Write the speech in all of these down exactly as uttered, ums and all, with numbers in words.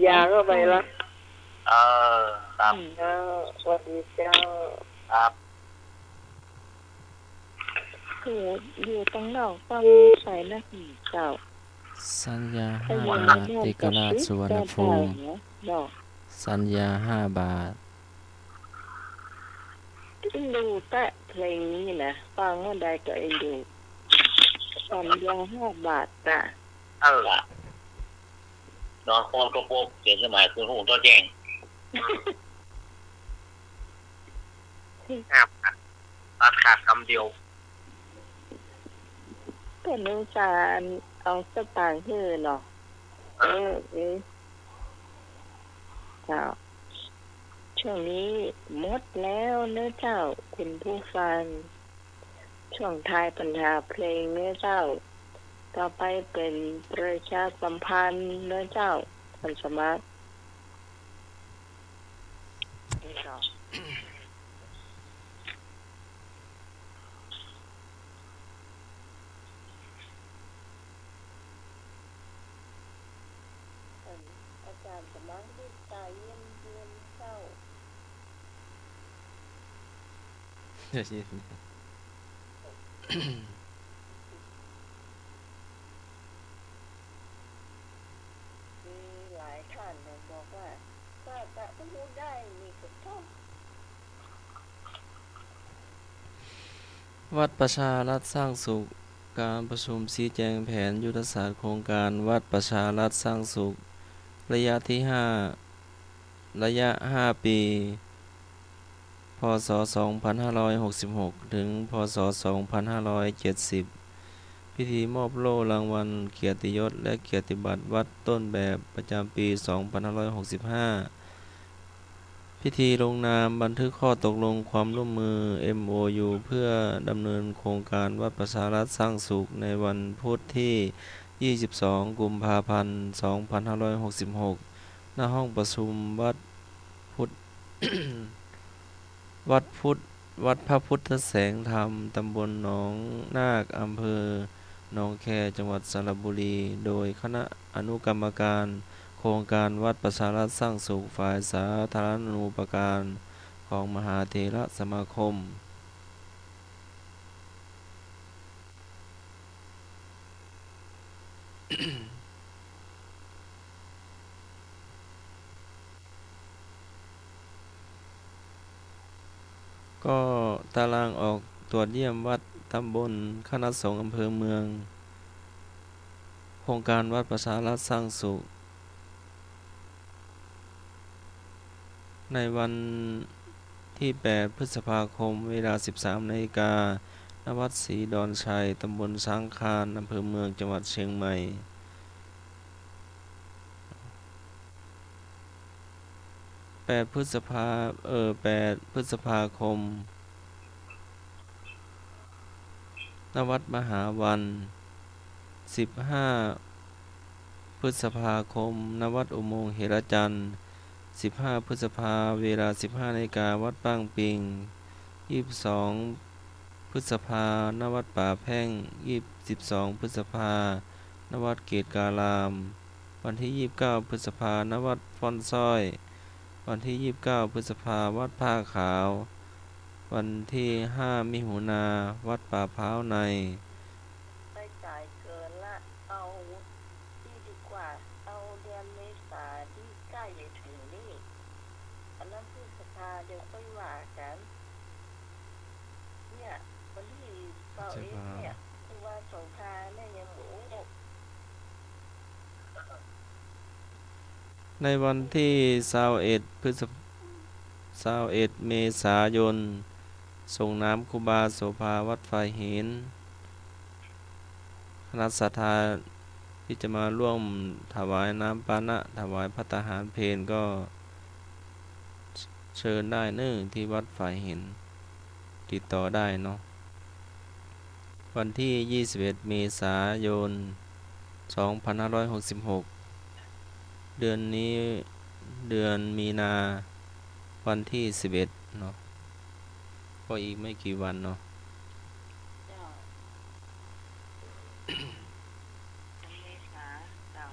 ยาก็ไปละ เออ ครับ อืม เจ้า สวัสดีเจ้า ครับ อยู่ อยู่ตังนอกต้องใส่นะเจ้า สัญญาห้าบาท เอกราชสุวรรณภูมิ เนาะ สัญญาห้าบาท เอ็นดูแต๊เพลงนี้นะ ฟังเมื่อใดก็เอ็นดู สัญญาห้าบาทจ้ะ เออ นอนโคตรกระโปก เปลี่ยนสมัยคืนพระองค์เจ้าแจ้ง ห้าบาท ตัดขาดกำเดียว ก็นึกจะเอาสตางค์หื้อเนาะ เออ เออ เออ เจ้า ช่วงนี้หมดแล้วเนอะเจ้า คุณผู้ฟัง ช่วงท้ายบรรดาเพลงเนอะเจ้า ต่อไปเป๋นประชาสัมพันธ์เนอะเจ้า ท่านสมัคร นี่ก็ อาจารย์สมัครนี่ตาเยี่ยมเยี่ยมเจ้า มีหลายท่านเนี่ยบอกว่า ถ้าจะพูดได้นี่ก็ต้อง วัดประชารัฐสร้างสุข การประชุมชี้แจงแผนยุทธศาสตร์โครงการวัดประชารัฐสร้างสุข ระยะที่ห้า ระยะห้าปี พ.ศ. สองพันห้าร้อยหกสิบหก ถึง พ.ศ. สองพันห้าร้อยเจ็ดสิบ พิธีมอบโล่รางวัลเกียรติยศและเกียรติบัตรวัดต้นแบบประจำปี สองพันห้าร้อยหกสิบห้า พิธีลงนามบันทึกข้อตกลงความร่วมมือ เอ็มโอยู เพื่อดำเนินโครงการวัดประชารัฐสร้างสุข ในวันพุธที่ ยี่สิบสอง กุมภาพันธ์ สองพันห้าร้อยหกสิบหก ณ ห้องประชุมวัดพุทธ วัดพุทธ วัดพระพุทธแสงธรรม ตำบลหนองนาค อำเภอหนองแค จังหวัดสระบุรี โดยคณะอนุกรรมการโครงการวัดประชารัฐสร้างสุข ฝ่ายสาธารณูปการของมหาเถรสมาคม ก็ตารางออกตรวจเยี่ยมวัดตำบล คณะสงฆ์อำเภอเมือง โครงการวัดประชารัฐสร้างสุข ในวันที่ แปด พฤษภาคม เวลา สิบสาม นาฬิกา ณ วัดศรีดอนชัย ตำบลช้างคาน อำเภอเมือง จังหวัดเชียงใหม่ แปด พฤษภา เอ่อ แปด พฤษภาคม ณ วัดมหาวัน สิบห้า พฤษภาคม ณ วัดอุโมงค์เหระจันทร์ สิบห้า พฤษภา เวลา สิบห้า นาฬิกา วัดป้างปิง ยี่สิบสอง พฤษภา ณ วัดป่าแพ่ง ยี่สิบสอง พฤษภา ณ วัดเกตุการาม วันที่ ยี่สิบเก้า พฤษภา ณ วัดฟ้อนซ้อย วันที่ ยี่สิบเก้า พฤษภา วัดผ้าขาว วันที่ ห้า มิถุนา วัดป่าพร้าวใน ไปสายเกินละ เอานี่ดีกว่า เอาเดือนเมษาที่ใกล้จะถึงนี่ อันนั้นพฤษภาเดี๋ยวค่อยว่ากัน เนี่ย วันที่ ซาวเอ็ด เนี่ย คือว่าโสภาเนี่ยยังบ่ฮู้ ในวันที่ ซาวเอ็ด พฤษภ- ซาวเอ็ด เมษายน ส่งน้ำครูบาโสภาวัดฝายหิน คณะศรัทธาที่จะมาร่วมถวายน้ำปานะ ถวายภัตตาหารเพลก็เชิญได้เน้อ ที่วัดฝายหิน ติดต่อได้เนาะ วันที่ ยี่สิบเอ็ด เมษายน สองพันห้าร้อยหกสิบหก เดือนนี้ เดือนมีนา วันที่ สิบเอ็ด เนาะ ก็อีกไม่กี่วันเนาะ เจ้า เมษา เจ้า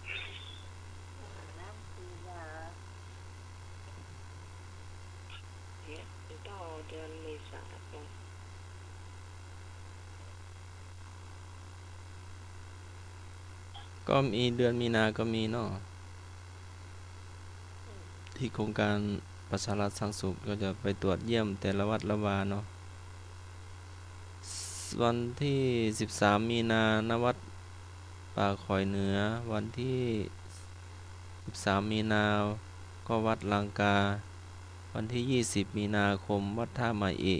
เมษา ต่อเดือนเมษา ก็มีเดือนมีนาก็มีเนาะ ที่โครงการประชารัฐสร้างสุขก็จะไปตรวจเยี่ยมแต่ละวัดละวาเนาะ วันที่สิบสามมีนา ณ วัดป่าข่อยเหนือ วันที่สิบสามมีนา ก็วัดลังกา วันที่ยี่สิบมีนาคม วัดท่าใหม่อิ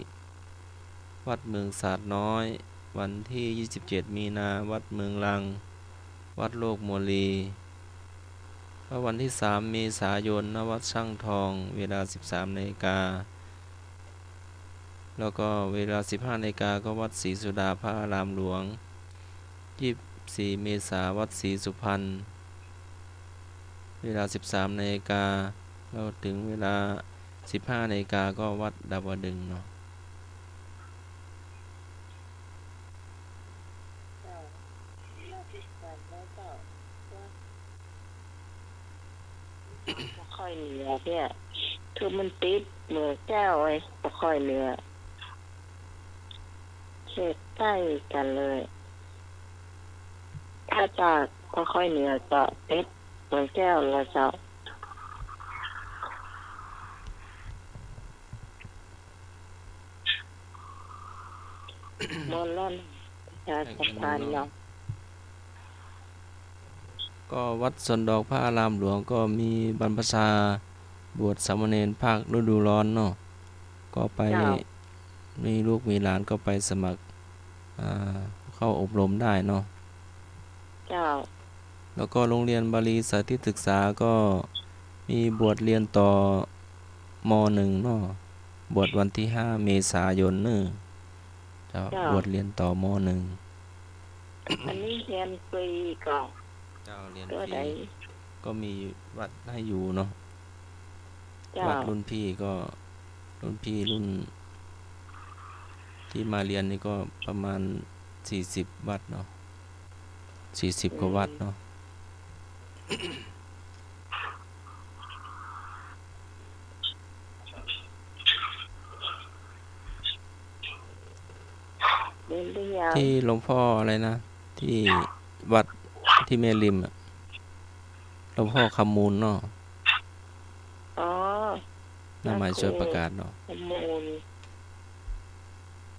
วัดเมืองสาดน้อย วันที่ยี่สิบเจ็ดมีนา วัดเมืองลัง วัดโลกมัวลี แล้ววันที่สามเมษายน ณ วัดช่างทอง เวลาสิบสามนาฬิกา แล้วก็เวลาสิบห้านาฬิกา ก็วัดศรีสุดาพระอารามหลวง ยี่สิบสี่เมษา วัดศรีสุพรรณ เวลาสิบสามนาฬิกา แล้วถึงเวลาสิบห้านาฬิกา ก็วัดดาวดึงส์เนาะ เจ้า ป่าข่อยเหนือเนี่ย คือมันติดเมืองแก้วไอ้ป่าข่อยเหนือ เขตใก้กั๋นเลย ถ้าจากป่าข่อยเหนือก็ติดเมืองแก้วแล้วเจ้า มอญล้าน ประชาสัมพันธ์เนาะ ก็วัดสวนดอกพระอารามหลวงก็มีบรรพชาบวชสามเณรภาคฤดูร้อนเนาะ ก็ไป เจ้า มีลูกมีหลานก็ไปสมัคร อ่า เข้าอบรมได้เนาะ เจ้า แล้วก็โรงเรียนบาลีสาธิตศึกษาก็มีบวชเรียนต่อ ม.หนึ่ง เนาะ บวชวันที่ห้าเมษายนเนาะ เจ้า เจ้า บวชเรียนต่อ ม.หนึ่ง อันนี้เรียนฟรีก่อ เจ้า เรียนฟรี ก็ได้ ก็มีวัดให้อยู่เนาะ เจ้า วัดรุ่นพี่ก็ รุ่นพี่รุ่น ที่มาเรียนนี่ก็ประมาณสี่สิบวัดเนาะ สี่สิบกว่าวัดเนาะ เรียนหรือยัง ที่หลวงพ่ออะไรนะ ที่วัดที่แม่ริมอะ หลวงพ่อคำมูลเนาะ อ๋อ หน้าไม้ช่วยประกาศเนาะ คำมูล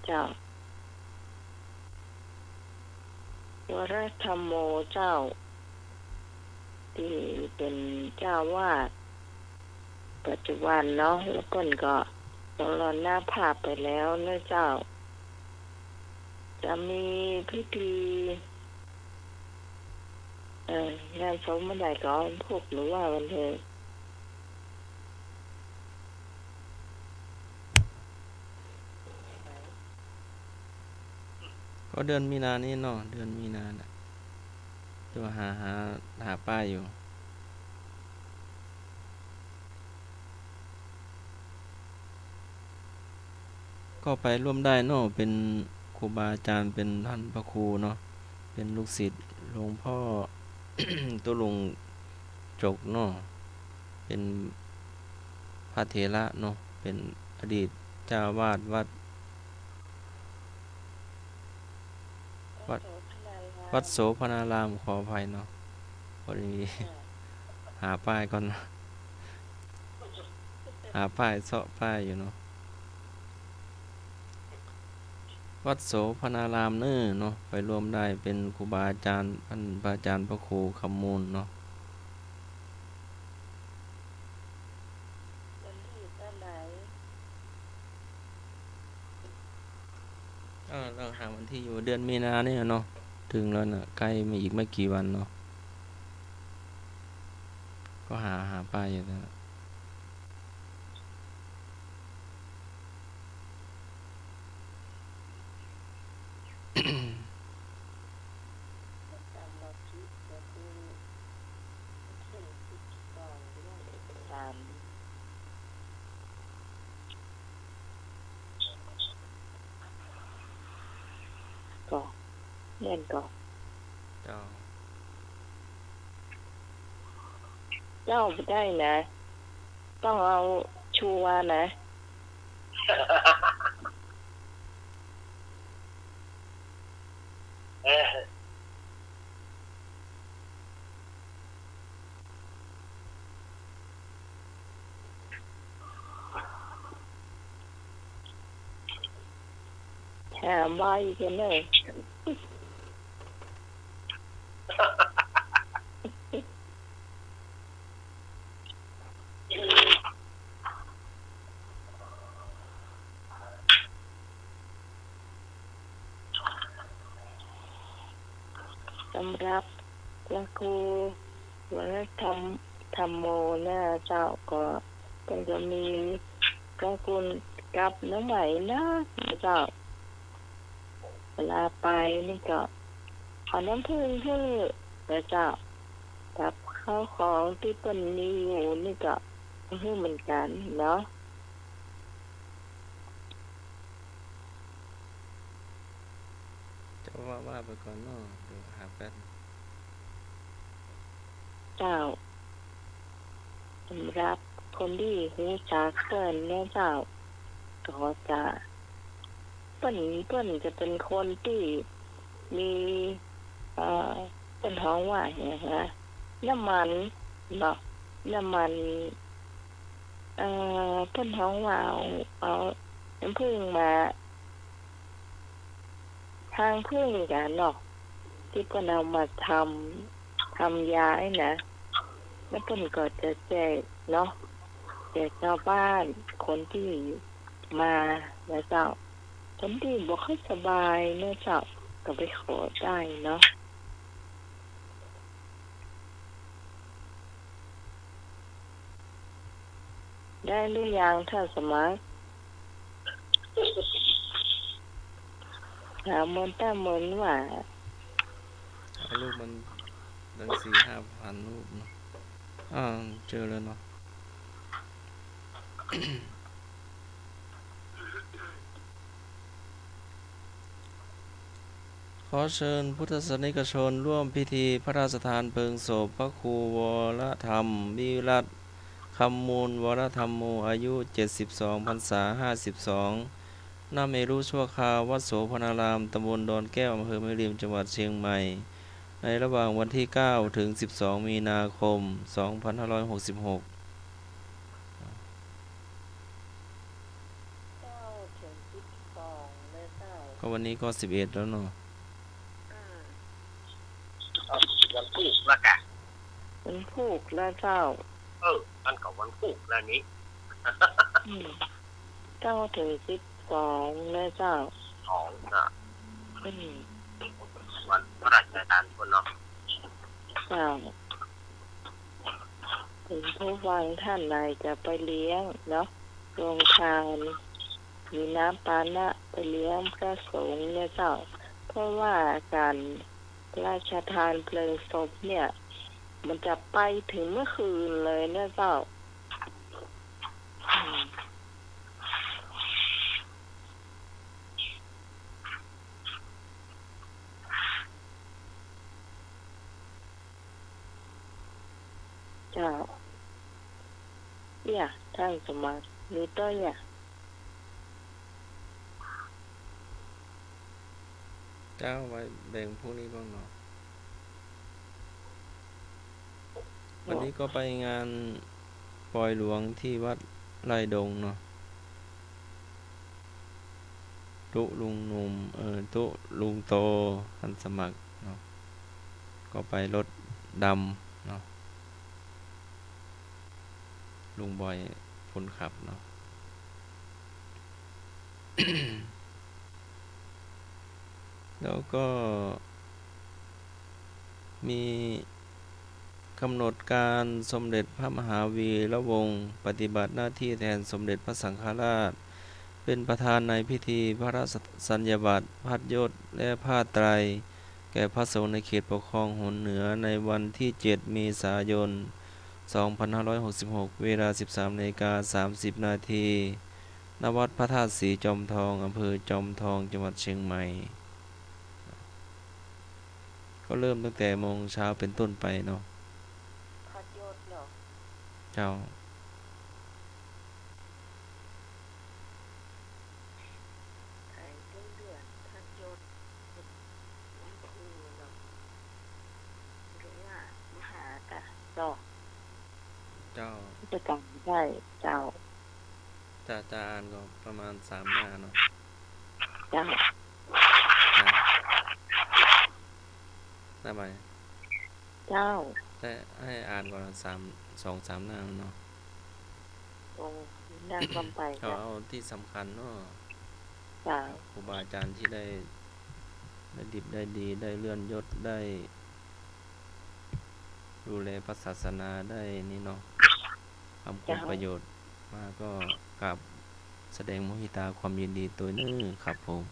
เจ้า วรธรรมโมเจ้า ตี้เป๋นเจ้าอาวาสปัจจุบันเนาะ แล้วเปิ้นก็มรณภาพไปแล้วเนาะเจ้า จะมีพิธี เอ่อ งานศพเมื่อใดก็พูดหรือว่าวันเถอะ ก็เดือนมีนานี้เนาะ เดือนมีนาน่ะ แต่ว่าหา หา หาป้ายอยู่ ก็ไปร่วมได้เนาะ เป๋นครูบาอาจารย์ เป๋นท่านพระครูเนาะ เป๋นลูกศิษย์หลวงพ่อ ตุ๊ลุงจกเนาะ เป๋นพระเถระเนาะ เป๋นอดีตเจ้าอาวาสวัด วัด วัดโสภณาราม ขออภัยเนาะ พอดี หาป้ายก่อนนะ หาป้าย เซาะป้ายอยู่เนาะ วัดโสภณารามเน่อเนาะ ไปร่วมได้ เป๋นครูบาอาจารย์ ท่านพระอาจารย์พระครูคำมูลเนาะ วันที่เท่าไหร่ เออ ลองหาวันที่อยู่ เดือนมีนาเนี่ยเนาะ เถิงแล้วน่ะ ใก้มาอีกไม่กี่วันเนาะ ก็หา หาป้ายอยู่นะ ก็ แม่นก็ เจ้า เจ้าบ่ได้นะ ต้องเอาชัวร์นะ เออ แถมใบ้กันเลย สำหรับพระครูวรธรรม ธรรมโมนะเจ้า ก็ ก็จะมีพระคุณกับน้องใหม่นะเจ้า เวลาไปนี่ก็เอาน้ำผึ้งหื้อนะเจ้า กับข้าวของตี้เปิ้นมีอยู่นี่ก็หื้อเหมือนกั๋นเนาะ เจ้าว่า ว่าไปก่อนเนาะ เดี๋ยวหาแป๊บ เจ้า สำหรับคนตี้ฮู้จักเปิ้นนะเจ้า ก็จะ เปิ้น เปิ้นจะเป๋นคนตี้มี เอ่อ เปิ้นฮ้องว่าหยังนะ น้ำมันเนาะ น้ำมัน เอ่อ เปิ้นฮ้องว่าเอา เอาน้ำผึ้งมา ฮางผึ้งกั๋นเนาะ ตี้เปิ้นเอามาทำ ทำยาไอ้นะ แล้วเปิ้นก็จะแจกเนาะ แจกจาวบ้าน คนตี้มานะเจ้า คนตี้บ่ค่อยสบายนะเจ้า ก็ไปขอได้เนาะ ได้หรือยังท่านสมัคร หาเมินแต้มเมินว่า เอารูปมันตั้งสี่ห้าพันรูปเนาะ อ่า เจอแล้วเนาะ ขอเชิญพุทธศาสนิกชนร่วมพิธีพระราชทานเพลิงศพพระครูวรธรรมวิรัต คำมูลวรธรรมโม อายุเจ็ดสิบสอง พรรษาห้าสิบสอง ณ เมรุชั่วคราว วัดโสภณาราม ตำบลดอนแก้ว อำเภอแม่ริม จังหวัดเชียงใหม่ ในระหว่างวันที่เก้าถึงสิบสองมีนาคมสองพันห้าร้อยหกสิบหก เก้าถึงสิบสองเลยเจ้า ก็วันนี้ก็สิบเอ็ดแล้วเนาะ อ่า วันพูกแล้วกะ วันพูกแล้วเจ้า เออ มันก็วันพูกแล้วนี่ อืม เก้าถึงสิบสองนะเจ้า สองนะ อืม วันพระราชทานพุ้นเนาะ เจ้า ถึงผู้ฟังท่านใดจะไปเลี้ยงเนาะ โรงทาน มีน้ำปานะไปเลี้ยงพระสงฆ์เนี่ยเจ้า เพราะว่าการพระราชทานเพลิงศพเนี่ย มันจะไปถึงเมื่อคืนเลยเนี่ยเจ้า อืม เจ้า เนี่ย ท่านสมัคร มีต้อยอ่ะ เจ้า ไว้แบ่งพรุ่งนี้บ้างเนาะ วันนี้ก็ไปงานปอยหลวงที่วัดไร่ดงเนาะ ตุ๊ลุงหนุ่ม เอ่อ ตุ๊ลุงโต ท่านสมัครเนาะ ก็ไปรถดำเนาะ ลุงบอยคนขับเนาะ แล้วก็มีกำหนดการสมเด็จพระมหาวีระวงศ์ปฏิบัติหน้าที่แทนสมเด็จพระสังฆราช เป็นประธานในพิธีพระราชสัญญาบัตร พัดยศ และผ้าไตร แก่พระสงฆ์ในเขตปกครองโหนเหนือในวันที่เจ็ดเมษายนสองพันห้าร้อยหกสิบหก เวลาสิบสามนาฬิกาสามสิบนาที ณ วัดพระธาตุศรีจอมทอง อำเภอจอมทอง จังหวัดเชียงใหม่ ก็เริ่มตั้งแต่โมงเช้าเป็นต้นไปเนาะ พัดยศเหรอ เจ้า จะจำได้เจ้า จะ จะอ่านก็ประมาณสามหน้าเนาะ เจ้า นะ ได้ไหม เจ้า แต่ให้อ่านก่อนสาม สองสามหน้าเนาะ โอ้ หน้าคว่ำไป เอา เจ้า เอาตี้สำคัญเนาะ เจ้า ครูบาอาจารย์ตี้ได้ ได้ดิบได้ดี ได้เลื่อนยศ ได้ ดูแลพระศาสนาได้นี่เนาะ ทำคุณประโยชน์มา ก็กราบแสดงมุทิตาความยินดีตวยเน้อครับผม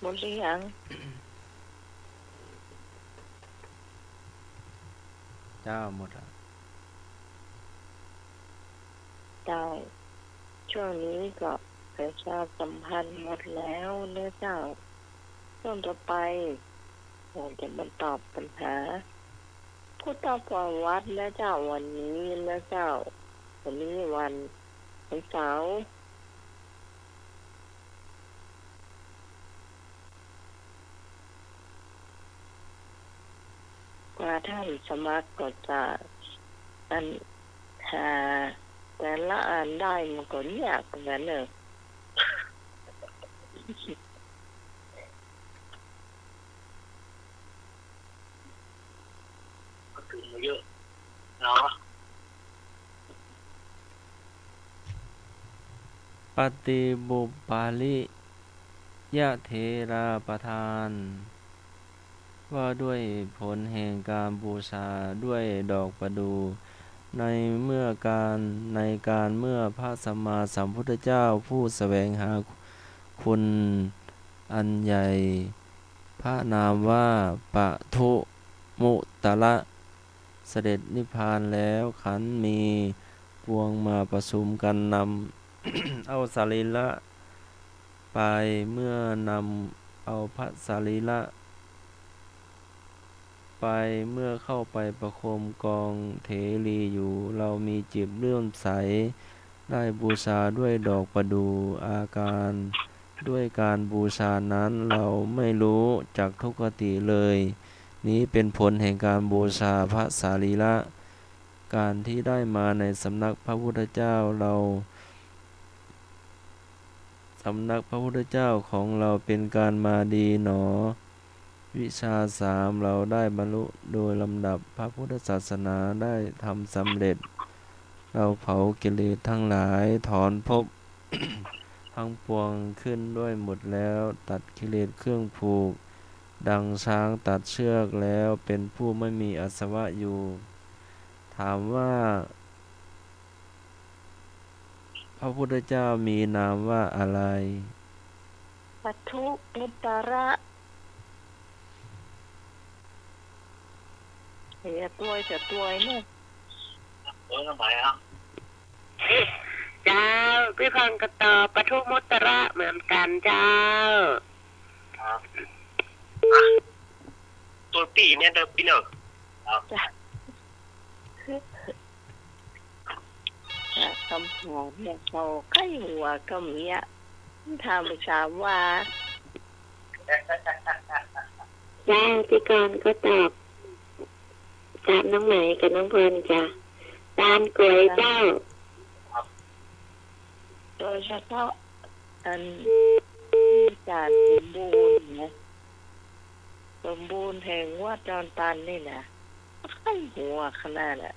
หมดหรือยัง เจ้า หมดละ ได้ ช่วงนี้ก็ประชาสัมพันธ์หมดแล้วเน้อเจ้า ช่วงต่อไป เราจะมาตอบปัญหา พุทธประวัติเน้อเจ้า วันนี้เน้อเจ้า วันนี้วัน วันเสาร์ กว่าท่านสมัครก็จะ อัน หาแต่ละอันได้มันก็ยากเหมือนกันเนอะ ก็คือมาเยอะเนาะ ปฏิปุปปาลิยะเถราประธาน ว่าด้วยผลแห่งการบูชาด้วยดอกประดู่ ในเมื่อการ ในการเมื่อพระสัมมาสัมพุทธเจ้าผู้แสวงหาคุณอันใหญ่ พระนามว่าปทุมุตตระ เสด็จนิพพานแล้ว ขันธ์มีปวงมาประชุมกันนำ เอาสรีระไป เมื่อนำเอาพระสรีระไป เมื่อเข้าไปประโคมกองเถรีอยู่ เรามีจิตเลื่อมใส ได้บูชาด้วยดอกประดู่ อาการด้วยการบูชานั้น เราไม่รู้จักทุกขติเลย นี้เป็นผลแห่งการบูชาพระสรีระ การที่ได้มาในสำนักพระพุทธเจ้าเรา สำนักพระพุทธเจ้าของเราเป็นการมาดีหนอ วิชชาสาม เราได้บรรลุโดยลำดับ พระพุทธศาสนาได้ทำสำเร็จ เราเผากิเลสทั้งหลาย ถอนภพทั้งปวงขึ้นด้วยหมดแล้ว ตัดกิเลสเครื่องผูก ดังช้างตัดเชือกแล้ว เป็นผู้ไม่มีอาสวะอยู่ ถามว่า พระพุทธเจ้ามีนามว่าอะไร ปทุมุตตระ อย่าตวย อย่าตวยเนี่ย เออ ทำไมอ่ะ เจ้า พี่พรก็ตอบปทุมุตตระเหมือนกันเจ้า ครับ ตัวปี้เนี่ยเด้อพี่เนอะ ครับ จ้ะ กำถามเนี่ยเขาใก้หัวกำเนี้ย ถามไปสามว่า เจ้า พี่กรณ์ก็ตอบ ตามน้องไหมกับน้องเพลินจ้ะ ตาลกรวยเจ้า โดยเฉพาะอัน มีการสมบูรณ์นะ สมบูรณ์แห่งวัดดอนตันนี่นะ ใก้หัวขนาดน่ะ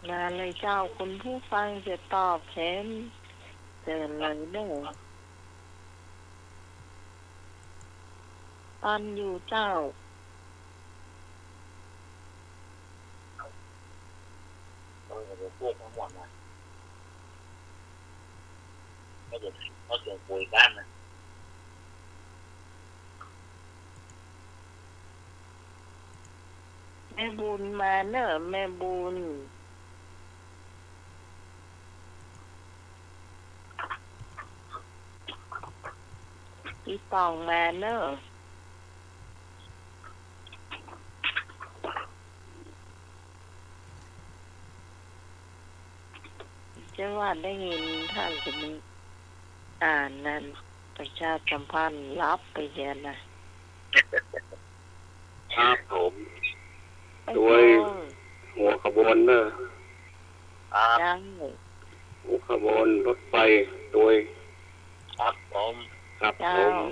มาเลยเจ้า คุณผู้ฟังจะตอบแทน เจิญเลยเน่อ ตันอยู่เจ้า เออ เดี๋ยวพูดทั้งหมดนะ ก็เดี๋ยวเขาส่งปุ๋ยบ้านนะ เ ม่บุญมาเน่อ แม่บุญ อี่ป่องมาเน่อ จะว่าได้ยินท่านจะมี อ่า นั่น ประชาสัมพันธ์ลับไปเสียนะ ครับผม ไป โดย ก่อน หัวขบวนเนอะ ครับ เจ้า หัวขบวนรถไฟ โดย ครับผม ครับ เจ้า ผม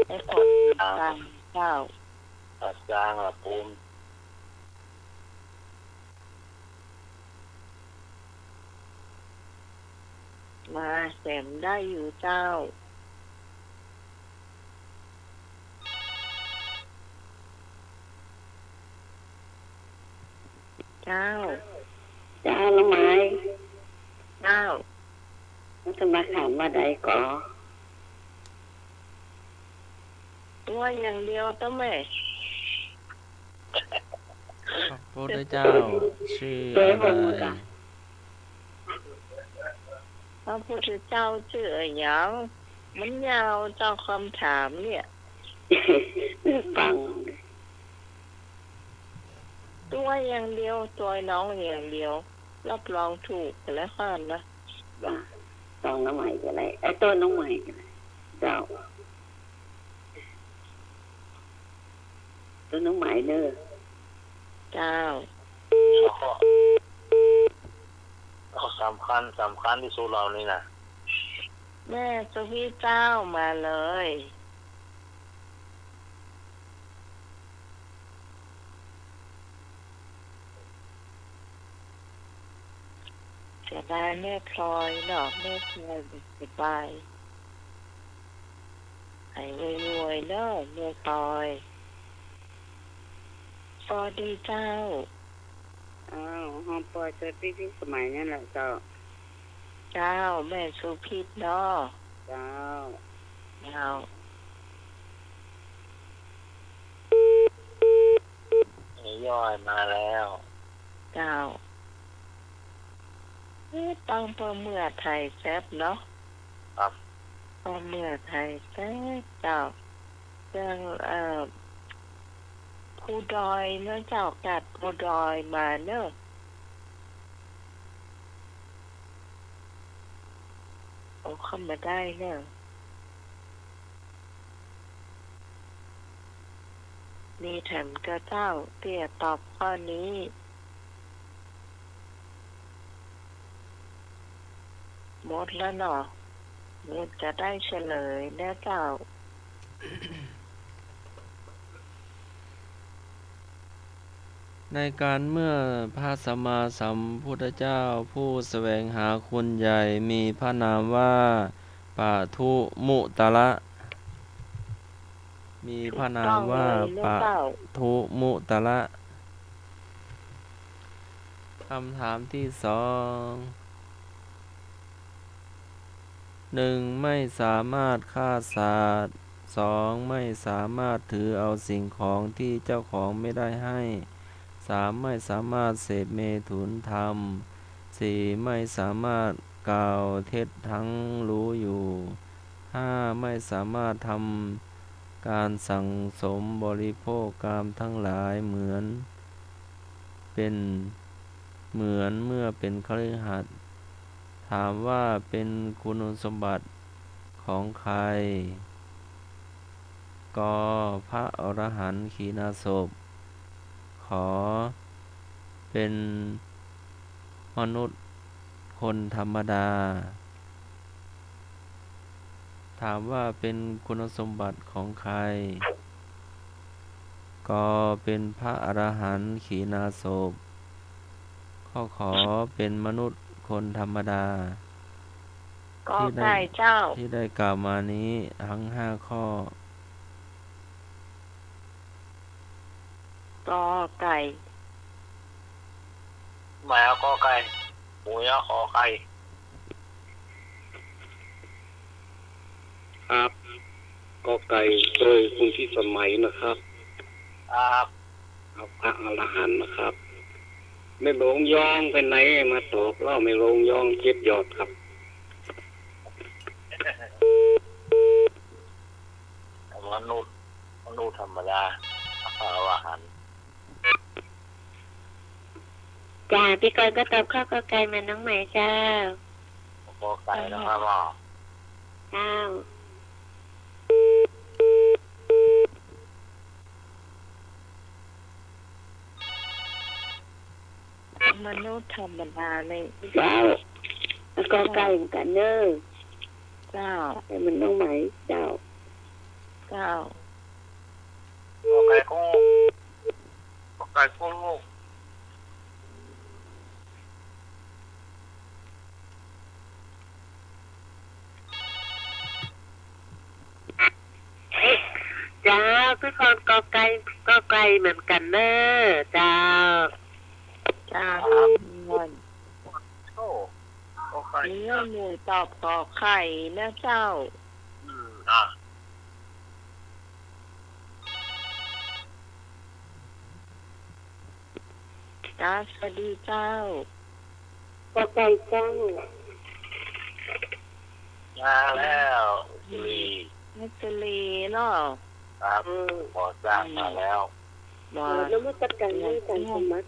ไปกดตังค์ เจ้า ตัดจางละผม มาแสมได้อยู่เจ้า เจ้า เจ้า น้องไหม เจ้า มันจะมาถามว่าใดก่อ ตั๋วอย่างเดียวเต้าแม่ พระพุทธเจ้าชื่ออะไร พระพุทธเจ้าจื้ออะหยัง มันยาวเจ้าคำถามเนี่ย ฟัง ตั๋วอย่างเดียว ตั๋วน้องอย่างเดียว รับรองถูกแล้วกันนะ ว่า ตั๋วน้องใหม่ก็ได้ ไอ้ตั๋วน้องใหม่ก็ได้ เจ้า ตั๋วน้องใหม่เนอะ เจ้า เอาสำคัญ สำคัญตี้สุดแล้วนี่นะ แม่สุพิตเจ้ามาเลย เสียดายแม่พลอยเนาะ แม่พลอยบ่สบาย หายไวๆเนาะแม่พลอย สวัสดีเจ้า อ้าว หอมปอย สวัสดีพี่สมัยนั่นแหละเจ้า เจ้า แม่สุพิตเนาะ เจ้า เจ้า ย่อยมาแล้ว เจ้า เอ๊ะ ต้องป้อเมื่อไทยแซบเนาะ ครับ ป้อเมื่อไทยแซบเจ้า เรื่อง เอ่อ ภูดอยเนาะเจ้า กาดภูดอยมาเนอะ โอ้ เข้ามาได้เนอะ มีแถมกาเจ้าตี้จะตอบข้อนี้ หมดแล้วเนาะ เดี๋ยวจะได้เฉลยนะเจ้า ในการเมื่อพระสัมมาสัมพุทธเจ้าผู้แสวงหาคุณใหญ่มีพระนามว่าปทุมุตระ มีพระนามว่า ถูกต้องเลยนะเจ้า ปทุมุตระ คำถามที่สอง หนึ่ง ไม่สามารถฆ่าสัตว์ สอง ไม่สามารถถือเอาสิ่งของที่เจ้าของไม่ได้ให้ สาม ไม่สามารถเสพเมถุนธรรม สี่ ไม่สามารถกล่าวเท็จทั้งรู้อยู่ ห้า ไม่สามารถทำการสั่งสมบริโภคกามทั้งหลายเหมือนเป็น เหมือนเมื่อเป็นคฤหัสถ์ ถามว่าเป็นคุณสมบัติของใคร ก พระอรหันต์ขีณาสพ ข เป็นมนุษย์คนธรรมดา ถามว่าเป็นคุณสมบัติของใคร ก เป็นพระอรหันต์ขีณาสพ ข้อ ข เป็นมนุษย์คนธรรมดา ก ที่ได้ ไก่เจ้า ที่ได้กล่าวมานี้ทั้งห้าข้อ ก ไก่ หมายเอาก ไก่ หมูยอขอไข่ ครับ ก ไก่ โดยคุณพิสมัยนะครับ ครับ ครับ พระอรหันต์นะครับ แม่หลวงยองไปไหน มาตอบเล่า แม่หลวงยองเจ็ดยอดครับ มนุษย์ มนุษย์ธรรมดา พระอรหันต์ จ้า พี่กรณ์ก็ตอบข้อกอไก่เหมือนน้องไหมเจ้า กอไก่นะครับ เจ้า มนุษย์ธรรมดาเนี่ย เจ้า แล้วก็ไก่เหมือนกั๋นเน่อ เจ้า แต่มันต้องไหม เจ้า เจ้า กอไก่โก้ กอไก่โก้ เจ้า พี่กรณ์กอไก่ กอไก่เหมือนกั๋นเน่อ เจ้า เจ้า ครับ โอ้ กอไก่ เออ หมู่ตอบกอไก่นะเจ้า อืม อ่ะ จ้า สวัสดีเจ้า กอไก่เจ้า มาแล้ว สุรี แม่สุรีเนาะ ครับ อืม ก่อสร้างมาแล้ว บ่า นมัสการท่านอาจารย์สมบัติ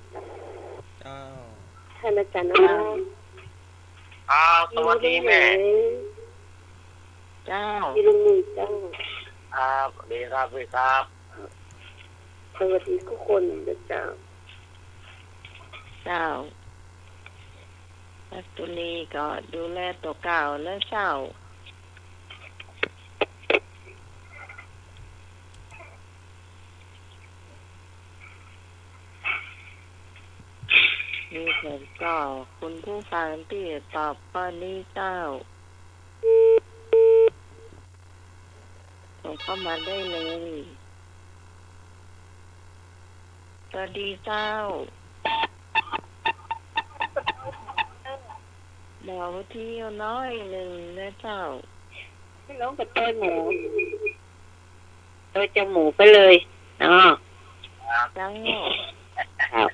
เจ้า ท่านอาจารย์อำนาจ อ้าว สวัสดีแม่ เจ้า พี่ลุงหนุ่ยเจ้า ครับ สวัสดีครับ สวัสดีครับ สวัสดีทุกคนนะเจ้า เจ้า แม่สุรีก็ดูแลตั๋วเก่านะเจ้า มีแถมก็คุณผู้ฟังตี้ตอบข้อนี้เจ้า โทรเข้ามาได้เลย สวัสดีเจ้า เบาวิทยุน้อยนึ่งนะเจ้า ไม่ร้องกับเต้ยหมู เต้ยเจ้าหมูไปเลยเนาะ เจ้า ครับ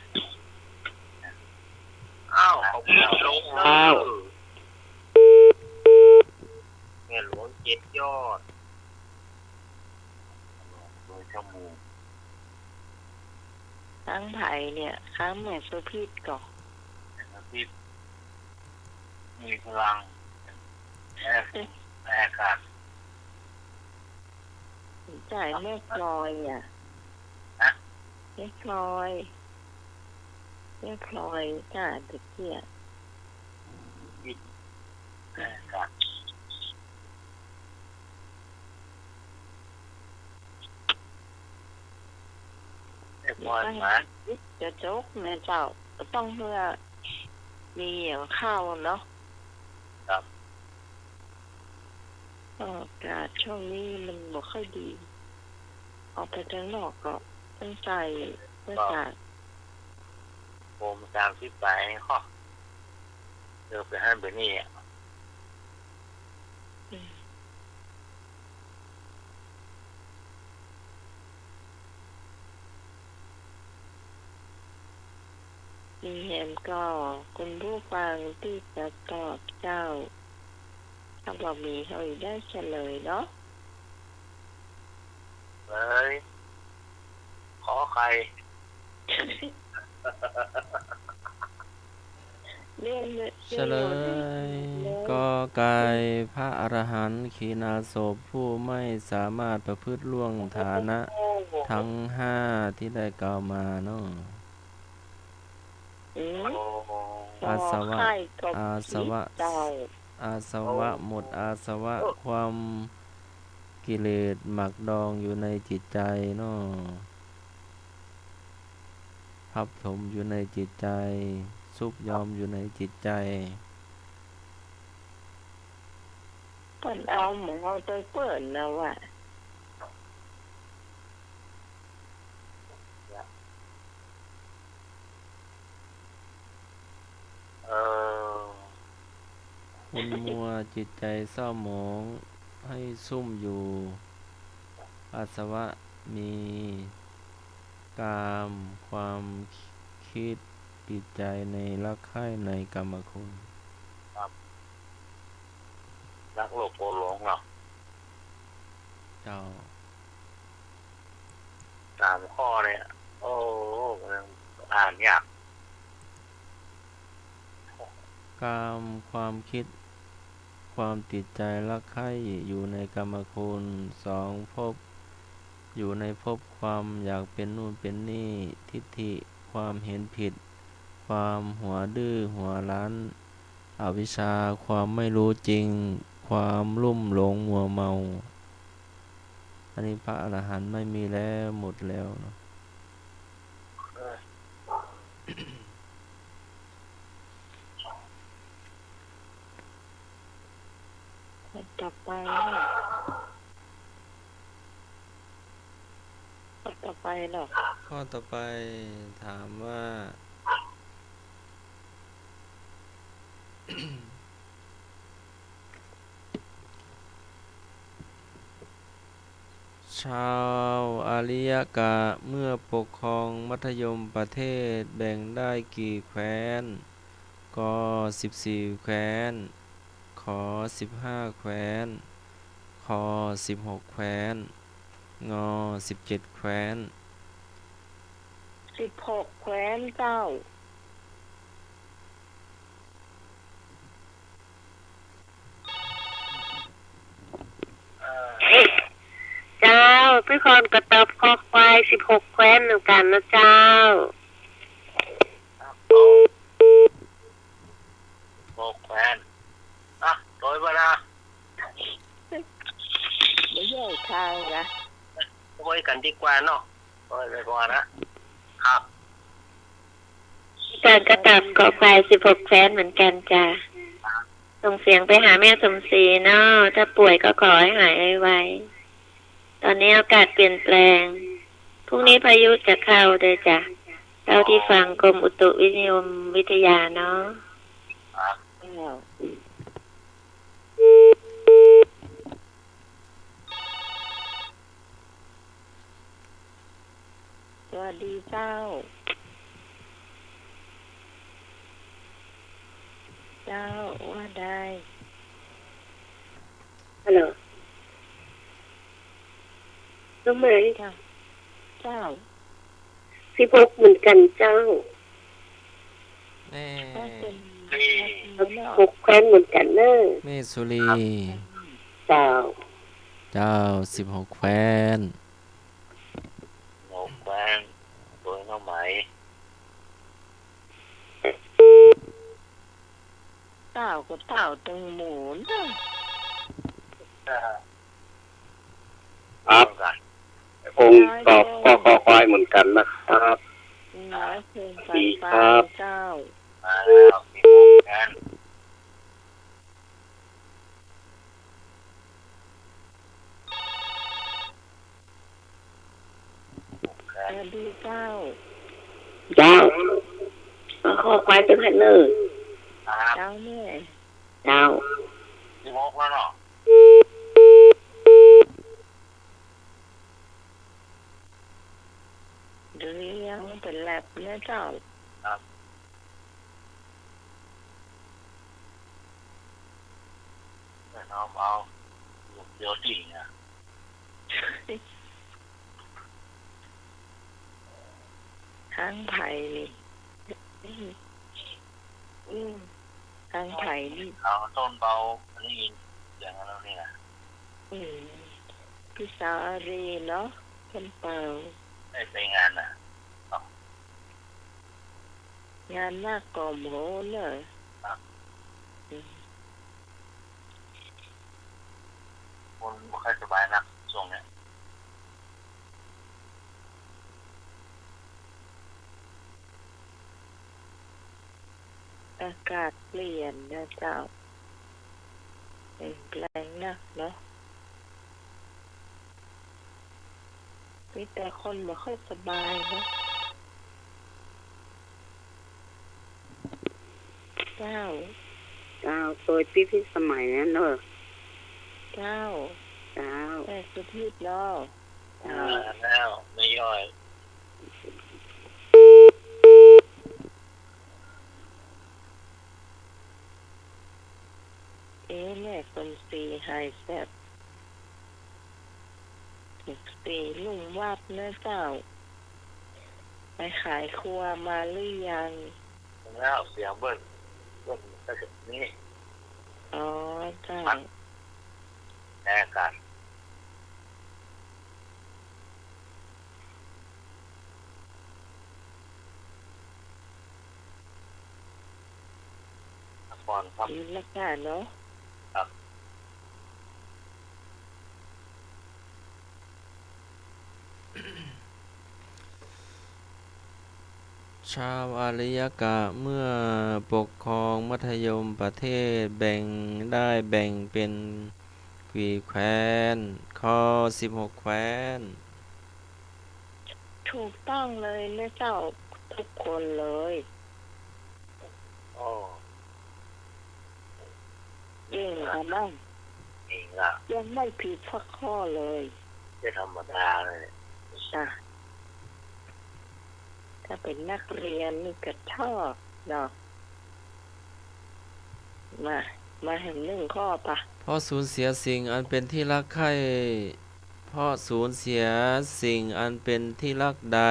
อ้าว ขอบคุณลุง อ้าว เน่อ หลวงเจ็ดยอด โดยชั่วโมง ตังใผเนี่ย ตังแม่สุพิษก่อ แม่สุพิษ มีพลัง แม่ แม่อากาศ จ่ายแม่พลอยอ่ะ ฮะ แม่พลอย แม่พลอยจ้า ตะเกียะ แม่อากาศ เรียบร้อยไหม จะจบแม่เจ้า ก็ต้องเพื่อมีอย่างเข้าเนาะ ครับ อากาศช่วงนี้มันบ่ค่อยดี ออกไปข้างนอกก็ต้องใส่หน้ากาก โฮมสามสิบสายข้อ เออ ไปหั้นไปนี่อะ อืม มีแหมก็คุณผู้ฟังตี้จะตอบเจ้า ถ้าบ่มีเฮาได้เฉลยเนาะ เฉลย ขอไข่ เฉลย กอไก่ พระอรหันต์ขีณาสพ ผู้ไม่สามารถประพฤติล่วงฐานะทั้งห้าที่ได้กล่าวมาเนาะ อืม อาสวะ อาสวะ อาสวะหมด อาสวะ ความ กิเลสหมักดองอยู่ในจิตใจเนาะ ทับถมอยู่ในจิตใจ ซุกยอมอยู่ในจิตใจ เปิ้นเอาหมอไปเปิ้นนะว่า เออ ขุ่นมัวจิตใจเศร้าหมอง ให้ซุ่มอยู่ อาสวะมี กาม ความคิดติดใจในรักใคร่ในกามคุณ ครับ รักโลภโกรธหลงเนาะ เจ้า สามข้อเนี่ย โอ้ อ่านยาก กาม ความคิด ความติดใจรักใคร่อยู่ในกามคุณ สอง ภพ อยู่ในภพความอยากเป็นนู่นเป็นนี่ ทิฏฐิ ความเห็นผิด ความหัวดื้อหัวรั้น อวิชชา ความไม่รู้จริง ความลุ่มหลงมัวเมา อันนี้พระอรหันต์ไม่มีแล้ว หมดแล้วเนาะ ข้อต่อไปนะ ข้อต่อไปเหรอ ข้อต่อไปถามว่า ชาวอาริยกะเมื่อปกครองมัธยมประเทศแบ่งได้กี่แคว้น ก สิบสี่แคว้น ข สิบห้าแคว้น ค สิบหกแคว้น ง สิบเจ็ดแคว้น สิบหกแคว้นเจ้า เจ้า พี่พรก็ตอบคอควาย สิบหกแคว้นเหมือนกั๋นนะเจ้า หกแคว้น อ่ะ โดยเวลา บ่ใจ้ตางนะ ไว้กั๋นดีกว่าเนาะ โดยไปก่อนนะ ครับ พี่พรก็ตอบคอควาย สิบหกแคว้นเหมือนกั๋นจ้ะ ส่งเสียงไปหาแม่สมศรีเนาะ ถ้าป่วยก็ขอให้หายไวๆ ต๋อนนี้อากาศเปลี่ยนแปลง พรุ่งนี้พายุจะเข้าด้วยจ้ะ เท่าตี้ฟังกรมอุตุนิยมวิทยาเนาะ ครับ สวัสดีเจ้า เจ้า ว่าได้ ฮัลโหล น้องไหม เจ้า เจ้า สิบหกเหมือนกั๋นเจ้า แม่ ก็เป็น หกแคว้นเหมือนกั๋นเนอะ แม่สุรี เจ้า เจ้า สิบหกแคว้น หกแคว้น โดยน้องไหม เต้าก็เต้าตึงหมู่นะ ครับ องค์ตอบก็คอควายเหมือนกั๋นนะครับ น้อยเกินไป ดีครับ เจ้า มาแล้ว สิบหกแคว้น สวัสดีเจ้า เจ้า ขอควายตึงหันเนอ เจ้าแม่ เจ้า สิบหกแล้วเนาะ เดี๋ยวนี้ยังเป็นแล็บนะเจ้า ครับ เอา เอา เดี๋ยวสินะ ทางไผนี่ อืม อืม ทางไผนี่ เอาต้นเบา อันนี้ยินเสียงแล้วนี่นะ อืม พี่สาวอารีเนาะ ต้นเบา ได้ไปงานน่ะ งานนาคกอมโหนเนอะ ครับ อืม คนบ่ค่อยสบายนักช่วงเนี้ย อากาศเปลี่ยนนะเจ้า เปลี่ยนแปลงนักเนาะ มีแต่คนบ่ค่อยสบายเนาะ เจ้า เจ้า โตยปี้พิสมัยนั้นเนอะ เจ้า เจ้า แม่สุทิพย์เนาะ เจ้า มาแล้ว แม่ย้อย เอ๊ะ แม่สมศรีหายแสบ สมศรีลุ่มวับนะเจ้า ไปขายครัวมาหรือยัง แล้วเสียงเบิ้ล เบิ้ลก็จะนี่ อ๋อ เจ้า แอร์กัน นครครับ นี่ละค่ะเนาะ ครับ ชาวอาริยกะเมื่อปกครองมัธยมประเทศแบ่งได้แบ่งเป็นกี่แคว้น ข้อ สิบหกแคว้น ถูกต้องเลยนะเจ้า ทุกคนเลย อ๋อ เก่งค่ะน้อง เก่งอะ ยังไม่ผิดสักข้อเลย ไม่ธรรมดาเลย จ้ะ ถ้าเป็นนักเรียนนี่ก็ชอบเนาะ มา มาแหมนึ่งข้อปะ เพราะสูญเสียสิ่งอันเป็นที่รักใคร่ เพราะสูญเสียสิ่งอันเป็นที่รักใด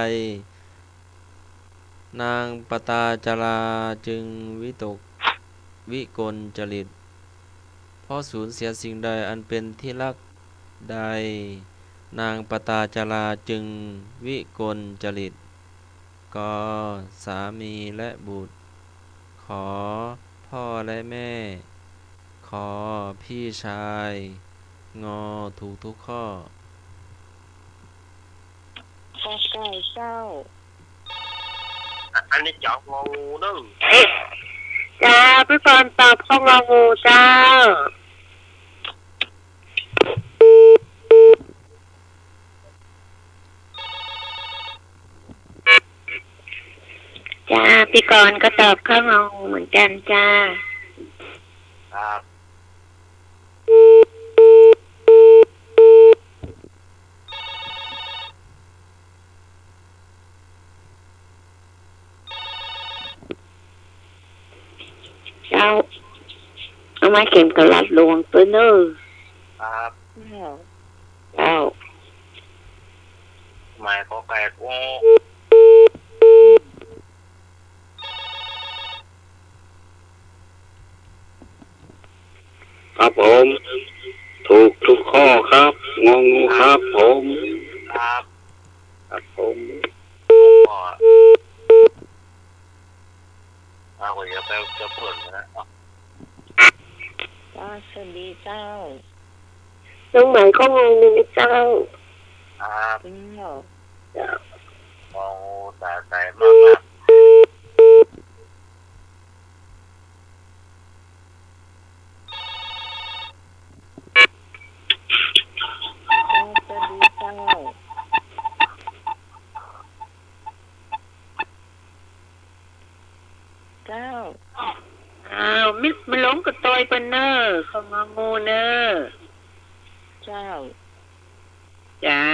นางปตาจาราจึงวิตกวิกลจริต เพราะสูญเสียสิ่งใดอันเป็นที่รักใด นางปตาจาราจึงวิกลจริต ก สามีและบุตร ข พ่อและแม่ ข พี่ชาย ง ถูกทุกข้อ ขอไข่เจ้า อันนี้จ๋ององูเด้อ จ้า พี่กรณ์ตอบข้ององูเจ้า จ้า พี่กรณ์ก็ตอบข้ององูเหมือนกันจ้า ครับ เจ้า เอาไม้เข็มกลัดหลวงตวยเน่อ ครับ เจ้า เจ้า ไม้ขอไข่ โอ้ ครับผม ถูกทุกข้อครับ งองูครับผม ครับ ครับผม ข้อ เอา เดี๋ยวไป จะเปิดนะ เจ้า สวัสดีเจ้า น้องไหมก็งงเลยนะเจ้า ครับ อืม เจ้า งองูสะใจมากๆ สวัสดีเจ้า เจ้า อ้าว มิตรมาหลงกระตอยเปิ้นเน่อ ข้ององูเน่อ เจ้า เจ้า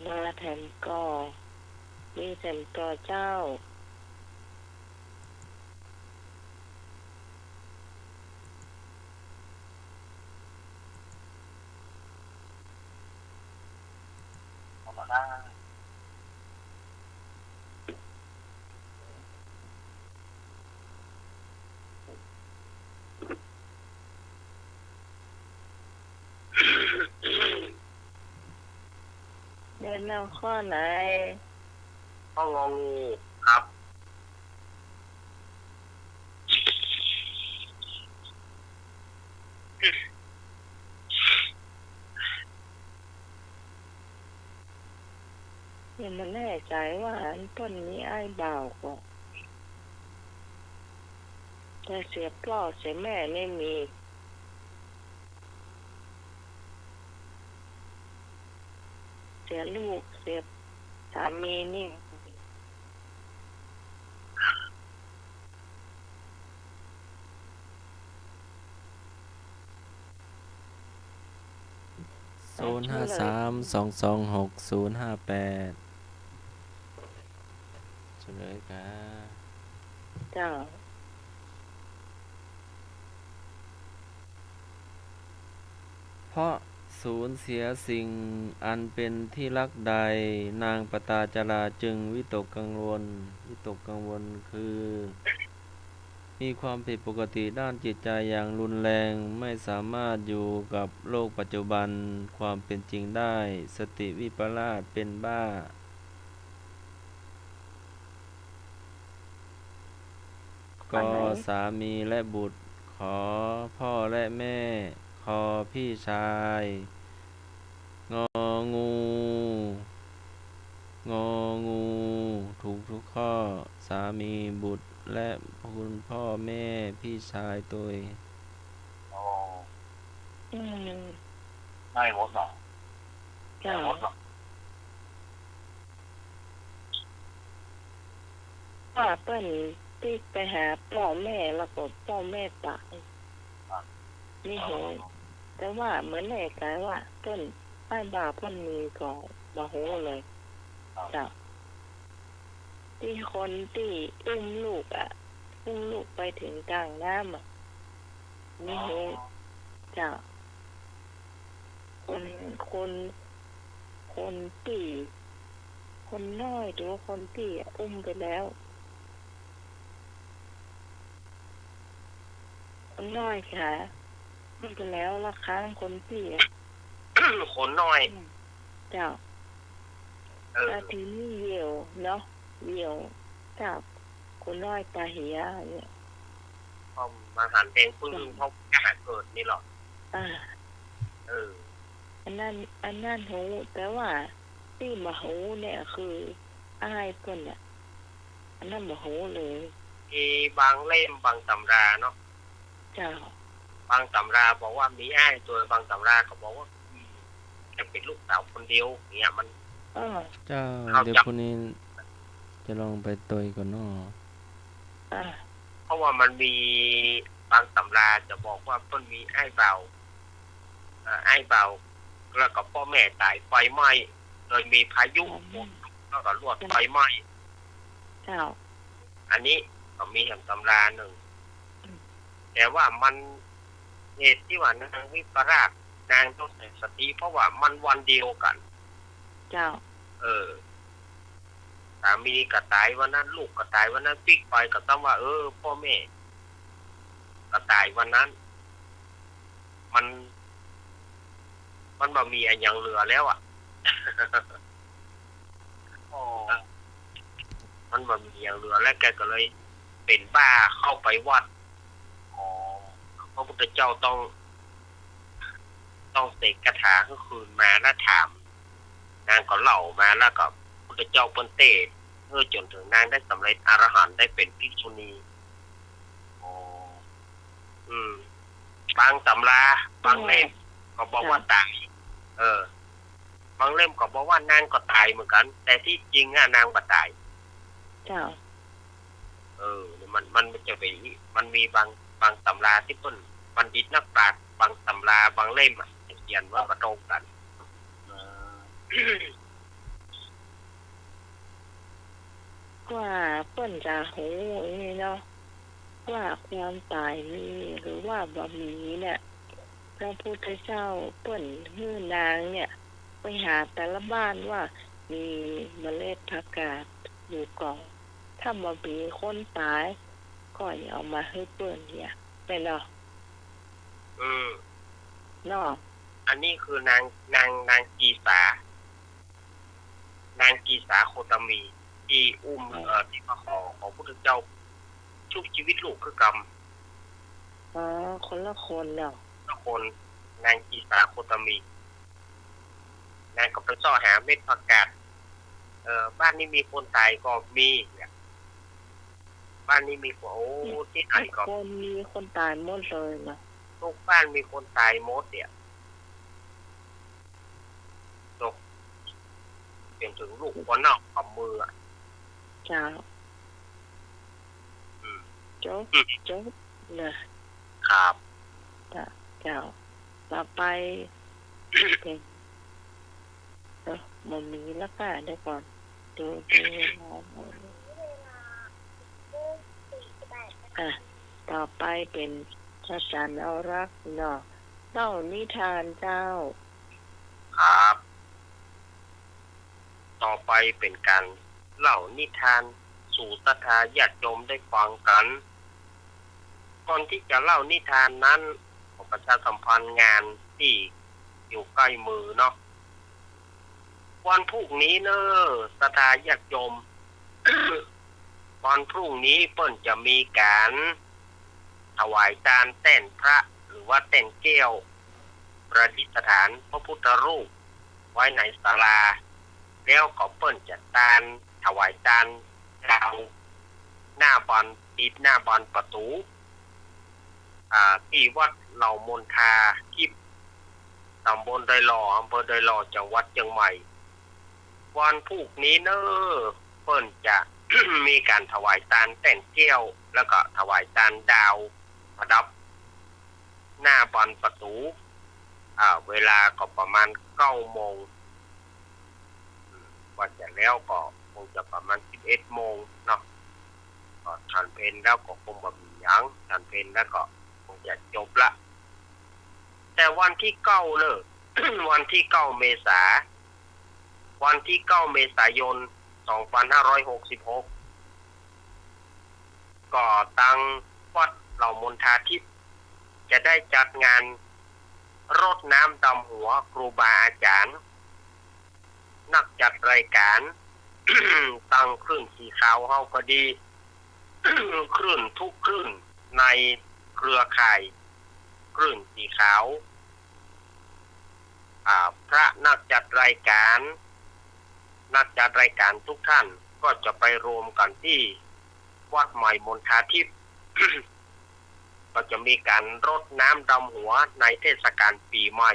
มาแถมก่อ มีแถมก่อเจ้า เรียนเอาข้อไหน ข้ององูครับ ยังบ่แน่ใจ๋ว่าอันเปิ้นมีอ้ายบ่าวก่อ แต่เสียป้อเสียแม่ไม่มี เสียลูกเสียสามีนี่ ห้าสาม สองสองหก ศูนย์ห้าแปด เฉลยครับ เจ้า เพราะสูญเสียสิ่งอันเป็นที่รักใด นางปตาจาราจึงวิตกกังวล วิตกกังวลคือ มีความผิดปกติด้านจิตใจอย่างรุนแรง ไม่สามารถอยู่กับโลกปัจจุบัน ความเป็นจริงได้ สติวิปลาส เป็นบ้า ก สามีและบุตร ข พ่อและแม่ ค พี่ชาย ง งู ง งู ถูกทุกข้อ สามี บุตร และคุณพ่อแม่ พี่ชายตวย อ๋อ อืม ได้หมดเนาะ เจ้า ได้หมดเนาะ ว่าเปิ้นปิ๊กไปหาป้อแม่ แล้วก็ป้อแม่ต๋าย อ่ะ มีเหตุ แต่ว่าบ่แน่ใจ๋ว่าเปิ้น อ้ายบ่าวเปิ้นมีก่อบ่ฮู้เลย อ่ะ เจ้า ตี้คนตี้อุ้มลูกอะ อุ้มลูกไปเถิงก้างน้ำอะ มีเหตุ อ๋อ เจ้า คน คน คนตี้ คนน้อยหรือว่าคนตี้อะ อุ้มไปแล้ว คนน้อยค่ะ อุ้มไปแล้วละครั้งคนตี้อะ คนน้อย อืม เจ้า เออ แล้วทีนี้เหี่ยวเนาะ เหี่ยว เจ้า คนน้อยต๋ายเหียเนี่ย ก็มาหันแดงปึ้ง เจ้า เพราะจะหาเกิดนี่หรอ อ่า เออ อันนั้น อันนั้นฮู้ แต่ว่าตี้บ่ฮู้เนี่ยคืออ้ายเปิ้นน่ะ อันนั้นบ่ฮู้เลย มีบางเล่มบางต๋ำราเนาะ เจ้า บางต๋ำราบอกว่ามีอ้ายตวย บางต๋ำราก็บอกว่า อืม จะเป๋นลูกสาวคนเดียวเนี่ย มัน เออ เจ้า เดี๋ยวพรุ่งนี้จะลองไปตวยก่อนเนาะ อ่า เพราะว่ามันมีบางต๋ำราจะบอกว่าเปิ้นมีอ้ายบ่าว เอ่อ อ้ายบ่าว แล้วก็ป้อแม่ต๋ายไฟไหม้ โดยมีพายุ อืม ฝนตก แล้วก็ลวดไฟไหม้ เจ้า อันนี้ก็มีแหมต๋ำรานึ่ง อืม แต่ว่ามัน เหตุตี้ว่านางวิปลาสนางต้องใส่สติ เพราะว่ามันวันเดียวกั๋น เจ้า เออ สามีก็ต๋ายวันนั้น ลูกก็ต๋ายวันนั้น ปิ๊กไปก็ซ้ำว่า เออ ป้อแม่ก็ต๋ายวันนั้น มัน มันบ่มีอะหยังเหลือแล้วอะ อ๋อ มันบ่มีอะหยังเหลือแล้ว แกก็เลยเป๋นบ้าเข้าไปวัด อ๋อ พระพุทธเจ้าต้อง ต้องเสกคาถาหื้อคืนมาแล้วถาม นางก็เล่ามาแล้วก็พุทธเจ้าเปิ้นเตศน์ เออ จ๋นเถิงนางได้สำเร็จอรหันต์ ได้เป๋นภิกษุณี อ๋อ อืม บางต๋ำรา บางเล่ม ก็บอกว่าต๋าย เออ บางเล่มก็บอกว่านางก็ต๋ายเหมือนกั๋น แต่ตี้จริงอะนางบ่ต๋าย เจ้า เออ มัน มันจะไป มันมีบาง บางต๋ำราตี้เปิ้น บัณฑิตนักปราชญ์ บางต๋ำรา บางเล่มอะ เขียนว่าบ่ตรงกั๋น เออ กว่าเปิ้นจะฮู้นี่เนาะ ว่าความต๋ายมีหรือว่าบ่มีเนี่ย พระพุทธเจ้าเปิ้นหื้อนางเนี่ย ไปหาแต่ละบ้านว่ามีเมล็ดผักกาดอยู่ก่อ ถ้าบ่มีคนต๋าย ก็อย่าเอามาหื้อเปิ้นเนี่ย แม่นเนาะ อืม เนาะ อันนี้คือนาง นาง นางกีสา นางกีสาโคตมี ตี้อุ้ม เออ เอ่อ ตี้มาขอ ขอพุทธเจ้าชุบชีวิตลูกคือกำ อ๋อ คนละคนเนาะ คนละคน นางกีสาโคตมี นางก็ไปเซาะหาเม็ดผักกาด เอ่อ บ้านนี้มีคนต๋ายก็มีเนี่ย บ้านนี้มีคน โอ้ ตี้ไหนก็ ทุกคนมีคนต๋ายหมดเลยเนาะ ทุกบ้านมีคนต๋ายหมดเนี่ย จนเถิงลูกคนนอกกำมืออะ เจ้า อืม จบ อืม จบนะ ครับ เจ้า เจ้า ต่อไป เป๋น บ่มีแล้วค่ะ เดี๋ยวก่อน ดู ดูเวลาหน่อย อ่ะ ต่อไปเป๋นอาจ๋ารย์นวรักษ์เนาะ เล่านิทานเจ้า ครับ ต่อไปเป๋นก๋านเล่านิทานสู่ศรัทธาญาติโยมได้ฟังกั๋น ก่อนตี้จะเล่านิทานนั้น ขอประชาสัมพันธ์งานตี้อยู่ใก้มือเนาะ วันพรุ่งนี้เน่อ ศรัทธาญาติโยม วันพรุ่งนี้เปิ้นจะมีก๋านถวายตานแต้นพระ หรือว่าแต้นแก้ว ประดิษฐานพระพุทธรูปไว้ในศาลา แล้วก็เปิ้นจะตาน ถวายตานดาว หน้าบาน ติดหน้าบานประตู๋ อ่า ตี้วัดเหล่ามณฑาทิพย์ ต๋ำบลดอยหล่อ อำเภอดอยหล่อ จังหวัดเจียงใหม่ วันพรุ่งนี้เน่อ เปิ้นจะ มีก๋านถวายตานแต้นแก้ว แล้วก็ถวายตานดาวประดับ หน้าบานประตู๋ อ่า เวลาก็ประมาณเก้าโมง อืม กว่าจะแล้วก็คงจะประมาณสิบเอ็ดโมงเนาะ ก็ฉันเพลแล้วก็คงบ่มีหยัง ฉันเพลแล้วก็คงจะจบละ แต่วันตี้เก้าเน่อ วันตี้เก้าเมษา วันตี้เก้าเมษายน สองปันห้าร้อยหกสิบหก ก็ตังวัดเหล่ามณฑาทิพย์ จะได้จัดงานรดน้ำดำหัวครูบาอาจ๋ารย์ นักจัดรายก๋าน ตังคลื่นสีขาวเฮาก็ดี คลื่นทุกคลื่นในเครือข่ายคลื่นสีขาว อ่า พระนักจัดรายก๋าน นักจัดรายก๋านทุกท่านก็จะไปรวมกั๋นตี้วัดใหม่มณฑาทิพย์ ก็จะมีก๋านรดน้ำดำหัวในเทศกาลปี๋ใหม่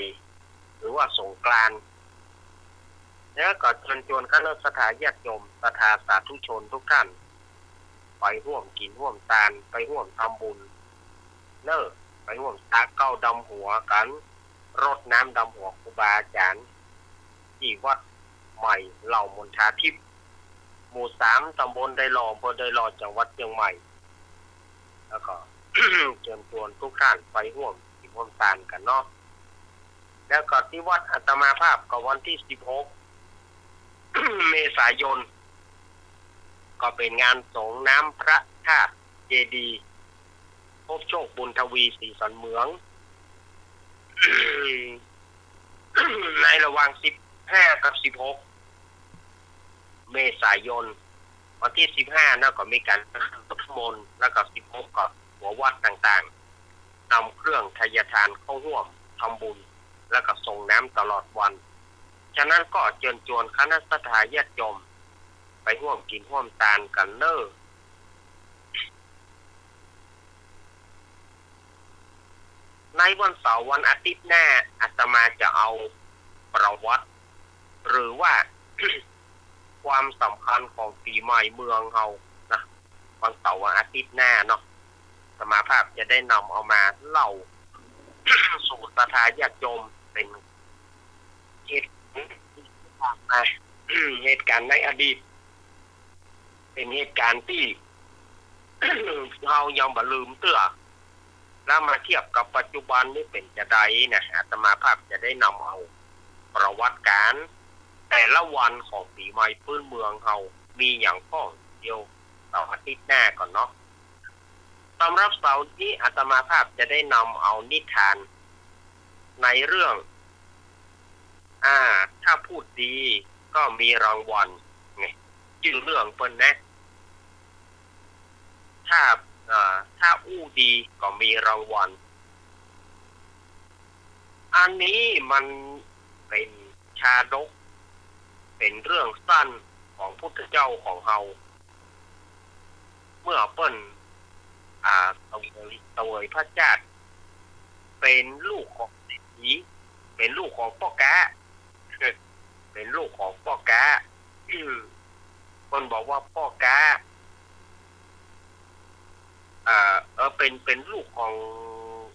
หรือว่าสงกรานต์ แล้วก็เจิญจวนคณะศรัทธาญาติโยม ศรัทธาสาธุชนทุกท่าน ไปฮ่วมกิ๋นฮ่วมตาน ไปฮ่วมทำบุญเน่อ ไปฮ่วมสาเก๊าดำหัวกั๋น รดน้ำดำหัวครูบาอาจ๋ารย์ ตี้วัดใหม่เหล่ามณฑาทิพย์ หมู่สาม ต๋ำบลดอยหล่อ อำเภอดอยหล่อ จังหวัดเจียงใหม่ แล้วก็ เจิญจวนทุกท่านไปฮ่วมกิ๋นฮ่วมตานกั๋นเนาะ แล้วก็ตี้วัดอาตมาภาพก็วันตี้สิบหก เมษายน ก็เป๋นงานสรงน้ำพระธาตุเจดีย์ พบโชค บุญทวี ศรีสันเหมือง ในระหว่างสิบห้ากับสิบหก เมษายน วันตี้สิบห้าเนาะก็มีก๋านรดน้ำมนต์ แล้วก็สิบหกก็หัววัดต่างๆ นำเครื่องไทยทานเข้าฮ่วมทำบุญ แล้วก็สรงน้ำตลอดวัน ฉะนั้นก็เจิญจวนคณะศรัทธาญาติโยม ไปฮ่วมกิ๋นฮ่วมตานกั๋นเน่อ ในวันเสาร์วันอาทิตย์หน้า อาตมาจะเอาประวัติ หรือว่า ความสำคัญของปี๋ใหม่เมืองเฮานะ วันเสาร์วันอาทิตย์หน้าเนาะ อาตมาภาพจะได้นำเอามาเล่า สู่ศรัทธาญาติโยม เป๋นเหตุ เหตุก๋ารณ์ในอดีต เป๋นเหตุก๋ารณ์ตี้ เฮายังบ่ลืมเตื้อ แล้วมาเทียบกับปัจจุบันนี่เป๋นจาใดนะ อาตมาภาพจะได้นำเอาประวัติก๋ารณ์แต่ละวันของปี๋ใหม่ปื้นเมืองเฮามีหยังก้อง เดี๋ยวเสาร์อาทิตย์หน้าก่อนเนาะ สำหรับเสาร์นี้อาตมาภาพจะได้นำเอานิทานในเรื่อง อ่า ถ้าพูดดีก็มีรางวัล ไง จื้อเรื่องเปิ้นนะ ถ้า เอ่อ ถ้าอู้ดีก็มีรางวัล อันนี้มันเป๋นชาดก เป๋นเรื่องสั้นของพุทธเจ้าของเฮา เมื่อเปิ้น อ่า เสวย เสวยพระชาติ เป๋นลูกของเศรษฐี เป๋นลูกของป้อก๊า เป๋นลูกของป้อก๊า อืม เปิ้นบอกว่าป้อก๊า เอ่อ เออ เป๋น เป๋นลูกของ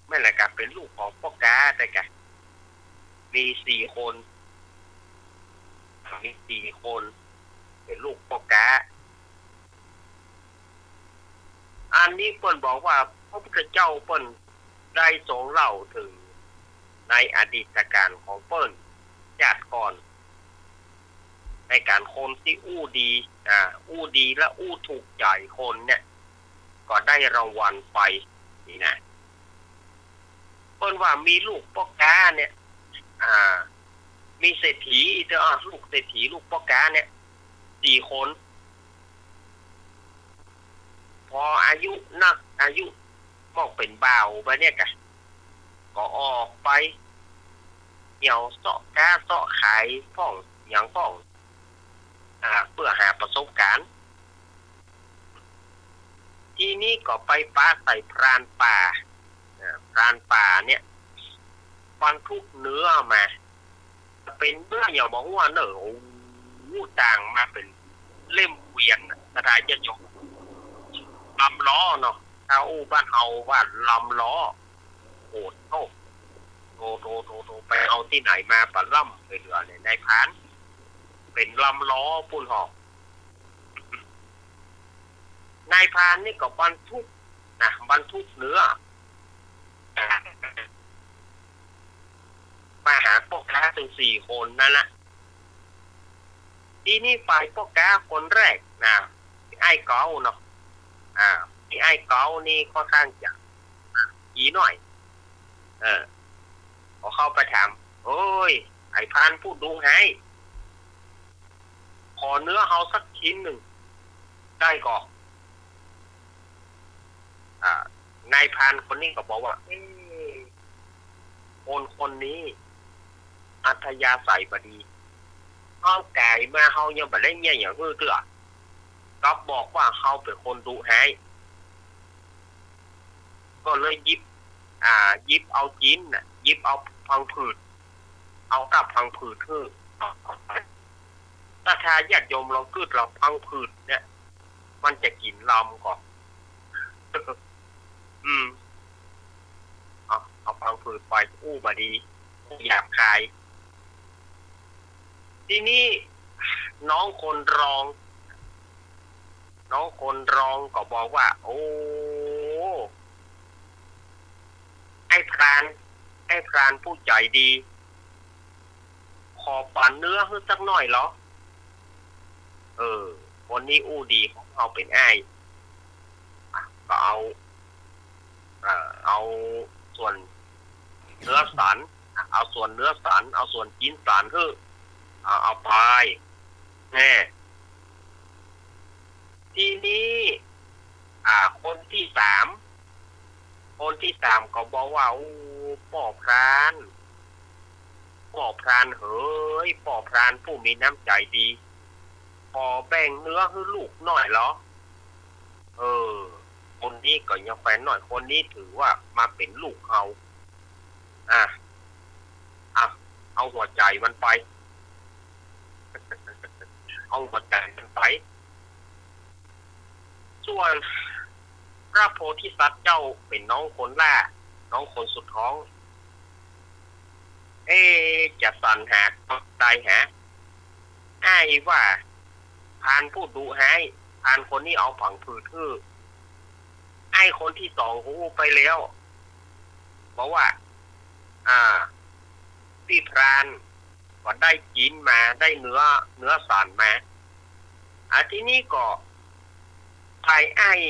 แม่นแหละกะ เป๋นลูกของป้อก๊าได้กะ มีสี่คน มีสี่คน เป๋นลูกป้อก๊า อันนี้เปิ้นบอกว่าพระพุทธเจ้าเปิ้นได้ทรงเล่าเถิงในอดีตก๋านของเปิ้น จาติก่อน ในก๋านคนตี้อู้ดี อ่า อู้ดีและอู้ถูกใจ๋คนเนี่ย ก็ได้รางวัลไป นี่นะ เปิ้นว่ามีลูกป้อก๊าเนี่ย อ่า มีเศรษฐี เออ ลูกเศรษฐี ลูกป้อก๊าเนี่ย สี่คน ปออายุนัก อายุมอกเป๋นบ่าวไปเนี่ยก่ะ ก็ออกไปเหี่ยวเซาะก๊าเซาะขายพ่อง หยังพ่อง อ่า เปื้อหาประสบก๋ารณ์ ทีนี้ก็ไปปะใส่พรานป่า อ่า พรานป่าเนี่ย บรรทุกเนื้อมา เป๋นเนื้อหยังบ่ฮู้เน่อ โอ้โห ต่างมาเป๋นเล่มเกวียนน่ะ ศรัทธาญาติโยม ลำล้อเนาะ ถ้าอู้บ้านเฮาว่าลำล้อ โอ้โธ่ โธ่ โธ่ โธ่ โธ่ ไปเอาตี้ไหนมาปะล่ำเหลือเนี่ย นายพราน เป๋นลำล้อปู้นหอก นายพรานนี่ก็บรรทุกนะ บรรทุกเนื้อ มาหาป้อก๊าตึงสี่คนนั้นนะ ทีนี้ฝ่ายป้อก๊าคนแรกนะ ไอ้เก๋าเนาะ อ่า ไอ้เก๋านี่ค่อนข้างจะขี้น้อย เออ ก็เข้าไปถาม เฮ้ย ไอ้พรานผู้ดุร้าย ขอเนื้อเฮาสักชิ้นนึ่ง ได้ก่อ อ่า นายพรานคนนี้ก็บอกว่า เอ๊ะ คนคนนี้ อัธยาศัยบ่ดี เฮาก๋ายมาเฮายังบ่ได้เยียะหยังหื้อเตื้อ กลับบอกว่าเฮาเป๋นคนดุร้าย ก็เลยหยิบ อ่า หยิบเอาจิ๊นน่ะ หยิบเอาพังผืด เอากับพังผืดหื้อ ศรัทธาญาติโยมลองกึ๊ดลอง พังผืดเนี่ย มันจะกิ๋นลำก่อ อืม เอา เอาพังผืดไป อู้บ่ดี อู้หยาบคาย ทีนี้น้องคนรอง น้องคนรองก็บอกว่า โอ้ ไอ้พราน ไอ้พรานผู้ใจ๋ดี ขอปันเนื้อหื้อสักหน้อยลอ เออ คนนี้อู้ดีของเฮาเป๋นอ้าย อ่ะ ก็เอา เอ่อ เอาส่วนเนื้อสัน เอาส่วนเนื้อสัน เอาส่วนจิ๊นสันหื้อ เอา เอาไป แน่ ทีนี้ อ่า คนตี้สาม คนตี้สามก็บอกว่า โอ้ ป้อพราน ป้อพรานเหย ป้อพรานผู้มีน้ำใจ๋ดี ขอแบ่งเนื้อหื้อลูกหน้อยลอ เออ คนนี้ก็ยังแฟนหน้อย คนนี้ถือว่ามาเป๋นลูกเฮา อ่ะ อ่ะ เอาหัวใจ๋มันไป เอาหัวใจ๋มันไป ส่วนพระโพธิสัตว์เจ้าเป๋นน้องคนแรก น้องคนสุดท้อง เอ๊ะ จะสรรหาใดหา อ้ายว่า พรานผู้ดุร้าย พรานคนนี้เอาผังผืดหื้อ ไอ้คนตี้สองก็อู้ไปแล้ว บอกว่า อ่า ปี้พรานก็ได้จิ๊นมา ได้เนื้อ เนื้อสันมา อ่า ทีนี้ก็ ฝ่ายอ้าย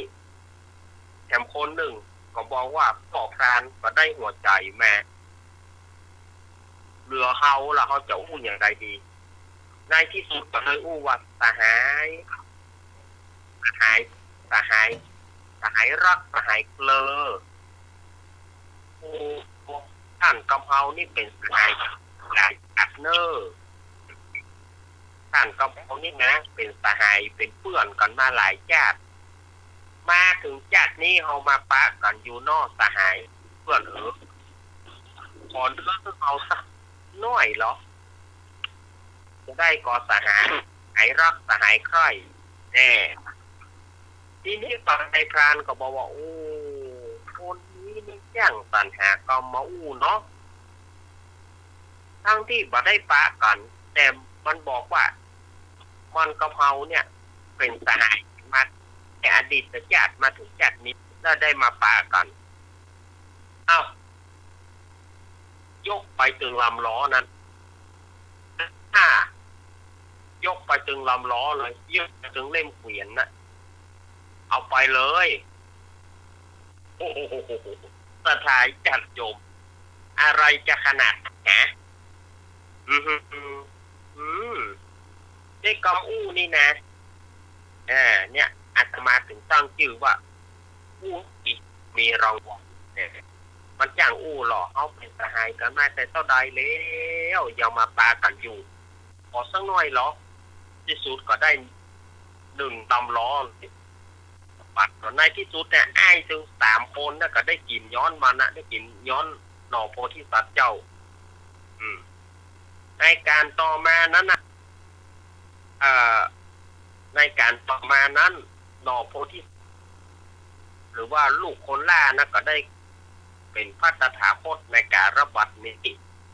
แถมคนนึ่งก็บอกว่าป้อพรานก็ได้หัวใจ๋มา เหลือเฮาละ เฮาจะอู้อย่างใดดี ในตี้สุดก็เลยอู้ว่า สหาย สหาย สหาย สหายฮัก สหายเกลอ โอ้ ต้านกับเฮานี่เป๋นสหายหลายจาติเน่อ ต้านกับเฮานี่นะ เป๋นสหาย เป๋นเปื้อนกั๋นมาหลายจาติ มาเถิงจาตินี้เฮามาปะกั๋นอยู่เนาะ สหายเปื้อนเอ๋ย ขอเนื้อหื้อเฮาสักหน้อยลอ จะได้ก่อ สหายฮัก สหายใคร่ แน่ ทีนี้ฝ่ายนายพรานก็บอกว่า โอ้ คนนี้นี่จ้างสรรหากำมาอู้เนาะ ตึงตี้บ่ได้ปะกั๋น แต่ มันบอกว่า มันกับเฮาเนี่ย เป๋นสหายกั๋นมา แต่อดีตจาติมาเถิงจาตินี้ แล้วได้มาปะกั๋น เอ้า ยกไปเถิงลำล้อนั้น อ่า ยกไปเถิงลำล้อเลย ยกไปเถิงเล่มเขวียนน่ะ เอาไปเลย โอ้โห ศรัทธาญาติโยม อะไรจะขนาดนั้นฮะ อืม อืม ได้กำอู้นี่นะ อ่า เนี่ย อาตมาเถิงตั้งจื้อว่า อู้ตี้มีรางวัลเนี่ย มันจ้างอู้หล่อ เฮาเป๋นสหายกั๋นมาแต่เต้าใดแล้ว ยังมาปะกั๋นอยู่ ขอสักหน่อยเหรอ ตี้สุดก็ได้นึ่งลำล้อ บัดก็ในตี้สุดเนี่ย อ้ายตึงสามคนน่ะก็ได้กิ๋นย้อนมันน่ะ ได้กิ๋นย้อนหน่อโพธิสัตว์เจ้า อืม ในก๋านต่อมานั้นน่ะ เอ่อ ในก๋านต่อมานั้น หน่อโพธิ หรือว่าลูกคนหล้านะ ก็ได้เป๋นพระตถาคตในกาลบัดนี้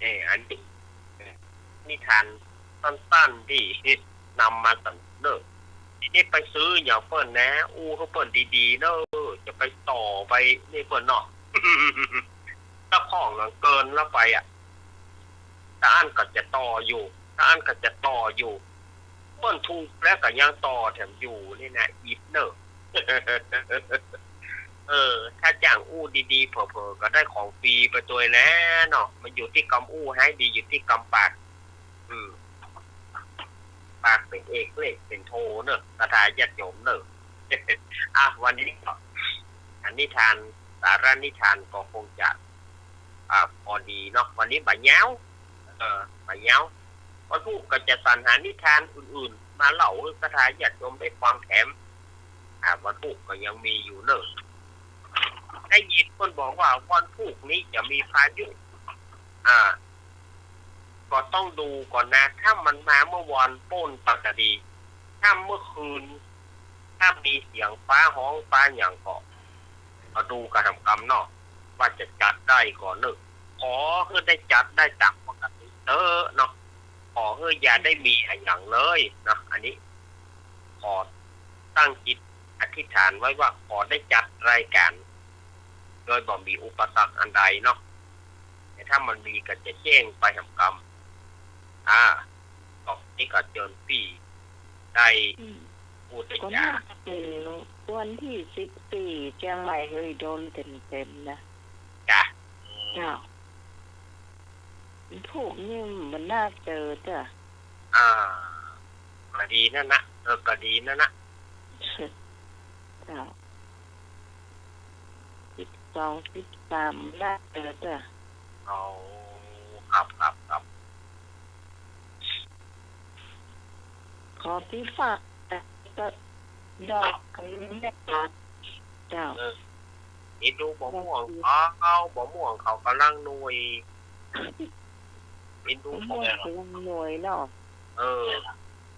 เออ อันนี้ เออ นิทานสั้นๆ ตี้นำมาเสนอ ทีนี้ไปซื้ออย่างเปิ้นนะ อู้หื้อเปิ้นดีๆ เน่อ จะไปต่อไปนี่เปิ้นเนาะ เจ้าของหลังเกินแล้วไปอะ ถ้าอั้นก็จะต่ออยู่ ถ้าอั้นก็จะต่ออยู่ เปิ้นถูกแล้วก็ยังต่อแถมอยู่นี่นะ อิดเน่อ เออ ถ้าจ้างอู้ดีๆ เผลอๆ ก็ได้ของฟรีไปตวยแลเนาะ มันอยู่ตี้กำอู้ หาดีอยู่ตี้กำปาก อืม ปากเป๋นเอก เลขเป๋นโทเน่อ ศรัทธาญาติโยมเน่อ อ่ะ วันนี้ก็ อ่ะ นิทาน สาระนิทานก็คงจะ อ่า พอดีเนาะ วันนี้บ่ายาว เออ บ่ายาว วันพูกก็จะสรรหานิทานอื่นๆ มาเล่าหื้อศรัทธาญาติโยมได้ฟังแถม อ่า วันพูกก็ยังมีอยู่เน่อ ได้ยินเปิ้นบอกว่าวันพูกนี้จะมีพายุ อ่า ก็ต้องดูก่อนนะ ถ้ามันมาเมื่อวานปู๊นไปก็ดี ถ้าเมื่อคืน ถ้ามีเสียงฟ้าฮ้องฟ้าหยังก็ ก็ดูกั๋นแหมกำเนาะ ว่าจะจัดได้ก่อเน่อ ขอหื้อได้จัดได้ต๋ามปกติเต๊อะเนาะ ขอหื้ออย่าได้มีอะหยังเลยเนาะ อันนี้ ขอตั้งจิตอธิษฐานไว้ว่าขอได้จัดรายก๋าน โดยบ่มีอุปสรรคอันใดเนาะ แต่ถ้ามันมีก็จะแจ้งไปแหมกำ อ่า ต่อไปนี้ก็เจิญปี้ได้ อืม พูดได้ ก็ จ๋า น่าจะเป๋นวันตี้สิบสี่ เจียงใหม่เลยโดนเต็มๆ นะ จ้ะ เจ้า พูกนี้มันน่าเจอจ้ะ อ่า ก็ดีนั่นนะ เออ ก็ดีนั่นนะ เจ้า สิบสอง สิบสาม น่าเจอจ้ะ อ๋อ ครับ ครับ ครับ ขอตี้ฝาก ก็ดอกอันนี้นะคะ เจ้า เออ เอ็นดูบ่ม่วงเขา บ่ม่วงเขาก่ำลังหน่วย เอ็นดู บ่ม่วงเขาก่ำลังหน่วยเนาะ เออ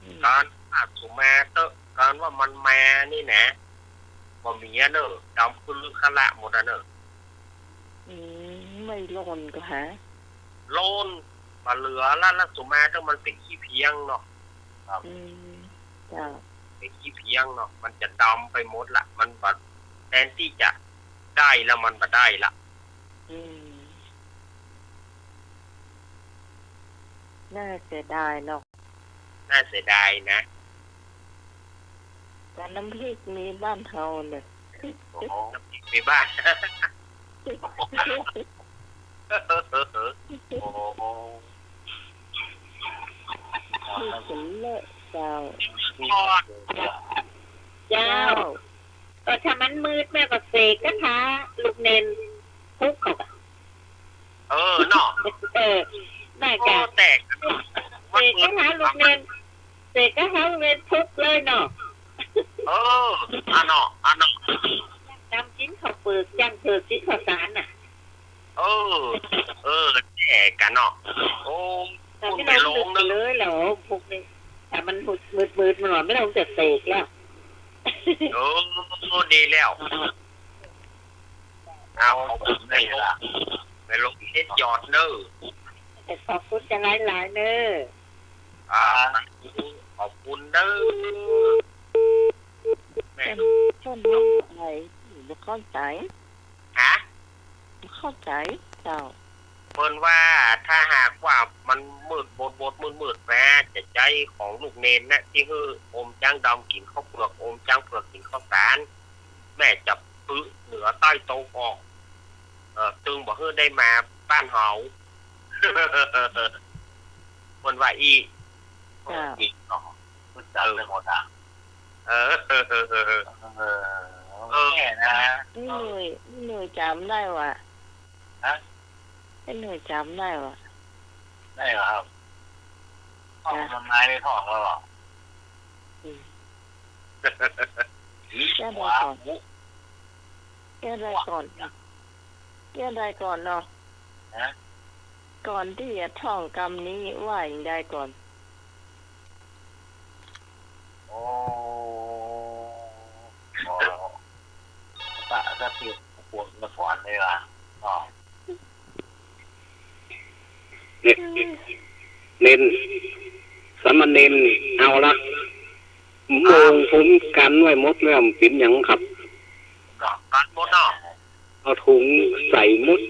อืม ก๋านว่าสุมาเต๊อะ ก๋านว่ามันมานี่นะ บ่มีอะเน่อ ดำครึขระหมดอะเน่อ อืม ไม่โลนก็ฮะ โลน บ่เหลือละ ละสุมาเต๊อะ มันเป๋นขี้เพี้ยงเนาะ ครับ อืม เจ้า เป๋นขี้เพี้ยงเนาะ มันจะดำไปหมดละ มันบ่ แทนตี้จะได้แล้วมันบ่ได้ละ อืม น่าเสียดายเนาะ น่าเสียดายนะ แต่น้ำพริกมีบ้านเฮาเนี่ย โอ้โห น้ำพริกมีบ้าน โอ้โห พริกเป๋นเละเจ้า เจ้า เจ้า ก็ถ้ามันมืดแม่ก็เสกคาถาลูกเนนพุกเขากะ เออเนาะ เออ น่าจะ โอ้ แตก เสกคาถาลูกเนน เสกคาถาลูกเนนพุกเลยเนาะ เออ อะเนาะ อะเนาะ ดำกิ๋นข้าวเปิก จ้างเถิกกิ๋นข้าวสารน่ะ เออ เออ แตกกะเนาะ โอ้ แต่ไม่ลง พูดไปลงนึก เลยแล้วพุกนี้ แต่มันมืดๆ มันหน่อย ไม่ลงจะเสกแล้ว เออ ดีแล้ว เอา เอาไปลง ไปลงเฮ็ดยอดเน่อ ขอบคุณจะหลายๆ เน่อ อ่า ขอบคุณเด้อ แม่ ต้น ต้นไม้อะไร บ่เข้าใจ๋ ฮะ บ่เข้าใจ๋ เจ้า เปิ้นว่าถ้าหากว่ามันมืดบดบดมืดมืดนะ จะใจ๊ของลูกเณรนะ ตี้หื้ออมจ๊างดำกิ๋นข้าวเปือก อมจ๊างเผือกกิ๋นข้าวสาร แม่จะปึเหนือใต้ตะวันออก เอ่อ ตึงบ่หื้อได้มาบ้านเฮา เปิ้นว่าอี้ เจ้า อีกเนาะ รู้จักไปหมดอ่ะ เออ เออ เออ แม่นะ นี่หนุ่ย นี่หนุ่ยจ๋ำได้วะ ฮะ นี่หนุ่ยจ๋ำได้วะ ได้เหรอครับ จ้ะ ท่องมันไม้ไม่ท่องแล้วเหรอ อืม แก้ได้ก่อน แก้ได้ก่อน แก้ได้ก่อนเนาะ ฮะ ก่อนตี้จะท่องกำนี้ว่าหยังใดก่อน โอ้ โอ้ ปะสติปวดมาสอนเลยว่ะ อ๋อ เณร เณร สามเณรเอาละ โมงผมกั๋นไว้หมดแล้ว มันเป๋นหยังครับ กั๋นหมดเนาะ เอาถุงใส่หมด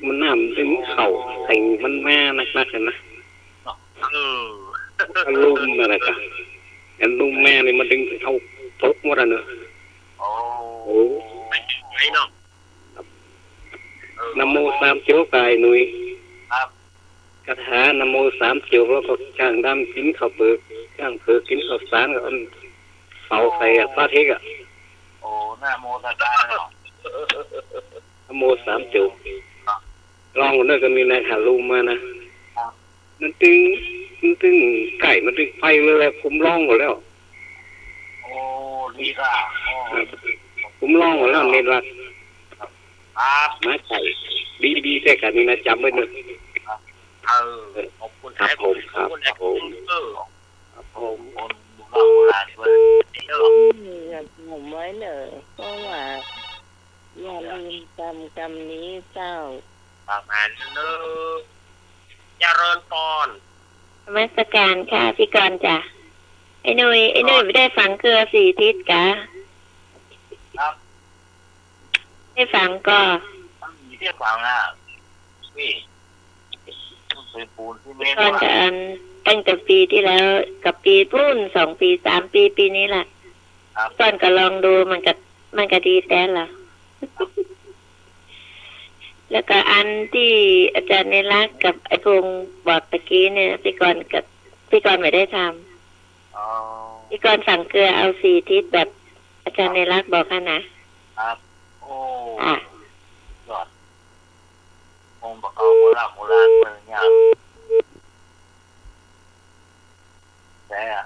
มันน้ำเต็มเข่า ใส่มันมานักๆ เลยนะ เออ อารมณ์อะไรกะ อันลุ่มแม่นี่มันดึงเอาตกหมดอ่ะเนอะ โอ้ โอ้ ไปเนาะ ครับ เออ นะโมสามจบ ไอ้หนุ่ย ครับ คาถานะโมสามจบ แล้วก็จ๊างดำกิ๋นข้าวเปือก จ๊างเผือกกิ๋นข้าวสาร ก็เอาเสาใส่อะ พระอาทิตย์อะ โอ้ นะโมตัสสะเนาะ นะโมสามจบ ครับ ลองเนอะ ก็มีนายทารุมานะ ครับ มันตึง มันตึงไก่ มันตึงไปเลยแหละ ผมลองก่อนแล้ว โอ้ ดีค่ะ โอ้ ครับ ผมลองก่อนแล้ว เณรรัก ครับ มาไก่ ดีๆ แท้กั๋นนี่นะ จ๋ำไว้เนอะ ครับ เออ ขอบคุณ ครับผม ขอบคุณ ครับผม เออ ครับผม คนโบราณโบราณด้วย เออ อืม อย่าถมไว้เนอะ เพราะว่า อย่าลืมกำ กำนี้เจ้า ประมาณนั้นเนอะ เจริญพร นมัสการค่ะ พี่กรณ์จ๋า ไอ้หนุ่ย ไอ้หนุ่ย อ๋อ บ่ได้ฝังเกือสี่ทิศกา ครับ ได้ฝังก่อ มีได้ฝังอ่ะ นี่ มันเป๋นปูนซีเมนต์ ก่อน ว่ะ กับอัน ตั้งแต่ปี๋ตี้แล้ว กับปี๋ปู๊น สองปี๋ สามปี๋ ปี๋นี้ล่ะ ครับ ก่อนก็ลองดู มันก็ มันก็ดีแต๊ละ แล้วก็อันตี้อาจ๋ารย์เณรรักกับไอ้พงษ์บอกตะกี้เนี่ย พี่กรณ์กับ พี่กรณ์บ่ได้ทำ อ๋อ พี่กรณ์ฝังเกือเอาสี่ทิศแบบอาจ๋ารย์เณรรักบอกหั้นนะ ครับ โอ้ อ่ะ ยอด องค์ประกอบโบราณโบราณเปิ้นเนี่ย แต่อะ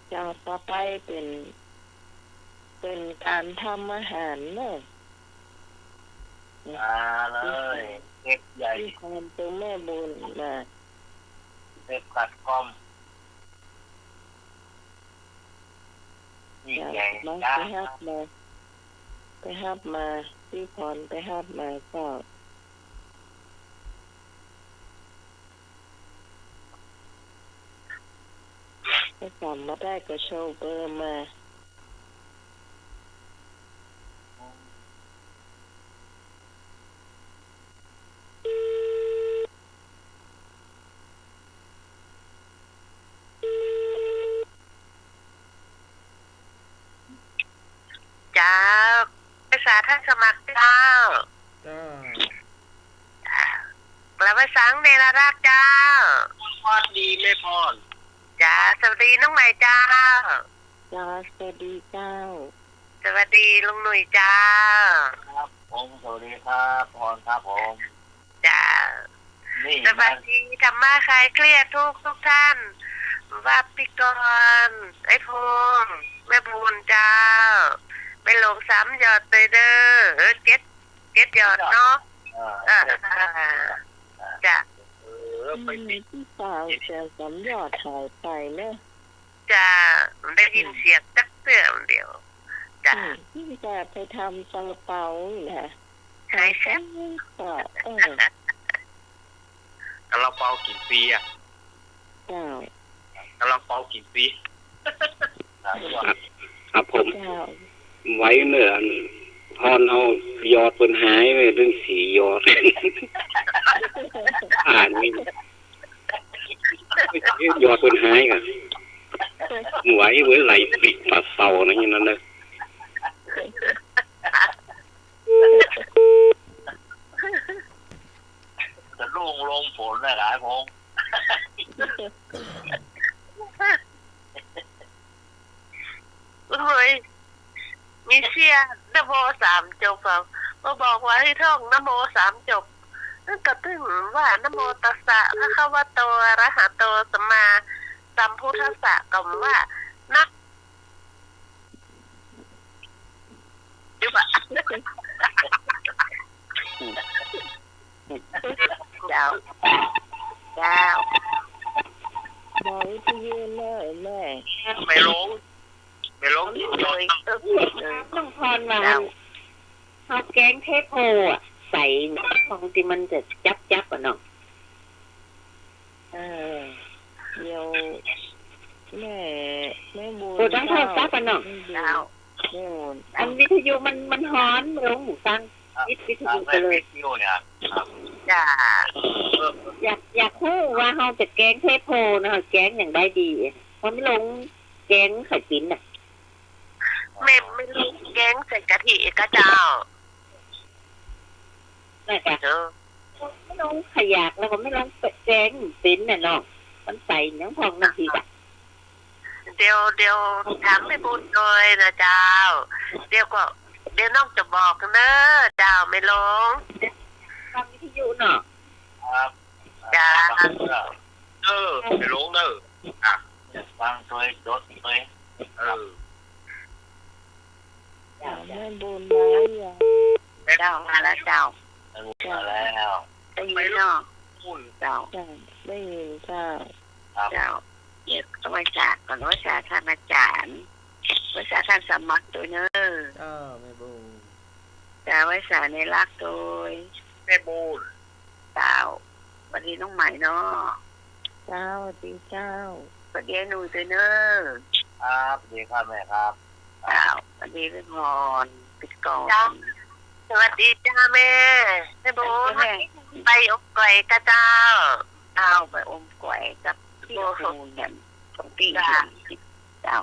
เจ้า ต่อไปเป๋น เป๋นก๋านทำอาหารเนอะ มาเลย เชฟใหญ่ ตี้ความเป๋นแม่บุญมา เชฟขัดกล้อง นี่ เจ้า ใหญ่ มา จ้า ไปฮับมา ไปฮับมา ตี้พรไปฮับมาเจ้า ถ้าจ๋ำบ่ได้ก็โชว์เบอร์มา เจ้า ภาษาท่านสมัครเจ้า เจ้า เจ้า กล่าวว่าสังเณรรักษ์เจ้า สวัสดีแม่พร เจ้า สวัสดีน้องใหม่เจ้า เจ้า สวัสดีเจ้า สวัสดีลุงหนุ่ยเจ้า ครับผม สวัสดีครับ พรครับผม เจ้า นี่ สวัสดีธรรมะคลายเครียดทุกทุกท่าน ว่าพี่กรณ์ ไอ้พงษ์ แม่บุญเจ้า แม่หลวงสามหยอดเตยเด้อ เออ เจ็ด เจ็ดหยอดเนาะ เออ เออ เจ้า เออ ไป อืม ตี้สาวเสียงสามหยอดหายไปเนอะ เจ้า บ่ได้ยินเสียงจักเตื้อเดียว เจ้า อืม ตี้จะไปทำซาลาเปานี่นะ หายแซ่บ ค่ะ เออ กำลังเป่ากิ๋นฟรีอะ เจ้า กำลังเป่ากิ๋นฟรี ครับผม เจ้า ไหวเน่อ อัน ตอนเอาหยอดเปิ้นหายไปตึงสี่หยอด อ่านนี่ หยอดเปิ้นหายก่ะ ไหวเว้ย ไหลปิดปากเป่านะอย่างนั้นนะ จะลุ่งลงฝนหลายๆ พง โอ้ย มีเสี้ยนะโมสามจบอะ มาบอกว่าหื้อท่องนะโมสามจบ นั่นก็ตึงว่านะโมตัสสะ ภะคะวะโต อะระหะโต สัมมาสัมพุทธัสสะ ก็ว่านะ จุบอะ เจ้า เจ้า บอกวิทยุเลยแม่ ไม่ลง ไม่ลง เลย เออ เออ ต้องทอนมา เจ้า เอาแกงเทโพอะ ใส่ของตี้มันจะจับๆ อะเนาะ เออ เดี๋ยว แม่ แม่บุญ เปิดดังโทรศัพท์ก่อนเนาะ แม่บุญ เจ้า แม่บุญ อันวิทยุมัน มันฮ้อน ลงหูฟัง ครับ ปิดวิทยุไปเลย ครับ วิทยุเนี่ย ครับ จ้า อยาก อยากฮู้ว่าเฮาจะแกงเทโพนะ แกงอย่างใดดี มันลงแกงไข่ปิ้นน่ะ แม่ แม่ลงแกงใส่กะทิกะเจ้า น่ะจ้ะ เออ ไม่ลงขยากแล้วก็ไม่ลงแกงปิ้นน่ะเนาะ มันใส่หยังพ่องนั่นทีจ้ะ เดี๋ยว เดี๋ยวถามแม่บุญหน่อยนะเจ้า เดี๋ยวก็ เดี๋ยวน้องจะบอกเน้อเจ้า แม่ลง ฟังวิทยุเนาะ ครับ จ้า ฟังเน้อ เออ แม่ลงเน้อ อ่ะ ฟังตวย จดตวย เออ เจ้า แม่บุญมาหรือยัง เจ้า มาแล้วเจ้า มาแล้ว ได้ยินเนาะ เจ้า เจ้า ได้ยินเจ้า ครับ เจ้า เดี๋ยวไหว้สาก่อน ไหว้สาท่านอาจารย์ ไหว้สาท่านสมัครตวยเน้อ เจ้า แม่บุญ เจ้า ไหว้สาในรักตวย แม่บุญ เจ้า สวัสดีน้องใหม่เนาะ เจ้า สวัสดีเจ้า สวัสดีไอ้หนุ่ยตวยเน้อ ครับ สวัสดีครับแม่ครับ เจ้า สวัสดีพี่พร พี่กรณ์ เจ้า สวัสดีเจ้าแม่ แม่บุญ แม่ ไปอมก๋วยกะเจ้า เจ้า ไปอมก๋วยกับพี่ โอ้โห ภูมิเนี่ย สองตี้ เจ้า เจ้า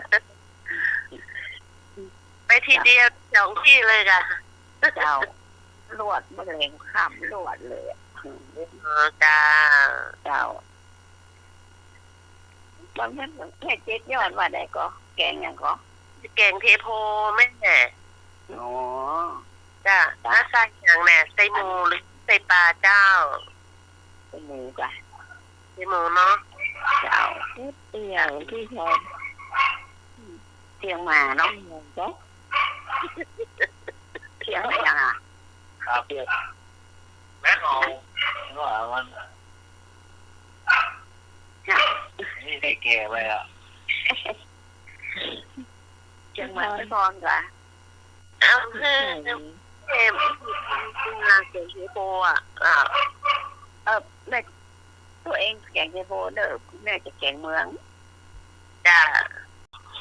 ไปทีเดียวสองตี้เลยกะ เจ้า ลวด แมลงค่ำลวดเลยอะ เออ เจ้า เจ้า บางท่านก็แม่เจ็ดยอดว่าใดก็ แกงหยังก็ แกงเทโพแม่ อ๋อ จ้ะ จ้ะ แล้วใส่หยังแม่ ใส่หมูหรือใส่ปลาเจ้า ใส่หมูจ้ะ ใส่หมูเนาะ เจ้า เฮ็ดเตียงที่ชอบ เตียงหมาเนาะ เตียงหยังก็ เตียงหยังอะ ครับ แม่ของ ว่ามัน จ้ะ นี่ได้แก่ไปอะ เตียงหมาไปก่อนกะ เอา เออ เออ งานแกงเทโพอะ อ่ะ เออ แม่ ตัวเองแกงเทโพเน่อ แม่จะแกงเมือง จ้ะ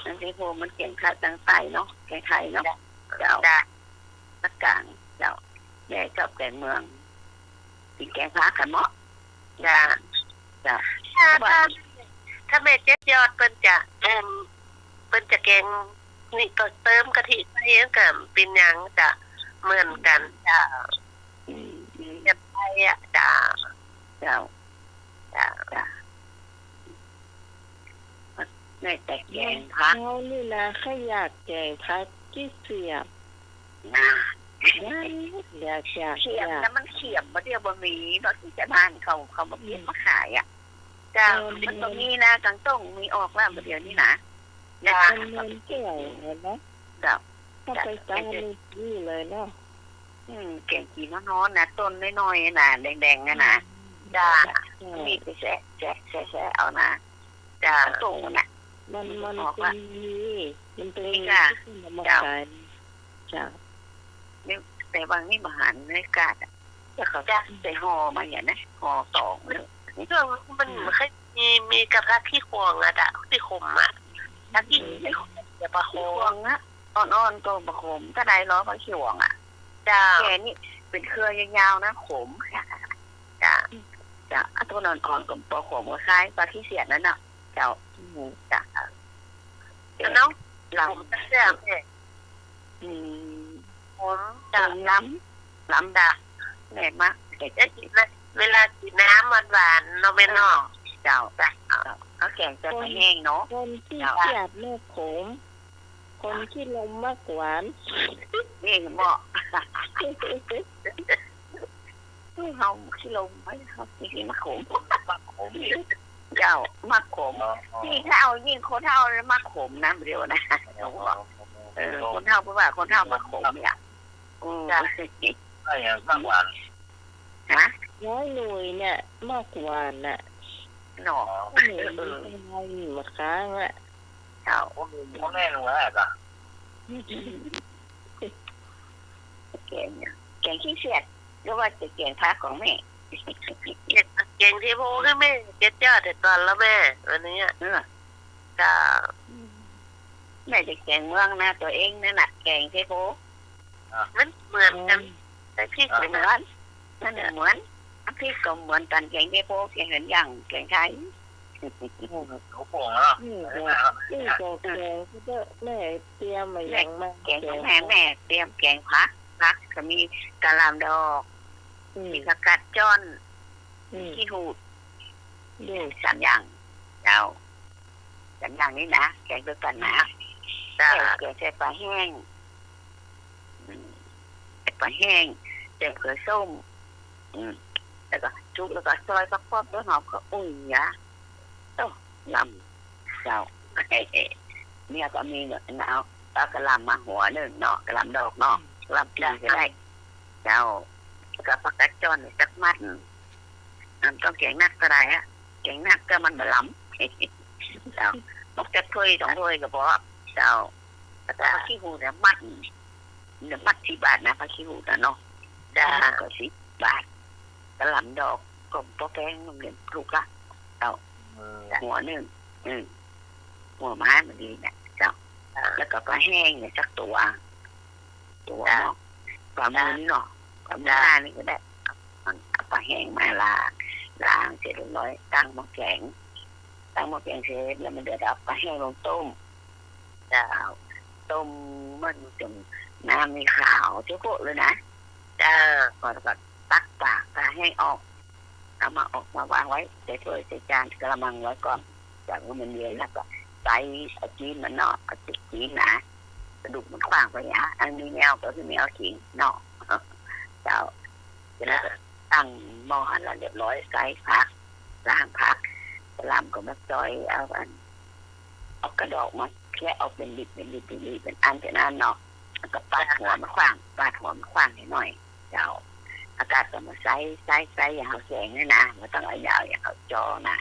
แกงเทโพมันแกงไทยตางใต้เนาะ แกงไทยเนาะ จ้ะ เจ้า จ้ะ ภาคกลาง เจ้า แม่ชอบแกงเมือง กิ๋นแกงผักกั๋นเนาะ จ้ะ จ้ะ ถ้า ถ้า ถ้าแม่เจ็ดยอดเปิ้นจะ เอิ่ม เปิ้นจะแกง นี่ก็เติมกะทิใส่ก็เป๋นหยังจ้ะ เหมือนกั๋นจ้ะ อืม อืม แบบไทยอะจ้ะ เจ้า จ้ะ จ้ะ แม่จะแกงผัก เฮานี่นะ ใค่อยากแกงผัก ขี้เสียบ นะ อยาก อยาก อยาก เสียบ อยาก แล้วมันเสียบ บ่าเดี่ยวบ่มีเนาะ ตี้จะบ้านเขา เขาบ่เก็บมาขายอะ เจ้า เออ มันบ่มีนะ กลางต้งมีออกแล้ว บ่าเดี่ยวนี้นะ จ้ะ มัน มันเปื่อยแล้วเนาะ เจ้า ถ้าไปตามนี่เลยเนาะ อืม แกงขี้ฮ้อนๆ นะ ต้นน้อยๆ นะ แดงๆ อะนะ จ้ะ จ้ะ มีดไปแซะ แซะ แซะ แซะเอานะ จ้ะ กลางต้งน่ะ มัน มัน ออกละ เป๋นมี มันเป๋นมี นี่ค่ะ ที่เปิ้นเอามา เจ้า ขาย เจ้า นี่ แต่บางนี่บ่หันในกาดอะ แล้วเขาจะใส่ห่อมาอย่างนั้น ห่อต๋องเลย เครื่องมัน อืม เคยมี มีกับผักขี้ขวางอะ จ้ะ ขี้ขมอะ ผักขี้ อืม ขม อย่าปะโค ขี้ขวางอะ อ่อนๆ ก็บ่ขม ถ้าได้ล้อผักขี้ขวางอะ จ้ะ แกนี่เป๋นเครือยาวๆ นะ ขม จ้ะ จ้ะ อ่ะ ต้นอ่อนๆ ก็บ่ขม คล้ายๆ ผักขี้เสียดนั่นน่ะ เจ้า อืม จ้ะ แล้วน้อง ลำ ขมแซ่บแท้ อืม ขม จ้ะ ขมลำ ลำ จ้ะ แม่มัก เอ๊ะ กิ๋นนะ เวลากิ๋นน้ำหวานๆ เนาะแม่เนาะ เจ้า จ้ะ เอาแกงใส่ปลาแห้งเนาะ คนขี้เกียจมักขม คนขี้ลมมักหวาน นี่เหมาะ เฮาขี้ลมไว้ เฮาขี้ลมมักขม มักขม เจ้า มักขม อ๋อ นี่ถ้าเอายิ่งคนเฒ่ามักขมนะ เดี๋ยวนะ อ๋อ เออ คนเฒ่า เพราะว่าคนเฒ่ามักขมเนี่ย อืม จ้ะ ใช่อะ มักหวาน ฮะ ยายหนุ่ยเนี่ย มักหวานน่ะ เนาะ ยายหนุ่ย เออ มีคนไทยอยู่มาค้างละ เจ้า โอ้ มีคนแน่นอนอะ แกงเนี่ย แกงขี้เสียด หรือว่าจะแกงผักของแม่ แกง แกงเทโพคือแม่ เก็ดยอดแต่ก่อนแล้วแม่ วันนี้อะ เออ จ้ะ แม่จะแกงเมืองนะ ตั๋วเองนั่นน่ะ แกงเทโพ อ่ะ มันเหมือนกั๋น อืม ใส่พริก อ่ะ เหมือนกั๋น มันเหมือน น้ำพริกก็เหมือนกั๋น แกงเทโพ แกงเหินหยั่ง แกงไทย โอ้โห นี่ก็ นี่ก็แกงก็เยอะ แม่เตรียมมาอย่างมาก แกงของแม่ แม่เตรียมแกงผัก ผักก็มีกะหล่ำดอก อืม มีผักกาดจ้อน อืม ขี้หูด อืม สามอย่าง เจ้า สามอย่างนี้นะ แกงตวยกั๋นนะ จ้ะ แกงใส่ปลาแห้ง อืม ใส่ปลาแห้ง ใส่เขือส้ม อืม แล้วก็จุ๊บ แล้วก็ซอยผักป๊อป ต้นหอม ก็ อุ้ยยะ โอ้ ลำ เจ้า เนี่ยก็มีเนี่ย เอา เอากะหล่ำมาหัวนึ่งเนาะ กะหล่ำดอกเนาะ อืม กะหล่ำปลีก็ได้ จ้ะ เจ้า แล้วก็ผักกาดจ้อนสักมัด อ่ะ บ่ต้องแกงนักก็ได้อะ แกงนักก็มันบ่ลำ เจ้า ตกจักถ้วยสองถ้วยก็พอ เจ้า แล้วก็ผักขี้หูดเนี่ยมัด เนี่ยมัดสิบบาทนะ ผักขี้หูดนะเนาะ จ้ะ ก็สิบบาท กะหล่ำดอกก็บ่แพง มันถูกละ เจ้า อืม หัวนึ่ง อืม หัวไม้มันดีเนี่ย เจ้า จ้ะ แล้วก็ปลาแห้งเนี่ยสักตั๋ว ตั๋ว จ้ะ เนาะ ปลาหมึกเนาะ ปลาหมึก จ้ะ หน้านี่ก็ได้ เอาปลาแห้งมาล้าง ล้างเสร็จเรียบร้อย ตั้งหม้อแกง ตั้งหม้อแกงเสร็จแล้วมันเดือด เอาปลาแห้งลงต้ม เจ้า ต้มมันจนน้ำนี่ขาวเจ๊าโป๊ะเลยนะ เจ้า พอแล้วก็ตักปากปลาแห้งออก เอามาออกมาวางไว้ใส่ถ้วยใส่จานกะละมังไว้ก่อน จากนั้นมันเย็นแล้วก็ใส่เอาจีนมันเนาะ เอาจีนนะ กระดูกมันขว้างไปเนี่ย อันนี้แนวก็คือแนวขิงเนาะ เจ้า เสร็จแล้วก็ตั้งหม้อหั้นละเรียบร้อย ใส่ผัก ล้างผัก กะหล่ำก็มาซอย เอาอัน เอากระดอกมาแคะออกเป๋นบิด เป๋นบิด เป๋นบิด เป๋นอัน เป๋นอันเนาะ แล้วก็ปาดหัวมันขว้าง ปาดหัวมันขว้างหน่อย เจ้า แล้วก็เอามาใส่ ใส่ ใส่อย่างเอาแกงเนี่ยนะ บ่ต้องเอายาว อย่างเอาจ้อนะ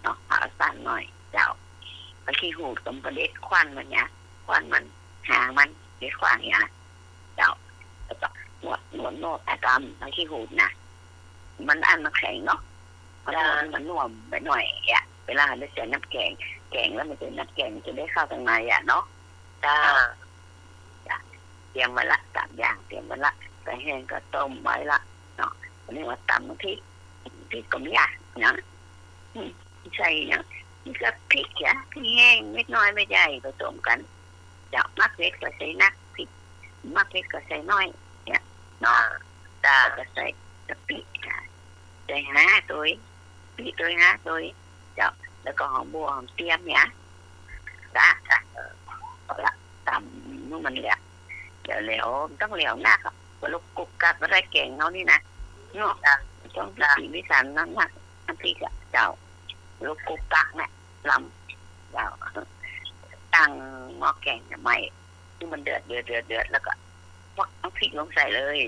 เนาะ เอาสั้นหน่อย เจ้า ผักขี้หูดก็บ่เด็ดควันมันเนี่ย ควันมัน หางมัน เด็ดขว้างเนี่ย เจ้า แล้วก็นวด นวด นวด เอาตำผักขี้หูดนะ มันอันมันแข็งเนาะ มันนวด จ้ะ มันนุ่มไปหน่อยอะ เวลาเฮาได้ใส่น้ำแกง แกงแล้วมันจะ น้ำแกงมันจะได้เข้าตังในอะเนาะ จ้ะ จ้ะ เตรียมไว้ละ สามอย่าง เตรียมไว้ละ ปลาแห้งก็ต้มไว้ละเนาะ อันนี้มาตำพริก พริกก็บ่ยากนะ อืม ใส่เนาะ นี่ก็พริกจ้ะ พริกแห้งเม็ดน้อยเม็ดใหญ่ผสมกั๋น เจ้า มักเผ็ดก็ใส่นัก พริก มักเผ็ดก็ใส่น้อย เนี่ย เนาะ อ่า จ้ะ แล้วก็ใส่กะปิจ้ะ ใส่ห้าตวย ปิตวยห้าตวย เจ้า แล้วก็หอมบั่วหอมเตี้ยมเนี่ย จ้ะ เออ เอาละ ตำให้มันแหลว เดี๋ยวแหลว บ่ต้องแหลวนักอะ ก็ลุกกุกกักก็ได้แกงเฮานี่นะ เนาะ จ้ะ บ่ต้องพิถีพิถันนัก น้ำพริกอะ เจ้า ลุกกุกกักเนี่ย ลำ เจ้า ตั้งหม้อแกงเนี่ยไว้ ให้มันเดือด เดือด เดือด เดือด แล้วก็ควักน้ำพริกลงใส่เลย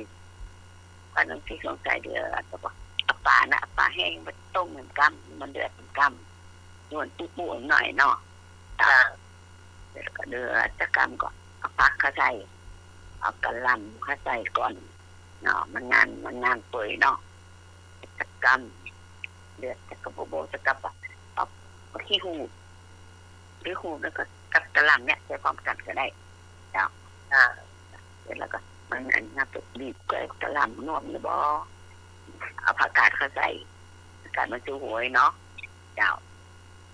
ควักน้ำพริกลงใส่เดือด แล้วก็เอาปลานะ เอาปลาแห้งมาต้มเหมือนกั๋น ให้มันเดือดเหมือนกั๋น นวลปุ๊ๆ หน่อยเนาะ จ้ะ แล้วก็เดือดสักกำก็เอาผักเข้าใส่ เอากะหล่ำเข้าใส่ก่อน เนาะ มันงาน มันงานเปื่อยเนาะ สักกำ เดือดสักกำ โบะ สักกำ เอา เอาขี้หูด หรือหูดแล้วก็กับกะหล่ำเนี่ยใส่พร้อมกั๋นก็ได้ เจ้า อ่า เสร็จแล้วก็มัน อันนั้นก็บีบกับกะหล่ำนวมหรือบ่ เอาผักกาดเข้าใส่ ผักกาดมันจะหวยเนาะ เจ้า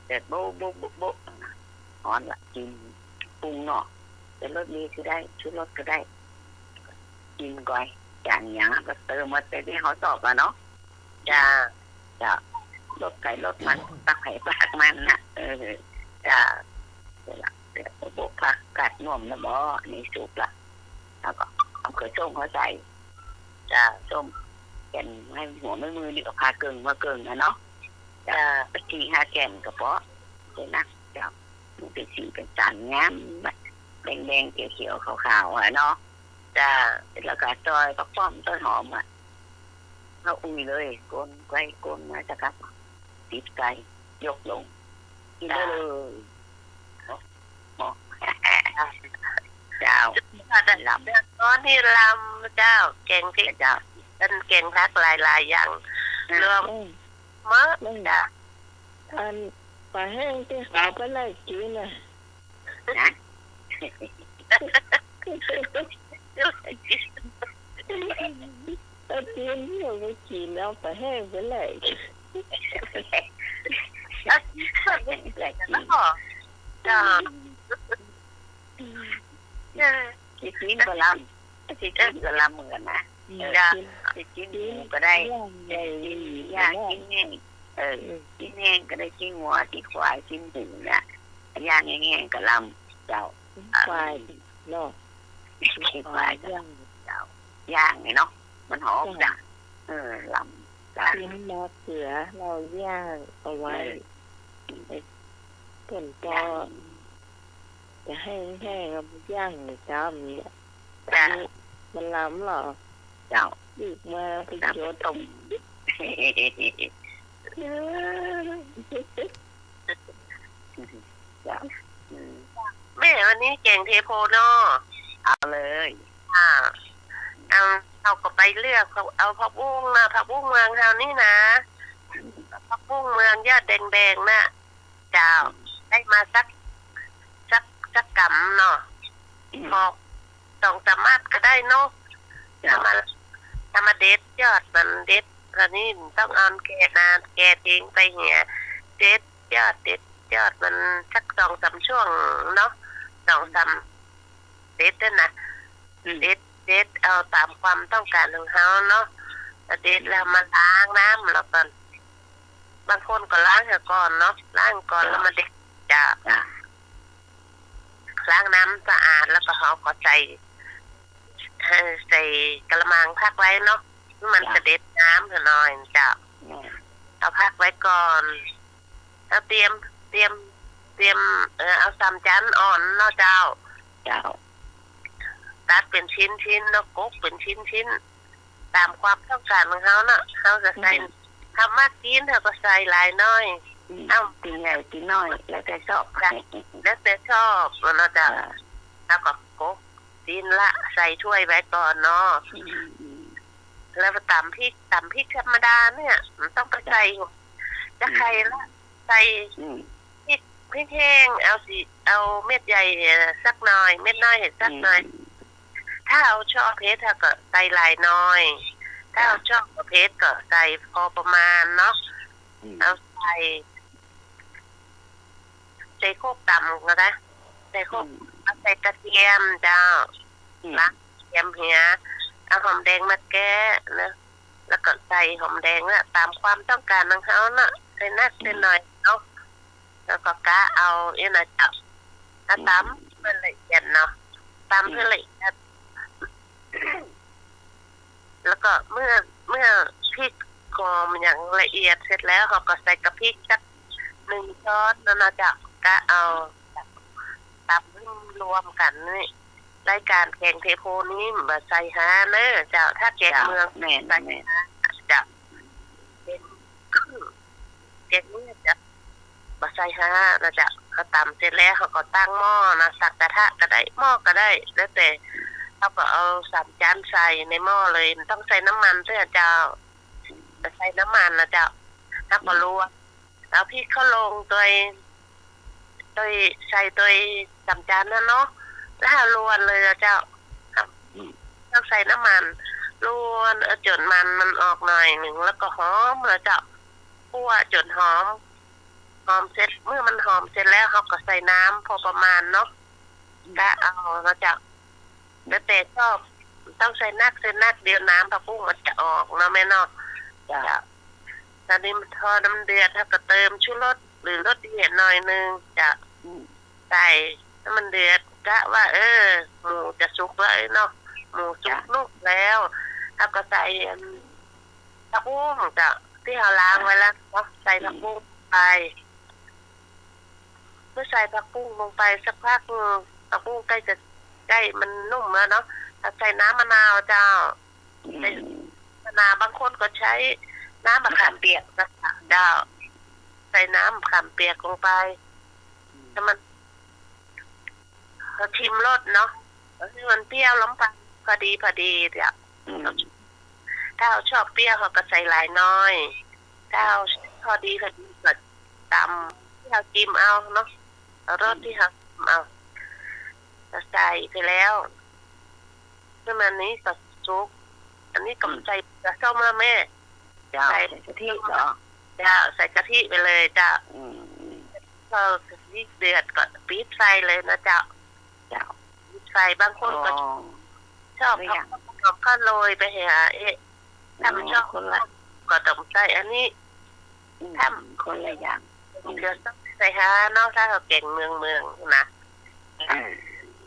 เสร็จโบะ โบะ โบะ โบะ ฮ้อนละ กิ๋ม ปรุงเนาะ จะรสดีก็ได้ ชูรสก็ได้ กิ๋มก่อย จ๋างหยังก็เติมมาแต่ตี้เฮาชอบอะเนาะ จ้า จ้า รสใผรสมัน ปากใผปากมันน่ะ เออ จ้า เสร็จละ เสร็จโบะ ผักกาดนวมนะบ่ อันนี้สุกละ แล้วก็เอาเขือส้มเข้าใส่ จ้า ส้ม แก่นไม้หัวไม้มือนี่ก็ผ่าเกิ่งมาเกิ่งอะเนาะ จ้า สี่ห้าแก่นก็พอ เสร็จนะ เจ้า มันเป็นสีเป็นสันงาม แดงๆ เขียวๆ ขาวๆ อะเนาะ จ้า แล้วก็ซอยผักป้อมต้นหอมอะ เอาอุ่นเลย ก้นไปก้นมาสักพัก ปิดไฟ ยกลง กิ๋นได้เลย เหมาะ เจ้า ลำ ต๋อนนี้ลำ เจ้า แก๋งพริก เจ้า อันแก๋งผักหลายๆ อย่าง อ่า รวม อืม เมอะ อืม จ้ะ อันป๋าแห้งตี้เขาไปไล่กิ๋นน่ะ ฮะ เอากิ๋น เอาไปกิ๋น เอาป๋าแห้งไปไล่กิ๋น ไล่กิ๋น จ้ะ เออ สิกิ๋นก็ลำ สิกิ๋นก็ลำเหมือนกั๋นนะ อืม เออ จ้ะ สิกิ๋นหมูก็ได้ ย่างใหญ่ สิกิ๋น ย่างกิ๋นแห้ง เออ อืม กิ๋นแห้งก็ได้ กิ๋นงัว กิ๋นควาย กิ๋นหมูน่ะ ย่างแห้งๆ ก็ลำ เจ้า กิ๋นควาย เออ เนาะ กิ๋นควายก็ ย่าง เจ้า ย่างไงเนาะ มันหอม จ้ะ จ้ะ เออ ลำ จ้ะ กิ๋นมะเขือ เฮาย่างเอาไว้ เออ ไอ้ต้นปอ ย่าง จะแห้งๆ เอามาย่างในจ้ามเนี่ย จ้ะ มันลำเหรอ เจ้า อีกมาไป จ้ะ จด ต้ม เจ้า อืม แม่ วันนี้แก๋งเทโพเนาะ เอาเลย อ่า เอา เฮาก็ไปเลือก เอาผักบุ้งนะ ผักบุ้งเมืองเฮานี่นะ ผักบุ้งเมืองยอดแดงๆ น่ะ เจ้า ได้มาสัก สัก สักกำเนาะ อืม พอสองสามมัดก็ได้เนาะ เจ้า ถ้ามา ถ้ามาเด็ดยอดมันเด็ด อันนี้ต้องเอาแก่นาน แก่ทิ้งไปเหีย เด็ดยอด เด็ดยอดมันสักสองสามช่วงเนาะ สองสาม เด็ดด้วยนะ อืม เด็ด เด็ดเอาต๋ามความต้องก๋านของเฮาเนาะ เด็ดแล้วมาล้างน้ำแล้วก่อน บางคนก็ล้างเหียก่อนเนาะ ล้างก่อนแล้วมาเด็ด จ้ะ จ้ะ ล้างน้ำสะอาดแล้วก็เฮาก็ใส่ เอ่อ ใส่กะละมังพักไว้เนาะ มัน จ้ะ จะเด็ดน้ำหน่อย เจ้า แม่น เอาพักไว้ก่อน เอาเตรียม เตรียม เตรียม เอ่อ เอาสามจั๊นอ่อนเนาะเจ้า เจ้า ตัดเป๋นชิ้นๆ เนาะ กกเป๋นชิ้นๆ ต๋ามความต้องก๋านของเฮาเนาะ เฮาจะใส่ อืม ถ้ามักกิ๋นเฮาก็ใส่หลายหน้อย อืม เอ้า ตี๋ใหญ่ตี๋น้อย แล้วแต่ชอบ จ้ะ แล้วแต่ชอบเนาะเจ้า เออ แล้วก็กกชิ้นละ ใส่ถ้วยไว้ก่อนเนาะ อืม อืม แล้วก็ต๋ำพริก ต๋ำพริกธรรมดาเนี่ย บ่ต้องไปใส่ จ้ะ ตะไคร้ละ ใส่ อืม พริก พริกแห้ง เอาสิ เอาเม็ดใหญ่สักหน่อย เม็ดน้อยสักหน่อย อืม ถ้าเฮาชอบเผ็ดเฮาก็ใส่หลายหน้อย ถ้าเฮา จ้ะ ชอบบ่เผ็ดก็ใส่พอประมาณเนาะ อืม เอาใส่ ใส่โคกต๋ำก็ได้ ใส่โคก อืม เอาใส่กระเทียมเจ้า อืม ล้างกระเทียมเหีย เอาหอมแดงมาแกะนะ แล้วก็ใส่หอมแดงนะ ต๋ามความต้องก๋านของเฮาเนาะ ใส่นัก อืม ใส่หน้อยเนาะ แล้วก็กะเอาอี้นะเจ้า เอา อืม ต๋ำให้ละเอียดเนาะ ต๋ำ อืม ให้ละเอียด แล้วก็เมื่อ เมื่อพริกหอมอย่างละเอียดเสร็จแล้ว เฮาก็ใส่กะพริกสักหนึ่งช้อนนั่นนะเจ้า กะเอา ต๋ำให้รวมกั๋นนี่ รายก๋านแก๋งเทโพนี้บ่ใส่ฮ้าเน้อเจ้า ถ้าแก๋งเมือง เจ้า แม่น ใส่ แม่น ฮ้าเจ้า แก๋ง แก๋งเมืองจะบ่ใส่ฮ้านะเจ้า เฮาต๋ำเสร็จแล้ว เฮาก็ตั้งหม้อนะ สักกระทะก็ได้ หม้อก็ได้ แล้วแต่ เฮาก็เอาสามจานใส่ในหม้อเลย บ่ต้องใส่น้ำมันเตื้อเจ้า บ่ใส่น้ำมันนะเจ้า เฮาก็ลวก เอาพริกเข้าลงตวย ตวย ใส่ตวยสามจานนั้นเนาะ แล้วเฮาลวนเลยนะเจ้า อืม ต้องใส่น้ำมัน ลวน เออ จ๋นมันมันออกหน่อยหนึ่ง แล้วก็หอมนะเจ้า คั่วจ๋นหอม หอมเสร็จ เมื่อมันหอมเสร็จแล้ว เฮาก็ใส่น้ำพอประมาณเนาะ อืม กะเอานะเจ้า แล้วแต่ชอบ ต้องใส่นัก ใส่นัก เดี๋ยวน้ำผักบุ้งมันจะออกเนาะแม่เนาะ เจ้า เจ้า ตอนนี้มันทอดน้ำเดือด เฮาก็เติมชูรสหรือรสเดียดหน่อยหนึ่ง เจ้า อืม ใส่ให้มันเดือด กะว่า เออ หมูจะสุกแล้วเนาะ หมูสุก เจ้า นุ่มแล้ว เฮาก็ใส่ อัน ผักบุ้งเจ้า ตี้เฮาล้างไว้แล้วเนาะ ใส่ผักบุ้งไป เมื่อใส่ผักบุ้งลงไปสักพักหนึ่ง ผักบุ้งใก้จะ ใก้มันนุ่มแล้วเนาะ เฮาใส่น้ำมะนาวเจ้า อืม ใส่มะนาว บางคนก็ใจ๊น้ำมะขามเปียกนะเจ้า ใส่น้ำมะขามเปียกลงไป อืม ให้มัน เฮาชิมรสเนาะ ก็คือมันเปรี้ยวลำปานพอดีพอดีเจ้า อืม ถ้าเฮาชอบเปรี้ยวเฮาก็ใส่หลายหน่อย ถ้าเฮาพอดีพอดีก็ต๋ามที่เฮาชิมเอาเนาะ เอารสที่เฮาชิมเอา ก็ใส่ไปแล้ว ประมาณนี้ก็สุก อันนี้ก็ อืม ใส่เกลือส้มแล้วแม่ เจ้า ใส่ ใส่กะทิเหรอ เจ้า ใส่กะทิไปเลยเจ้า อืม อืม พอกะทิเดือดก็ปิดไฟเลยนะเจ้า เจ้า ปิดไฟ บางคนก็ อ๋อ ชอบ ไม่อยาก เอาหอมก็โรยไปหา เอ๊ะ ถ้าบ่ชอบ อ๋อ คนละ ก็ต้องใส่อันนี้ อืม ถ้า คนละอย่าง เกลือส้มใส่หาเนาะ ถ้าเฮาแกงเมืองเมืองนะ อ่า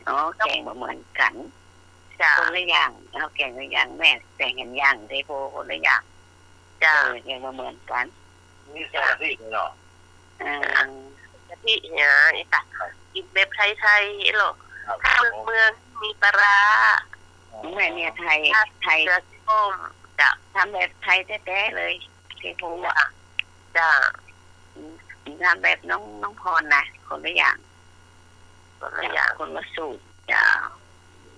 อ๋อ แกงบ่เหมือนกั๋น เจ้า คนละอย่าง เฮาแกงละอย่าง แม่แกงหันอย่าง เด้อโพ คนละอย่าง เจ้า เออ แกงบ่เหมือนกั๋น มีใส่กะทิด้วยเหรอ อ่า กะทิเนี่ย อีตา กิ๋นแบบไทยๆ เหรอ ครับ ถ้าเมืองเมืองมีปลาร้า แม่เนี่ยไทย ถ้า ไทย เกลือส้ม เจ้า ทำแบบไทยแต๊ๆ เลย เด้อโพ เจ้า อะ เจ้า อืม ทำแบบน้อง น้องพรนะ คนละอย่าง คนละอย่าง คนละสูตร เจ้า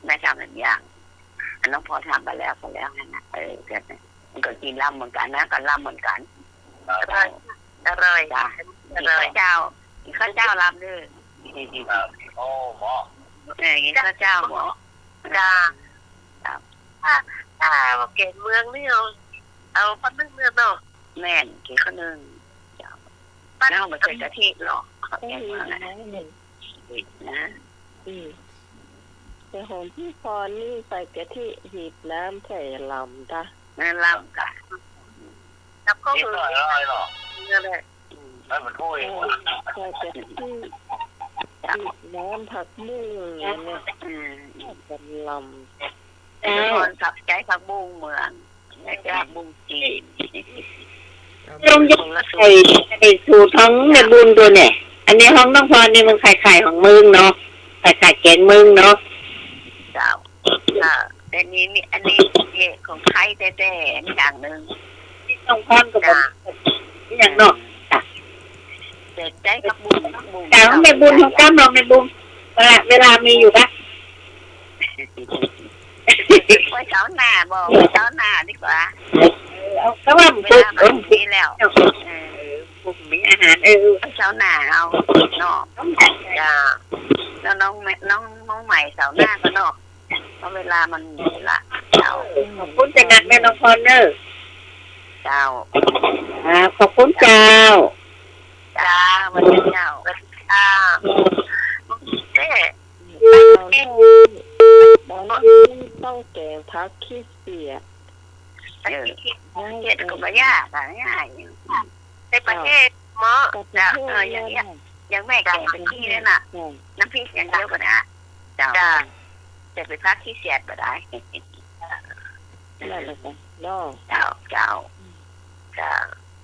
แม่ทำแบบอย่าง อันน้องพรทำไปแล้ว ไปแล้วนั่นน่ะ เออ ก็ มันก็กิ๋นลำเหมือนกั๋นนะ ก็ลำเหมือนกั๋น อร่อย อร่อย จ้ะ อร่อย กิ๋นข้าวเจ้า กิ๋นข้าวเจ้าลำเด้อ ครับ โอ้ เหมาะ เออ กิ๋นข้าวเจ้าเหมาะ จ้ะ ครับ ถ้า ถ้าว่าแกงเมืองนี่เอา เอาปลานึ่งเนี่ยเนาะ แม่น กิ๋นข้าวนึ่ง เจ้า ปลานึ่ง แล้วเอามาใส่กะทิเหรอ แกงเมืองอะ นะ อืม แต่ของพี่พรนี่ใส่กะทิ หีบน้ำใส่ลำจ้ะ นั่นลำกะ กับข้าว นิดหน่อย หืง อร่อยหรอ นั่นแหละ อืม ให้มันถ้วย โอ้ย ใส่กะทิ จ้ะ หีบน้ำผักบุ้งอย่างเงี้ย อืม กันลำ เออ แต่ก่อนใจ๊ผักบุ้งเมือง ใจ๊ผักบุ้งจี๋น ลงยกใส่ ใส่สูตรของแม่บุญตั๊วเนี่ย อันนี้ของน้องพรนี่มันคล้ายๆ ของเมืองเนาะ คล้ายๆ แกงเมืองเนาะ เจ้า อ่า แต่นี่ นี่ อันนี้เนี่ยของไทยแต๊ๆ อันอย่างนึ่ง น้องพรก็บอก จ้ะ อย่างเนาะ จ้ะ แต่ใจ๊ผักบุ้ง ผักบุ้ง จ้ะ ของแม่บุญ ของกำเนาะแม่บุญ เวลา เวลามีอยู่ปะ ไว้เสาร์หน้าบอก เสาร์หน้าดีกว่า เออ เอา ก็ว่ามัน เวลามันมีแล้ว เออ เออ พรุ่งนี้อาหาร เออ เสาร์หน้าเอาเนาะ จ้ะ แล้วน้องแม่ น้อง น้องใหม่เสาร์หน้าก็เนาะ เพราะเวลามันมีละ เจ้า ขอบคุณจ้ะนัดแม่น้องพรเนอะ เจ้า อ่า ขอบคุณเจ้า จ้า สวัสดีเจ้า สวัสดีค่ะ เจ๊ ตอนนี้ต้องแกงผักขี้เสียด เออ ผักขี้เสียดก็บ่ยากอะ ง่าย ใส่ผักเทศเหมาะ เจ้า เออ อย่างเนี้ย อย่างแม่แกงผักขี้เนี่ยน่ะ อืม น้ำพริกอย่างเดียวก็ได้ เจ้า จ้ะ แต่ไปผักขี้เสียดบ่ได้ นั่นแหละจ้ะเนาะ เจ้า เจ้า จ้ะ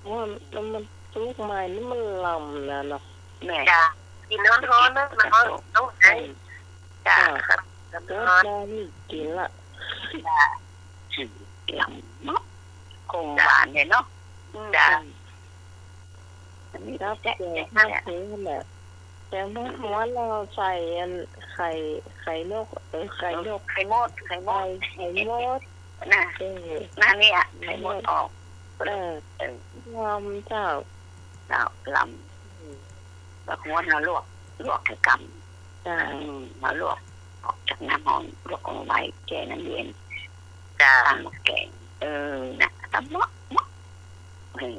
ว่ามัน มันสุกใหม่นี่มันลำนะเนาะ แม่ จ้ะ กิ๋นฮ้อนๆ นะ มันฮ้อน ต้องไหน จ้ะ จ้ะ ครับ เกิดมานี่กิ๋นละ จ้ะ ลำเนาะ ขมหวานเนี่ยเนาะ อืม จ้ะ อืม อันนี้ ครับ แจ๊ะ เกิด แจ๊ะ มา แจ๊ะ ถึงขนาด แต่ว่าหัวเราใส่อันไข่ ไข่นก เออ ไข่นก ไข่มด ไข่มด ไข่ ไข่มด น่ะ เออ นั่นเนี่ย ไข่มดออก เออ เออ ลำเจ้า เจ้า ลำ อืม แล้วหัวน่ะลวก ลวกหื้อกำ จ้า อืม มาลวกออกจากน้ำฮ้อน ลวกเอาไว้แช่น้ำเย็น จ้า ตำบักแก๋ง เออ น่ะ ตำเมาะ เมาะ เออ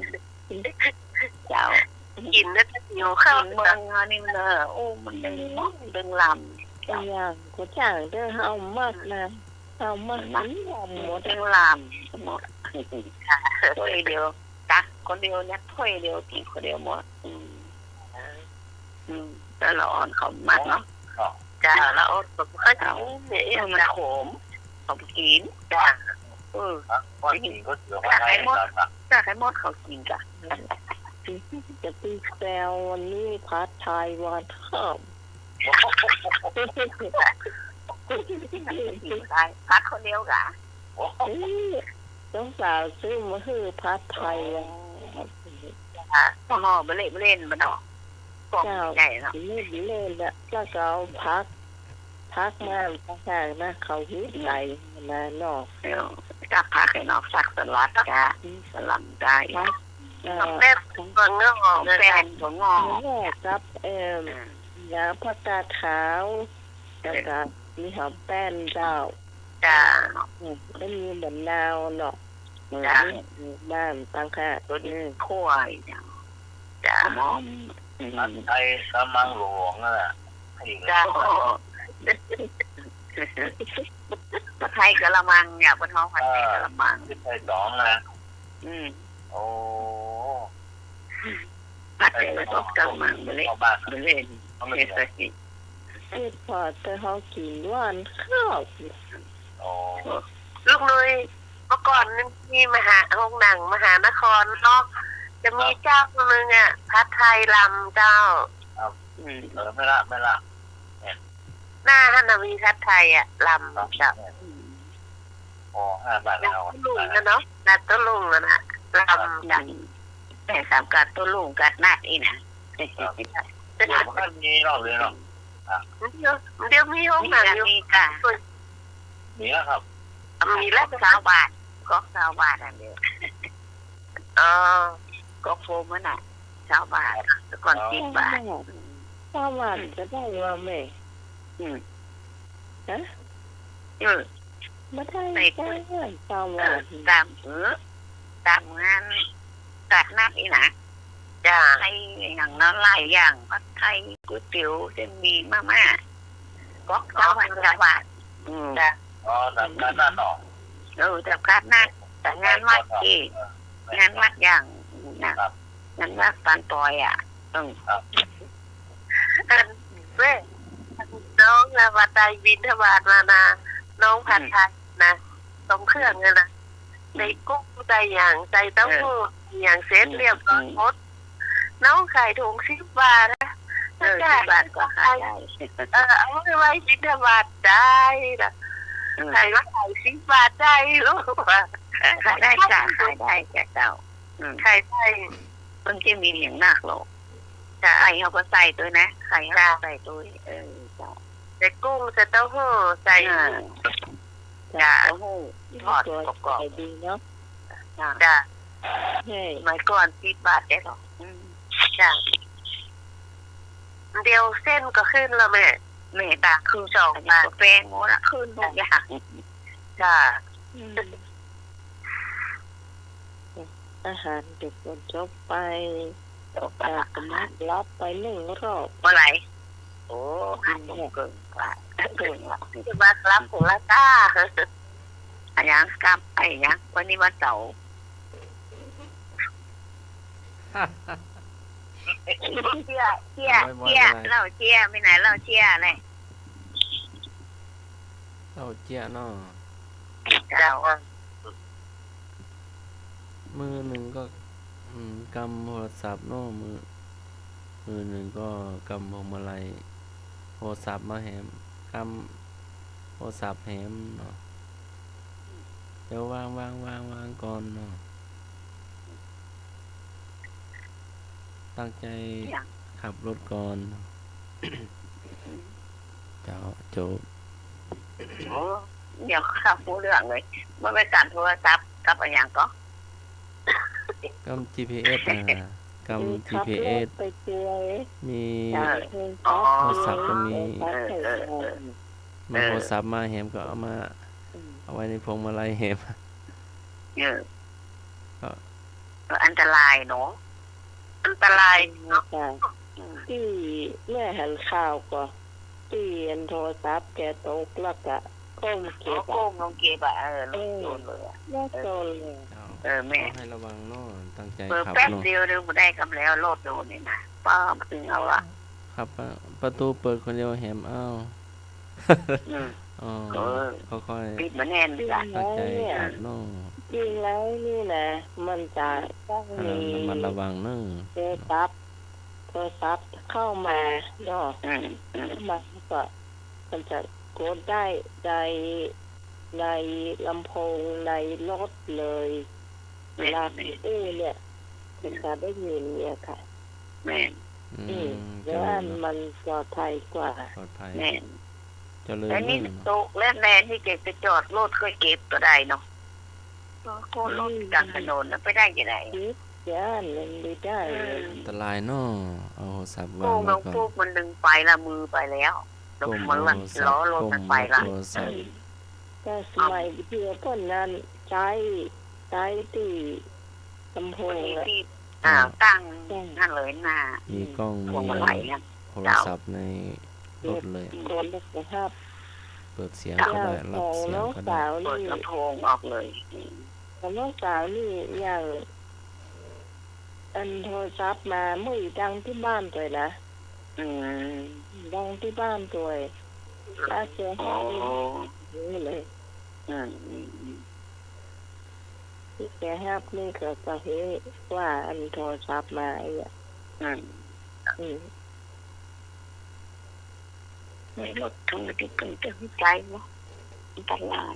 เจ้า กิ๋นแล้วจะหิวข้าว กิ๋นเมืองเฮานี่มันเนอะ โอ้ มันดึงเมาะ ดึงลำ เจ้า อย่างกูจ้างเด้อ เฮามักนะ เฮามัก มันมัก กิ๋นลำหมด ดึงลำหมด ค่ะ ถ้วยเดียว ตักคนเดียวเนี่ย ถ้วยเดียว กิ๋นคนเดียวหมด อืม อืม แต่ละอ่อนเขามักเนาะ เจ้า ละอ่อนเขาบ่ค่อยกิ๋นเนี่ย เออ มันขม เขาบ่กิ๋น จ้า เออ ถ้ากิ๋นก็เสีย ถ้าใครมด ถ้าใครมดเขากิ๋นจ้ะ จะไปแซววันนี้ผัดไทยวันข้าม ผัดคนเดียวกะ เออ น้องสาวซื้อมาหื้อผัดไทยอะ อ๋อ จ้ะ ห่อเบลเล่นบ่เนาะ กล่อง เจ้า ใหญ่เนาะ เบลเล่นๆ อะ แล้วก็เอาผัก ผักมาต่างหากนะ เขาฮิตหลายนะเนาะ เออ กับผักไอ้เนาะ ผักสลัดกะ อืม สลัดได้ ผัก เอ่อ หอมแป้น ถั่วงอก หอมแป้น ถั่วงอก ถั่วงอกกับ เอิ่ม อ่า แล้วผักกาดขาว แล้วก็มีหอมแป้นเจ้า จ้า อืม แล้วมีมะนาวเนาะ จ้า เออ มีบ้านต่างหาก ตัวนี้ อืม คั่วอีกอย่าง จ้า หอม อืม ผัดไทยกะละมังหลวงนั่นแหละ จ้า ผัดไทยกะละมังเนี่ย เปิ้นฮ้องผัดไทยกะละมัง เออ ผัดไทยสองนะ อืม โอ้ ผัดไทยกะละมัง เบลเล่น เข้าบ้าน เบลเล่น เขาไม่กิ๋น เฮ็ดพอแต่เฮากิ๋นหว่านข้าว อ๋อ ลุงหนุ่ย เมื่อก่อนนี่มีมหา โฮงหนังมหานครเนาะ จะมี ครับ เจ้าคนหนึ่งอะ ผัดไทยลำเจ้า ครับ อืม เออ แม่ละ แม่ละ เนี่ย หน้าหั้นน่ะมีผัดไทยอะ ลำ ครับ เจ้า เนี่ย อืม อ๋อ ห้าบาท ตลาดโต้รุ่งนะเนาะ ตลาดโต้รุ่งนะ ลำ ครับ จ้ะ อืม แม่สามกาดโต้รุ่ง กาดนัดอี้นะ ครับ เดี๋ยวมันก็มีรอบเดียวเนาะ ครับ เดี๋ยว เดี๋ยวมีโฮงหนังอยู่ มีค่ะ มีแล้วครับ มีแล้ว ก๊อกซาวบาท ก๊อกซาวบาทอันเดียว อ๋อ ก๊อกโฟมนั่นน่ะ ซาวบาท แต่ก่อน อ๋อ สิบบาท ซาวบาท อืม จะได้ว่าแม่ อืม ฮะ อืม บ่ได้ ใส่ จ้า ซาวบาท เออ ตาม เออ ตามงาน ตลาดนัดอี้นะ จ้า ใส่อย่างนั้นหลายอย่าง ผัดไทย ก๋วยเตี๋ยว เส้นหมี่ มาม่า ก๊อกซาวบาท ซาวบาท อืม จ้า อ๋อ ตลาดนัดเนาะ เออ ตลาดนัด แต่งานวัดเอง เออ งานวัดอย่างน่ะ ครับ งานวัดปานปอยอะ อืม ครับ อัน เว้ย น้องอะ ว่าได้บิณฑบาตมานะ น้องผัดไทยนะ อืม สองเครื่องเลยนะ อืม ใส่กุ้ง ใส่หยัง ใส่เต้าหู้ เออ หยังเสร็จ อืม เรียบร้อย อืม หมด น้องขายถุงสิบบาทนะ เออ จ้ะ สิบบาทก็ขายได้ เออ เอาไว้ ไว้บิณฑบาตได้นะ อืม ขายว่าขายสิบบาทได้ลูก ขายได้จ้ะ ขายได้จ้ะเจ้า อืม ขายได้ มันจะมีอย่างนักหรอก จ้ะ ไข่เฮาก็ใส่ตวยนะ ไข่เฮาก็ จ้ะ ใส่ตวย เออ เจ้า ใส่กุ้ง ใส่เต้าหู้ ใส่ อ่า จ้ะ เต้าหู้ทอดกรอบๆ ใส่ดีเนาะ จ้ะ จ้ะ เฮ้ย สมัยก่อนสิบบาทได้หรอ อืม จ้ะ เดี๋ยวเส้นก็ขึ้นแล้วแม่ แม่ บาท ขึ้นสองบาท แป้งหมดละ ขึ้นทุกอย่าง จ้ะ อืม อาหารเด็กก็จบไป จบไป ตาก็มาหลับไปหนึ่งรอบ เมื่อไหร่ โอ้ ห้าทุ่มเกินกว่า เกินละ จะมาหลับของละจ้า อะหยัง กลับไปหยัง วันนี้วันเสาร์ เจี้ย เจี้ย เอาไว้ เจี้ย บ่อยๆ เหล้าเจี้ย มีไหนเหล้าเจี้ยอะไร เหล้าเจี้ยเนาะ เจ้า มื้อหนึ่งก็ อืม กำโทรศัพท์เนาะ มื้อ มื้อหนึ่งก็กำพวงมาลัย โทรศัพท์มาแหม กำโทรศัพท์แหมเนาะ เดี๋ยววาง วาง วาง วางก่อนเนาะ ตั้งใจ อย่าง ขับรถก่อน เจ้า จบ โอ้ เดี๋ยวข้าฮู้เรื่องเลย มันไปกำโทรศัพท์กับอะหยังก่อ กำจีพีเอส นะ กำ เออ ขับรถ จีพีเอส ไปช่วย มี เออ อ๋อ โทรศัพท์ก็มี เออ เออ เออ มา เออ โทรศัพท์มาแหมก็เอามา อืม เอาไว้ในพวงมาลัยแหม เออ ก็ ก็อันตรายเนาะ อันตรายเนาะ ค่ะ อืม ตี้แม่หันข่าวก็ ตี้อันโทรศัพท์แกตกแล้วก็ก้มเก็บอะ อ๋อ ก้มลงเก็บอะ เออ เออ โดนเลยอะ แล้วโดนเลย เออ เออ แม่ ขอหื้อระวังเนาะ ตั้งใจ๋ เปิด ขับ แป๊บ เนาะ เดียวนึงบ่ได้กำแล้ว รถโดนนี่นะ ป้าบ ตึงเอาอะ ขับ ประตู๋เปิดคนเดียวแหม อ้าว อืม อ๋อ เออ ค่อยๆ ปิดมาแน่นจ้ะ เข้าใจ๋ จริงแล้วเนี่ย ขับเนาะ จริงแล้วนี่นะ มันจะต้อง เออ มี ระมัดระวังเนาะ โทรศัพท์ โทรศัพท์เข้ามาเนาะ อืม อืม เข้ามาก็ มันจะกดได้ใน ในลำโพงในรถเลย แม่น เวลา แม่น อู้เนี่ย มันจะได้ยินเนี่ยค่ะ แม่น อืม อืม เจริญเนาะ แล้วมันปลอดภัยกว่า ปลอดภัย แม่น เจริญ แล้วนี่ เนาะ ตกแล้วแม่นี่แกจะจอดรถค่อยเก็บก็ได้เนาะ ก็รถกลางถนนน่ะไปได้จะได เก็บ ย่านมันบ่ได้ อืม อันตรายเนาะ เอาโทรศัพท์วางไว้ก่อน โอ้ บางพวกมันดึงไปละ มือไปแล้ว ก้ม มันละ เอาโทรศัพท์ ล้อรถมันไปละ ก้มรับโทรศัพท์ อืม แต่สมัยเดียวก่อนนั้นใจ๊ ใจ๊ตี้ลำโพง ตี้ อะ ตี้ อ่า ตั้ง ตั้ง นั่นเลยน่ะ มีกล้อง พวงมาลัย มี น่ะ โทรศัพท์ในรถเลย อืม คนละหับ เปิดเสียงก็ได้ เจ้า รับเสียงก็ได้ ของน้องสาวนี่ เปิดลำโพงออกเลย อืม ของน้องสาวนี่อย่าง อันโทรศัพท์มา เมื่อดังตี้บ้านตวยนะ อืม ดังตี้บ้านตวย แล้วแกหับ อ๋อ นี่เลย อืม อืม อืม ตี้แกหับนี่ก็จะหื้อว่าอันโทรศัพท์มาไอ้เนี่ย อืม อืม ในรถตู้ตี้เปิ้นตึงใจ๋เนาะ อันตราย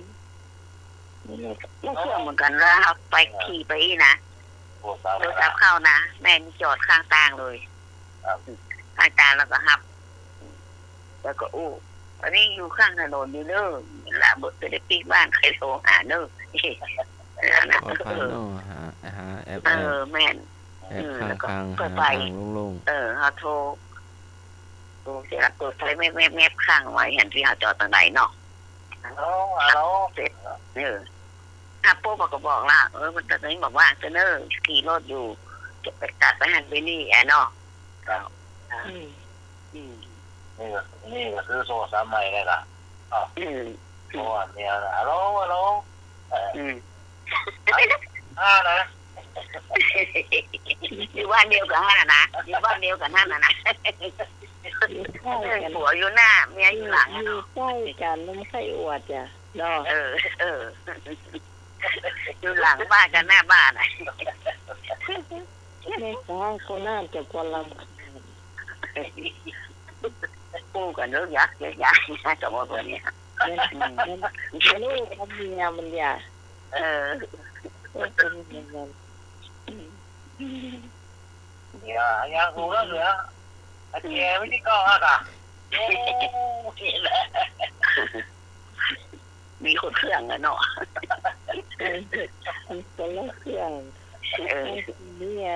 นี่แหละ บ่เชื่อเหมือนกั๋นว่าเฮาไปขี่ไปอี้นะ โทรศัพท์เข้านะ แม่นี่จอดข้างตางเลย ข้างตางแล้วก็หับ แล้วก็อู้ อันนี้อยู่ข้างถนนนี่เน้อ ละบ่จะได้ปิ๊กบ้านใผโทรหาเน้อ แล้วนะ ปลอดภัยเนาะ หา หาแอบ เออ แอบ แม่น แอบ อืม ข้าง แล้วก็ ข้าง ค่อย หา ไป ตางโล่งๆ เออ เฮาโทร โทรเสียงเปิดไฟแมบๆๆ ค้างไว้ หันตี้เฮาจอดตางใดเนาะ ฮัลโหล ฮัลโหล เสร็จ เออ ฮับปุ๊บมันก็บอกละ เออ มันตอนนี้บอกว่าจะเน้อ ขี่รถอยู่ จะไปตัดไปหันไปนี่อะเนาะ ครับ อ่า อืม อืม นี่ก็ นี่ก็คือโทรศัพท์ใหม่เลยล่ะ อ้าว อืม เพราะว่าเนี่ยนะ ฮัลโหล ฮัลโหล เออ อืม อ่านะ อยู่บ้านเดียวกั๋นหั้นน่ะนะ อยู่บ้านเดียวกั๋นหั้นน่ะนะ อยู่ใก้กั๋น ผัวอยู่หน้า เมียอยู่หลังอะเนาะ อยู่ใก้กั๋น มันใค่อวดจ้ะเนาะ เออ เออ อยู่หลังบ้านกับหน้าบ้านอะ แม่ค้าคนนั้นจะพอรำคาญ อู้กั๋นเยอะแยะ เยอะแยะ สองคนเนี่ย มัน มัน มันลูกกับเมียมันเนี่ย เออ เออ เป็นอย่างนั้น เดี๋ยว ยังรู้เรื่องเหลือ อาเจียวิธีกรอ่ะค่ะ โอ้ นี่แหละ มีคนละเครื่องอะเนาะ เออ มีคนละเครื่อง เออ เมีย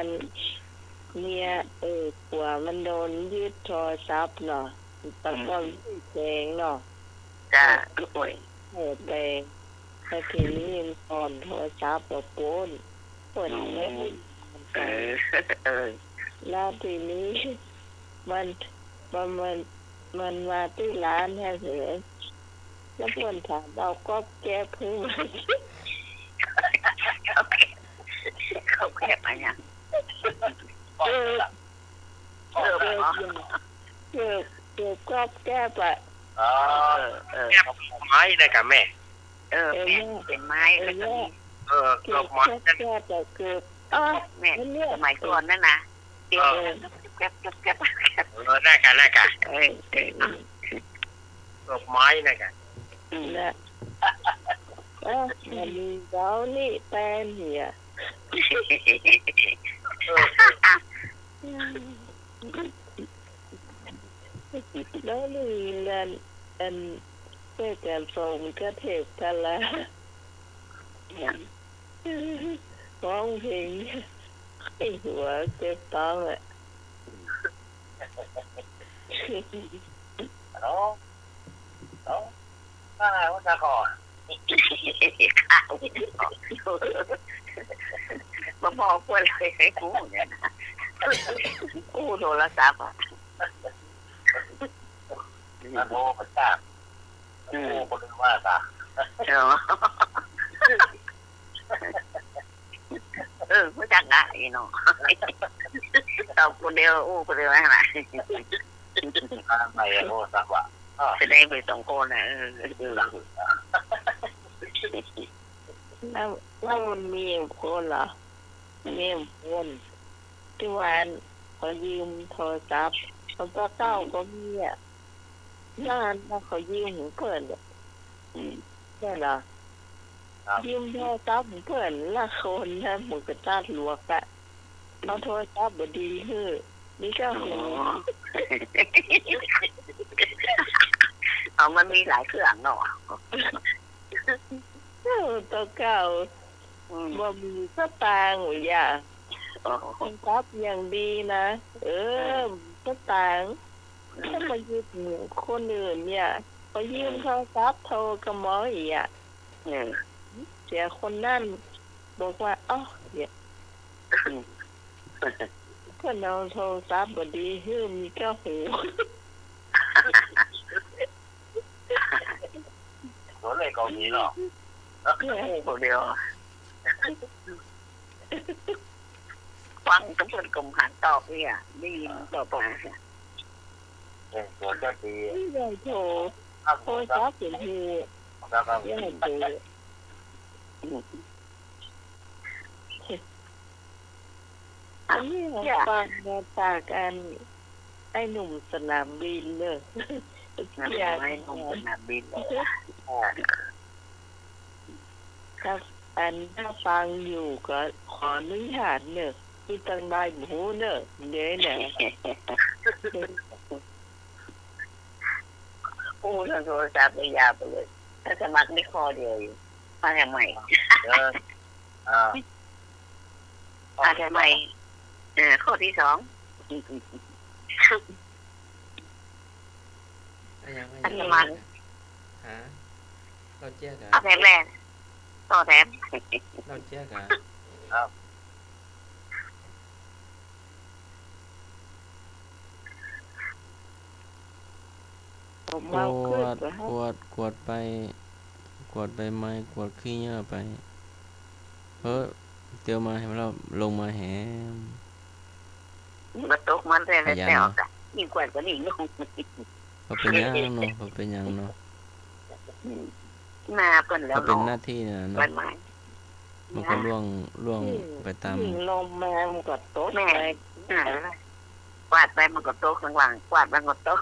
เมีย เออ ผัวมันโดนยึดโทรศัพท์เนาะ แต่ก่อน อืม แปลงเนาะ จ้ะ โอ้ย เออ แปลง แล้วทีนี้มันซ่อนโทรศัพท์บ่ป๊น เปิ้น อืม ไม่ได้ เออ เออ แล้วทีนี้มัน มัน มัน มันมาตี้ร้านแท้เสย แล้วเปิ้นถามเอาก๊อบแก๊บหื้อ ก๊อบแก๊บ ก๊อบแก๊บอะหยัง เออ เออ เออ เออ ก๊อบแก๊บอะ อ๋อ เออ เออ แก๊บไม้นะกะแม่ เออ เออ แม่น เป๋นไม้ เออ แล้วก็มี เออ ก๊อบไม้ แก๊บ แก๊บอะ ก๊อบ เออ แม่น อันเนี้ย สมัยก่อนนั่นนะ เออ แก๊บ แก๊บ แก๊บ แก๊บ เออ นั่นกะ นั่นกะ เออ เออ ก๊อบไม้นั่นกะ อืม นะ เออ มันมีเจ้านี่แปลนเหีย เออ เออ อืม เมื่อ แล้วนี่เรื่องอัน เรื่องการส่งกระเทพฯ พละ ร้องเพลง ไอ้หัวเจ็บต๊องอะ ฮัลโหล ฮัลโหล ว่าไงวะ ตาก่อน ข้าว บ่พอควรเลย ให้กูเนี่ยนะ กูโทรศัพท์อะ มันโทรมาจาก อืม กูบ่ได้ว่าจ้ะ เออ เออ ฮู้จักละ อีน้อง ตอบคนเดียว อู้คนเดียวนั่นแหละ ทำไมอะ โทรศัพท์อะ อ้าว แสดงไปสองคนน่ะ เออ เออ แล้ว แล้วมันมีอยู่คนเหรอ มีอยู่คน ตี้ว่าขอยืมโทรศัพท์ ของเก่าก็มีอะ แล้วอันว่าขอยืมของเปิ้นอะ อืม ใจ้เหรอ ครับ ยืมโทรศัพท์ของเปิ้น แล้วคนนั้นมันก็ตัดหลวกอะ เอาโทรศัพท์บ่ดีหื้อ มีเก้าหู อ๋อ เอา มันมีหลายเครื่องเนาะ เออ ตั๋วเก่า อืม บ่มีสตางค์หว่ะยะ อ๋อ โทรศัพท์อย่างดีนะ เออ อืม สตางค์ อืม ถ้ามายืมคนอื่นเนี่ย พอยืม อืม โทรศัพท์โทรกับหมออีกอะ เออ เสียคนนั้นบอกว่า เอ้า เนี่ย อืม เปิ้นเอาโทรศัพท์บ่ดีหื้อ มีเก้าหู ตั๋วเลขก็มีเนาะ เออ คนเดียว ฟังตำรวจกรมหันตอบเนี่ย ได้ยินตอบมา เออ ตั๋วจะดี นี่ไงโทร ครับ โทรศัพท์เสียงเฮ ครับ ครับ เนี่ยโทร อันนี้ฟังมาจากอัน ไอ้หนุ่มสนามบินเนอะ อ๋อ ไอ้หนุ่มสนามบินเหรอ โอ้ ครับ อันถ้าฟังอยู่ก็ขออนุญาตเนอะ มีตังใดบ่ฮู้เนอะ เดี๋ยวนะ อู้ โทรศัพท์ยาวไปเลย ถ้าสมัครได้ข้อเดียวอยู่ มาทำไม เออ อ่า มาทำไม เออ ข้อที่สอง อะหยัง อะหยัง มาทำไม ฮะ เหล้าเจี๊ยกเหรอ เอาแถมแล ต่อแถม เหล้าเจี๊ยกเหรอ ครับ ผมเมากวด กวด กวดไป กวดใบไม้ กวดขี้เหย้อไป เฮ้อ เตียวมาแหม ลงมาแหม มันก็ตกมันแต่ละ ขยัน แต่ เนาะ กะ ยิ่งกวาดก็ยิ่งลง บ่เป๋นหยังเนาะ บ่เป๋นหยังเนาะ หน้าเปิ้นแล้ว ก็เป๋นหน้าตี้น่ะเนาะ ใบไม้ มันก็ร่วง ร่วง อืม ไปต๋าม ยิ่งลมมามันก็ตก แม่น ไป อ่า กวาดไปมันก็ตกข้างหลัง กวาดมันก็ตก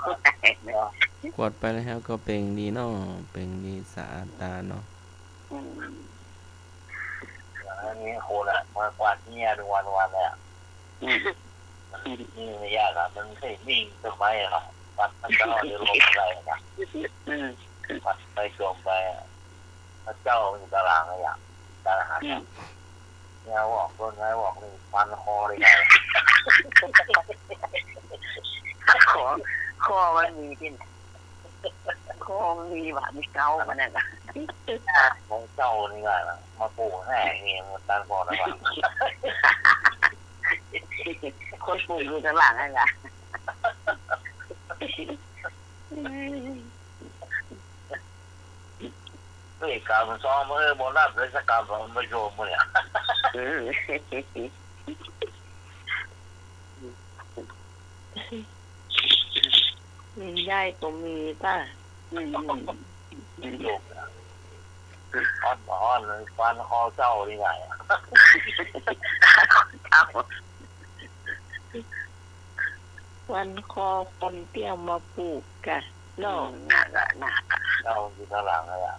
กวาดไปแล้วก็เป๋งดีเนาะ เป๋งดีสะอาดต๋าเนาะ อืม อันนี้โหดอะ มากวาดเฮียดูวันๆ เลยอะ อืม มัน อืม นี่ไม่ยากอะ มันไม่นิ่งต้นไม้อะครับ วัดพระเจ้าในลมอะไรนะ อืม วัดไปจมไปอะ พระเจ้าอยู่ตารางเลยอะ ตารางอะ อืม เนี่ยบอกต้นไม้บอกนี่ฟันคอเลยไง คอ คอมันมีตี้ไหน คอมันมีหว่า มีเก๊ามันน่ะ ของเจ้านี่ไงนะ มาปลูกแห่นี่มันตั้งก่อนแล้วว่ะ คนปลูกอยู่ตารางนั่นแหละ เฮ้ย กรรมมันซ้อม เออ บ่รับเลยสักกรรม มันไปโยมมันเนี่ย เออ อืม ได้ก็มีป่ะ อืม โยมนะ ฮ้อนบ่ฮ้อนเลย ฟันคอเจ้านี่ไง เจ้า ฟันคอคนเตี้ยมาปลูกกะ เนาะ อืม น่าละ น่าละ เจ้าอยู่ตารางเลยอะ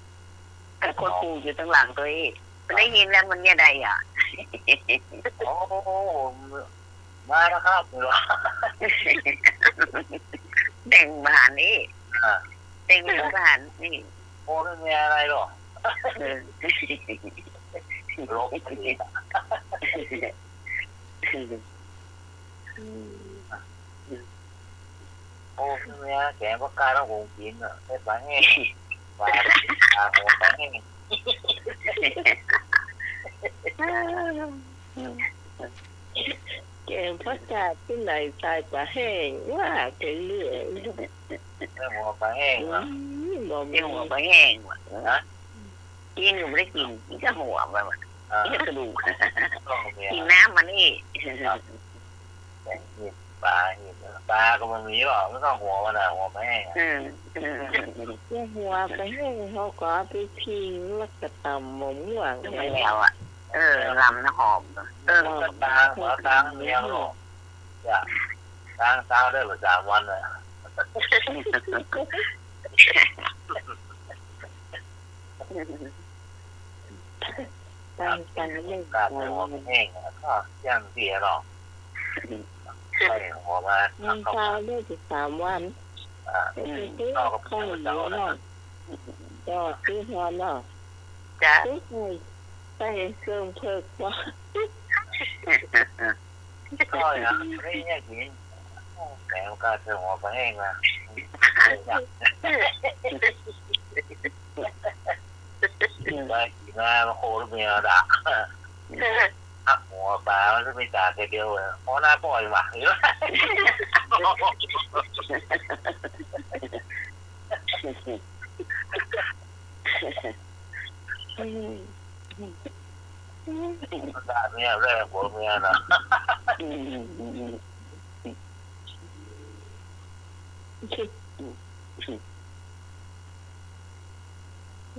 แต่คนปลูกอยู่ตารางตัวเอง ได้ยินแล้วมันเนี่ยใดอะ โอ้ มาแล้วครับ เหรอ แต่งบ่หันอี้ อ่า แต่งบ่หันอี้ โอ้ ไม่มีอะไรหรอก เออ ลบไปอีก อืม โอ้ ไม่มีอะไร แกงผักกาดต้องหุงกินน่ะ เฮ็ดปลาแห้ง ปลา ปลาหัวปลาแห้ง แกงผักกาดตี้ไหนใส่ปลาแห้ง ว่าไปเรื่อย เรื่องหัวปลาแห้งเหรอ อืม บ่มี เรื่องหัวปลาแห้งว่ะ ฮะ กิ๋นก็บ่ได้กิ๋น กิ๋นแต่หัวมันว่ะ อ่า กิ๋นแต่กระดูก ต้องมี กิ๋นน้ำมันอี้ ครับ แต่เห็ดปลา เห็ดปลาก็มันมีหรอก มันก็หัวมันน่ะ หัวปลาแห้งอะ เออ เออ หัวปลาแห้งเขาก็เอาไปปิ้งแล้วก็ต๋ำมะม่วง ปิ้งแล้วอะ เออ ลำนะหอม เออ ก็ตาง หัวตางเมียงหรอก จ้ะ ตางเช้าได้บ่สามวันน่ะ ตาง ตาง ตาง ตางหัวแห้งอะ ก็ยังเสียหรอก ใส่หัวมา ตางเช้าได้บ่สามวัน อ่า อืม ก็ซื้อข้าวเหนียวเนาะ ก็ซื้อทอนเนาะ จ้ะ ซื้อไข่ ใส่เครื่องเผิกว่า ก็อย่างนี้เนี่ยกิ๋น แหม มันก็เถิงหัวปลาแห้งนะ ไปกิ๋นมา มาโคตรเมียด่า หัวปลามันจะมีด่าแค่เดียวเลย หัวหน้าปล่อยว่ะ ด่าเมียแรงกว่าเมียนะ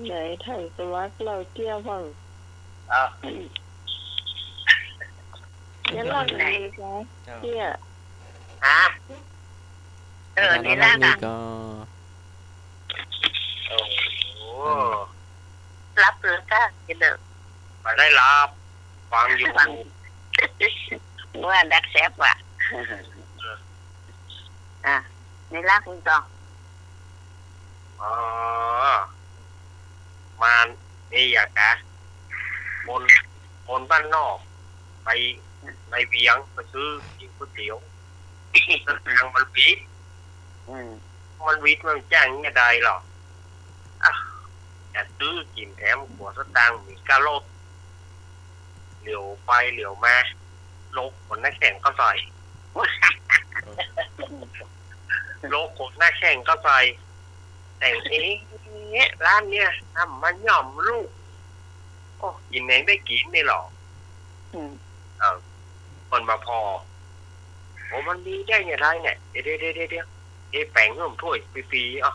ไหน ท่านสมัครเล่าเตี้ยพ่อง อ้าว เดี๋ยวเล่าไหนจ๊ะ เจ้า เตี้ย ฮะ เออ ในร่าง นี่ก็ โอ้โห หลับเลยจ้ะ กิ๋นเถอะ บ่ได้หลับ ฟังอยู่ ฟัง ว่าดักแซบว่ะ อ่ะ ในร่างมึงต่อ อ๋อ มานี่อยากจะ คน คนบ้านนอก ไป ไปเวียง ไปซื้อกิ๋นก๋วยเตี๋ยว สตางค์มันวิด อืม มันวิดมันจ้างเนี่ยได้หรอ อ่ะ จะซื้อกิ๋นแถมหัวสตางค์มีก้ารถ เหลียวไปเหลียวมา ลกขนน้ำแข็งเข้าใส่ ลกขนน้ำแข็งเข้าใส่ แต่ง เอ๊ะ ร้านเนี่ย น้ำมันย่อมลูก โอ้ กิ๋นแหนงได้กิ๋นนี่หรอ อืม เออ คนมาพอ โอ้ มันมีได้อย่างไรเนี่ย เดี๋ยว เดี๋ยว เดี๋ยว เดี๋ยว เอ๊ะ แป๋งหื้อผมถ้วยฟรีๆ อ่ะ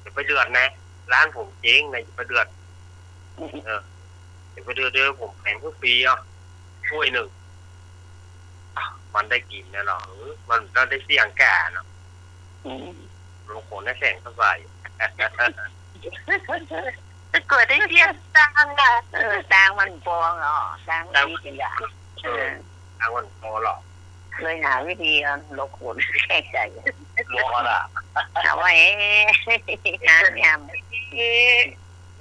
อย่าไปเดือดนะ ร้านผมเจ๊งนะ อย่าไปเดือด เออ อย่าไปเดือด เดี๋ยวผมแป๋งหื้อฟรี อ่ะ ถ้วยหนึ่ง อ่ะ มันได้กิ๋นนะเนาะ เออ มันก็ได้เสี่ยงกาเนาะ อืม ลกขนน้ำแข็งเข้าใส่ แต่กว่าได้เสี่ยงตังค์อ่ะ เออ ตังค์มันปองเนาะ ตังค์มันมีจริงอ่ะ เออ ตังค์มันปองหรอก เลยหาวิธีเอาลกขนน้ำแข็งใส่ ลกเอาล่ะ เอาไว้ งานยาม เอ๊ะ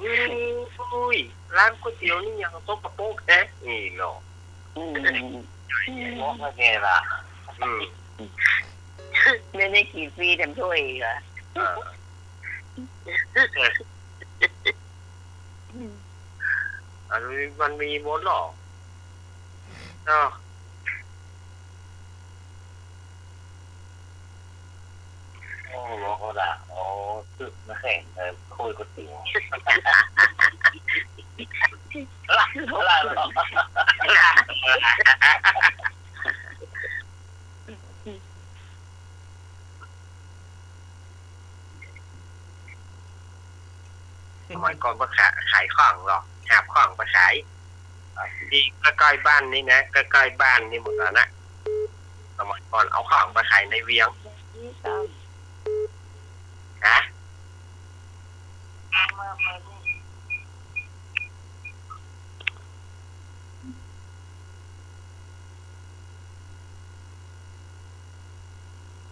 อุ้ย ร้านก๋วยเตี๋ยวนี่ยังสกปรกแท้ นี่เนาะ อืม ลกไม่แก่ล่ะ อืม ไม่ได้กิ๋นฟรีเต็มถ้วยอีกอ่ะ อ่า อันนี้มันมีหมดหรอ เนาะ โอ้ ลกเอาล่ะ โอ้ ตึกน้ำแข็ง เออ ถ้วยก๋วยเตี๋ยว สมัยก่อนก็ขาย ขายของหรอก หาบของไปขาย ที่ใกล้ๆบ้านนี่นะ ใกล้ๆบ้านนี่หมดแล้วนะ สมัยก่อนเอาของไปขายในเวียง ฮะ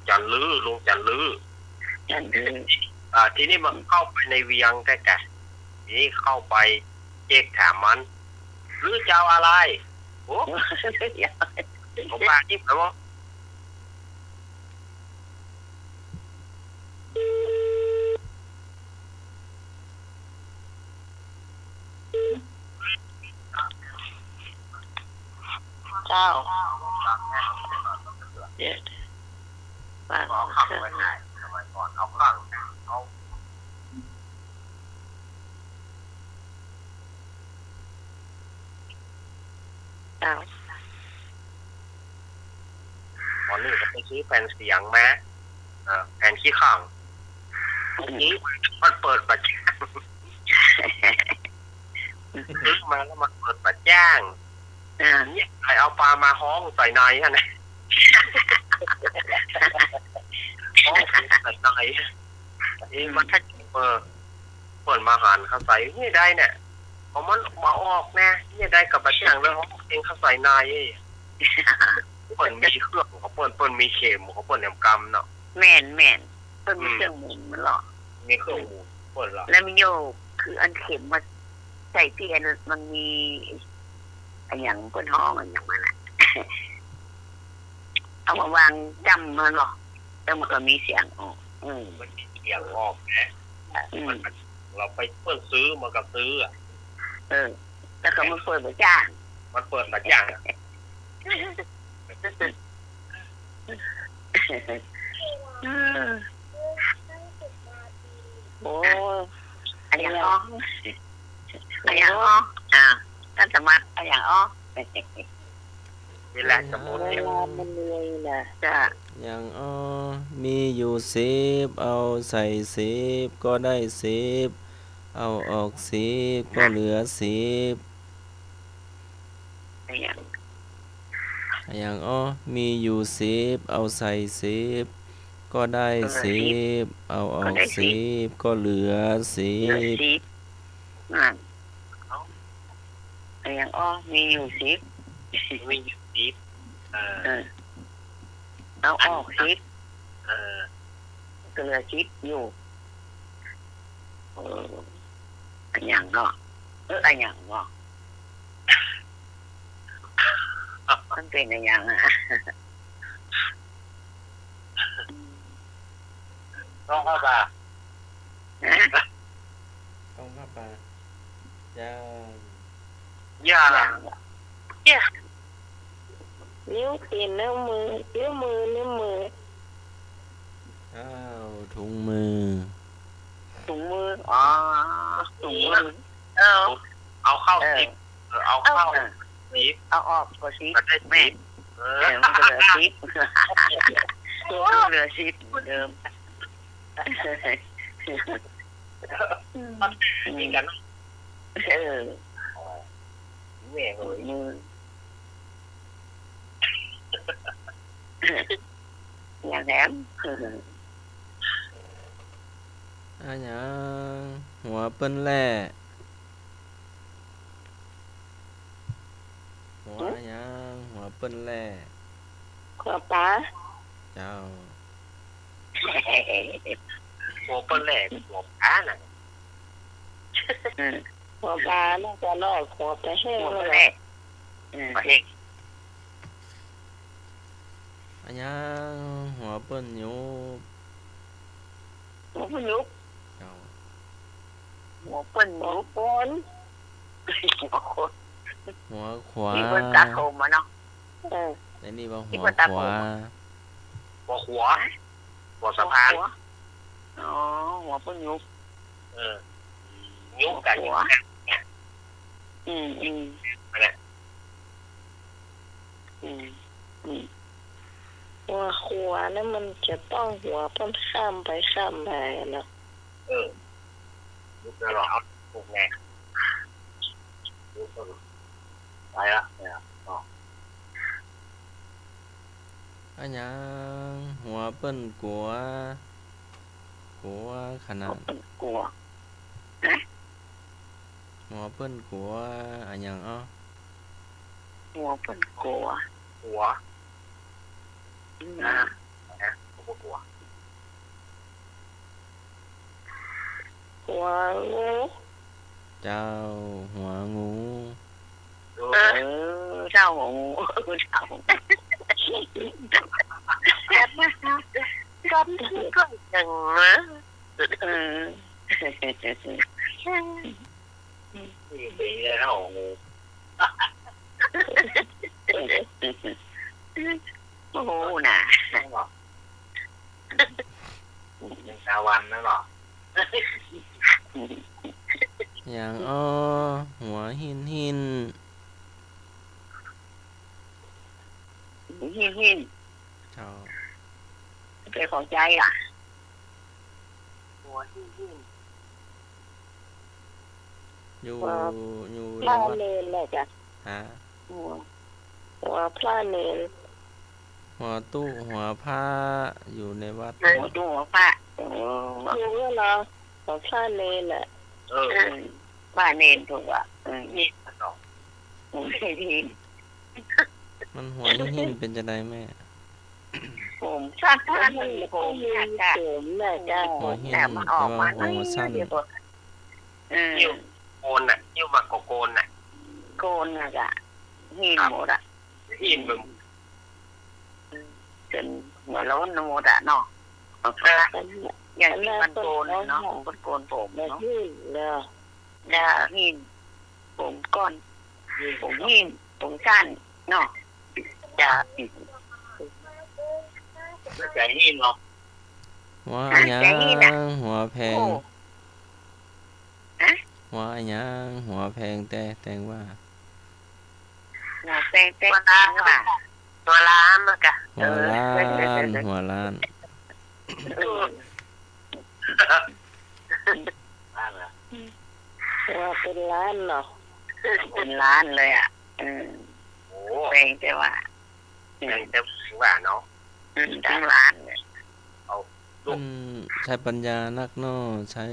จันทร์ลื้อ ลุงจันทร์ลื้อ อันนี้ อ่า ทีนี้มันเข้าไปในเวียงแต๊กะ ทีนี้เข้าไปเจ๊กถามมัน "หรือจะเอาอะไร" โอ้ ผมว่านี่ผมว่า เจ้า เดี๋ยว วางเครื่อง เจ้า หมอนี่ก็ไปซื้อแผ่นเสียงมา เอ่อ แผ่นขี้ข้อง อืม ซื้อมามันเปิดบ่จ้าง ซื้อมาแล้วมันเปิดบ่จ้าง อ่า เนี่ย ใผเอาปามาฮ้องใส่ในหั้นนะ ฮ้องใส่ใน เอ๊ะ อืม มันถ้า เออ เปิ้นมาหันเข้าใส่ เนี่ยได้เนี่ย เพราะมันบ่ออกนะ เนี่ยได้กับบ่จ้างเลย ฮ้องเพลงเข้าใส่ใน เปิ้นมีเครื่องของเปิ้น เปิ้นมีเข็มของเปิ้นแหลมกำเนาะ แม่น แม่น เปิ้นมี อืม เครื่องหมุนมันเนาะ มีเครื่องหมุนเปิ้นเนาะ แล้วมีอยู่ คืออันเข็มมาใส่ที่อันมันมี อะหยังเปิ้นฮ้องอะหยังมันอะ เอามาวางจ้ำมันเนาะ แล้วมันก็มีเสียงออก อืม มันมีเสียงออกนะ อืม มัน เราไปเปิ้นซื้อ มันก็ซื้ออะ เออ แล้วก็มันเปิดบ่จ้าง มันเปิดบ่จ้างอะ เออ โอ้ อะหยังอ้อ อะหยังอ้อ อ่า ต้านสมัคร อะหยังอ้อ เวลาจะหมดแล้ว เวลามันเลยนะ จ้ะ อะหยังอ้อ มีอยู่สิบ เอาใส่สิบ ก็ได้สิบ เอาออกสิบ ก็เหลือสิบ อะหยัง อะหยังอ้อ มีอยู่สิบ เอาใส่สิบ ก็ได้ เออ สิบ สิบ เอาออก ก็ได้สิบ สิบ ก็เหลือสิบ เหลือสิบ นั่น อะหยังอ้อ มีอยู่สิบ มีอยู่สิบ เออ เออ เอาออกสิบ เออ ก็เหลือสิบอยู่ เออ อะหยังเนาะ เออ อะหยังเนาะ มันเป๋นอะหยังอะ ต้องเข้าป่า ฮะ ต้องเข้าป่า อย่า อย่า อย่า อย่า นิ้วตีน นิ้วมือ นิ้วมือ นิ้วมือ อ้าว ถุงมือ ถุงมือ อ๋อ ถุงมือ เออ เอาเข้า เออ สิบ เออ เอาเข้า เออ สิบ เอาออกก็สิบ ก็ได้สิบ แม่น เออ เออ มันก็เหลือสิบ มันก็เหลือสิบเหมือนเดิม มันมีกัน เออ แม่เอ๋ย อืม อย่างแถม อะหยัง หัวเปิ้นแหละ หัว หึ อะหยัง หัวเปิ้นแหละ หัวป๋า เจ้า หัวเปิ้นแหละ หัวป๋าน่ะ อืม หัวป๋าน่าจะลอกหัวป๋าแห้ง หัวป๋าแหละ อืม ป๋าแห้ง อะหยัง หัวเปิ้นหยุบ หัวเปิ้นหยุบ เจ้า หัวเปิ้นหยุบ หัวโคน หัวโคน หัวขวา นี่เปิ้นตัดผมมาเนาะ เออ ไอ้นี่ว่าหัวขวา หัวขวา หัวสะพาน หัวขวา อ๋อ หัวเปิ้นหยุบ เออ หยุบกับ หัวขวา หยุบเนี่ย อืม อืม นั่นแหละ อืม อืม หัวขวาเนี่ยมันจะต้องหัวเปิ้นข้ามไปข้ามมาเนาะ เออ หยุบตลอด หยุบไง หยุบตลอด ไปละเนี่ย อ๋อ อะหยัง หัวเปิ้นกั๋ว กั๋วขนาด หัวเปิ้นกั๋ว ฮะ หัวเปิ้นกั๋ว อะหยังอ้อ หัวเปิ้นกั๋ว กั๋ว อืม อ่า นะ หัวเปิ้นกั๋ว หัวงู เจ้า หัวงู เออ เจ้าหัวงู เจ้า ก็ ก็ยังนะ เออ นี่เป็นไงเจ้าหัวงู โอ้โห น่ะ ยังตาวันนั่นหรอ อย่างอ้อ หัวหิ้นหิ้น หิ้นหิ้น เจ้า เป็นของใจ๊อ่ะ หัวหิ้นหิ้น อยู่ หัว อยู่ พระ ในวัด เณรแหละจ้ะ ฮะ หัว หัวพระเณร หัวตุ๊หัวพระอยู่ในวัด หัวตุ๊หัวพระ เออ อยู่เนี่ยเหรอ หัวพระเณรน่ะ เออ เออ พระเณรถูกอ่ะ เออ นี่ มันหัวหิ้นหิ้นเป็นจะไดแม่ ผมสั้นๆ ผมสั้นๆ ผมน่ะจ้ะ หัวหิ้น แต่มันออกมา แต่ว่าหัวสั้น เดี๋ยวก่อน เออ หิ้วโกนน่ะ หิ้วมากกว่าโกนน่ะ โกนน่ะจ้ะ หิ้นหมดอ่ะ หิ้นมึง จนหัวโล้นหมดอ่ะเนาะ เออ อย่างนี้มันโกนเนาะ มันโกนผมเนาะ หิ้นเนาะ แล้วหิ้น ผมก้อน ผมหิ้น ผมสั้นเนาะ จ้ะ แล้วจะหิ้นเนาะ หัวอะหยัง จะหิ้นอะ หัวแพง โอ้ ฮะ หัวอะหยัง หัวแพงแต๊ แตงว่า หัวแพงแต๊ หัวล้าน แตงว่า หัวล้านนะกะ หัวล้าน เออ หัวล้าน เออ ว่าเป็นล้านเนาะ เป็นล้านเลยอ่ะ เออ โอ้ แพงแต๊ว่า แพงแต๊ว่าเนาะ อืม เป็นล้านเลย เอา มันใจ๊ปัญญานักเนาะ ใจ๊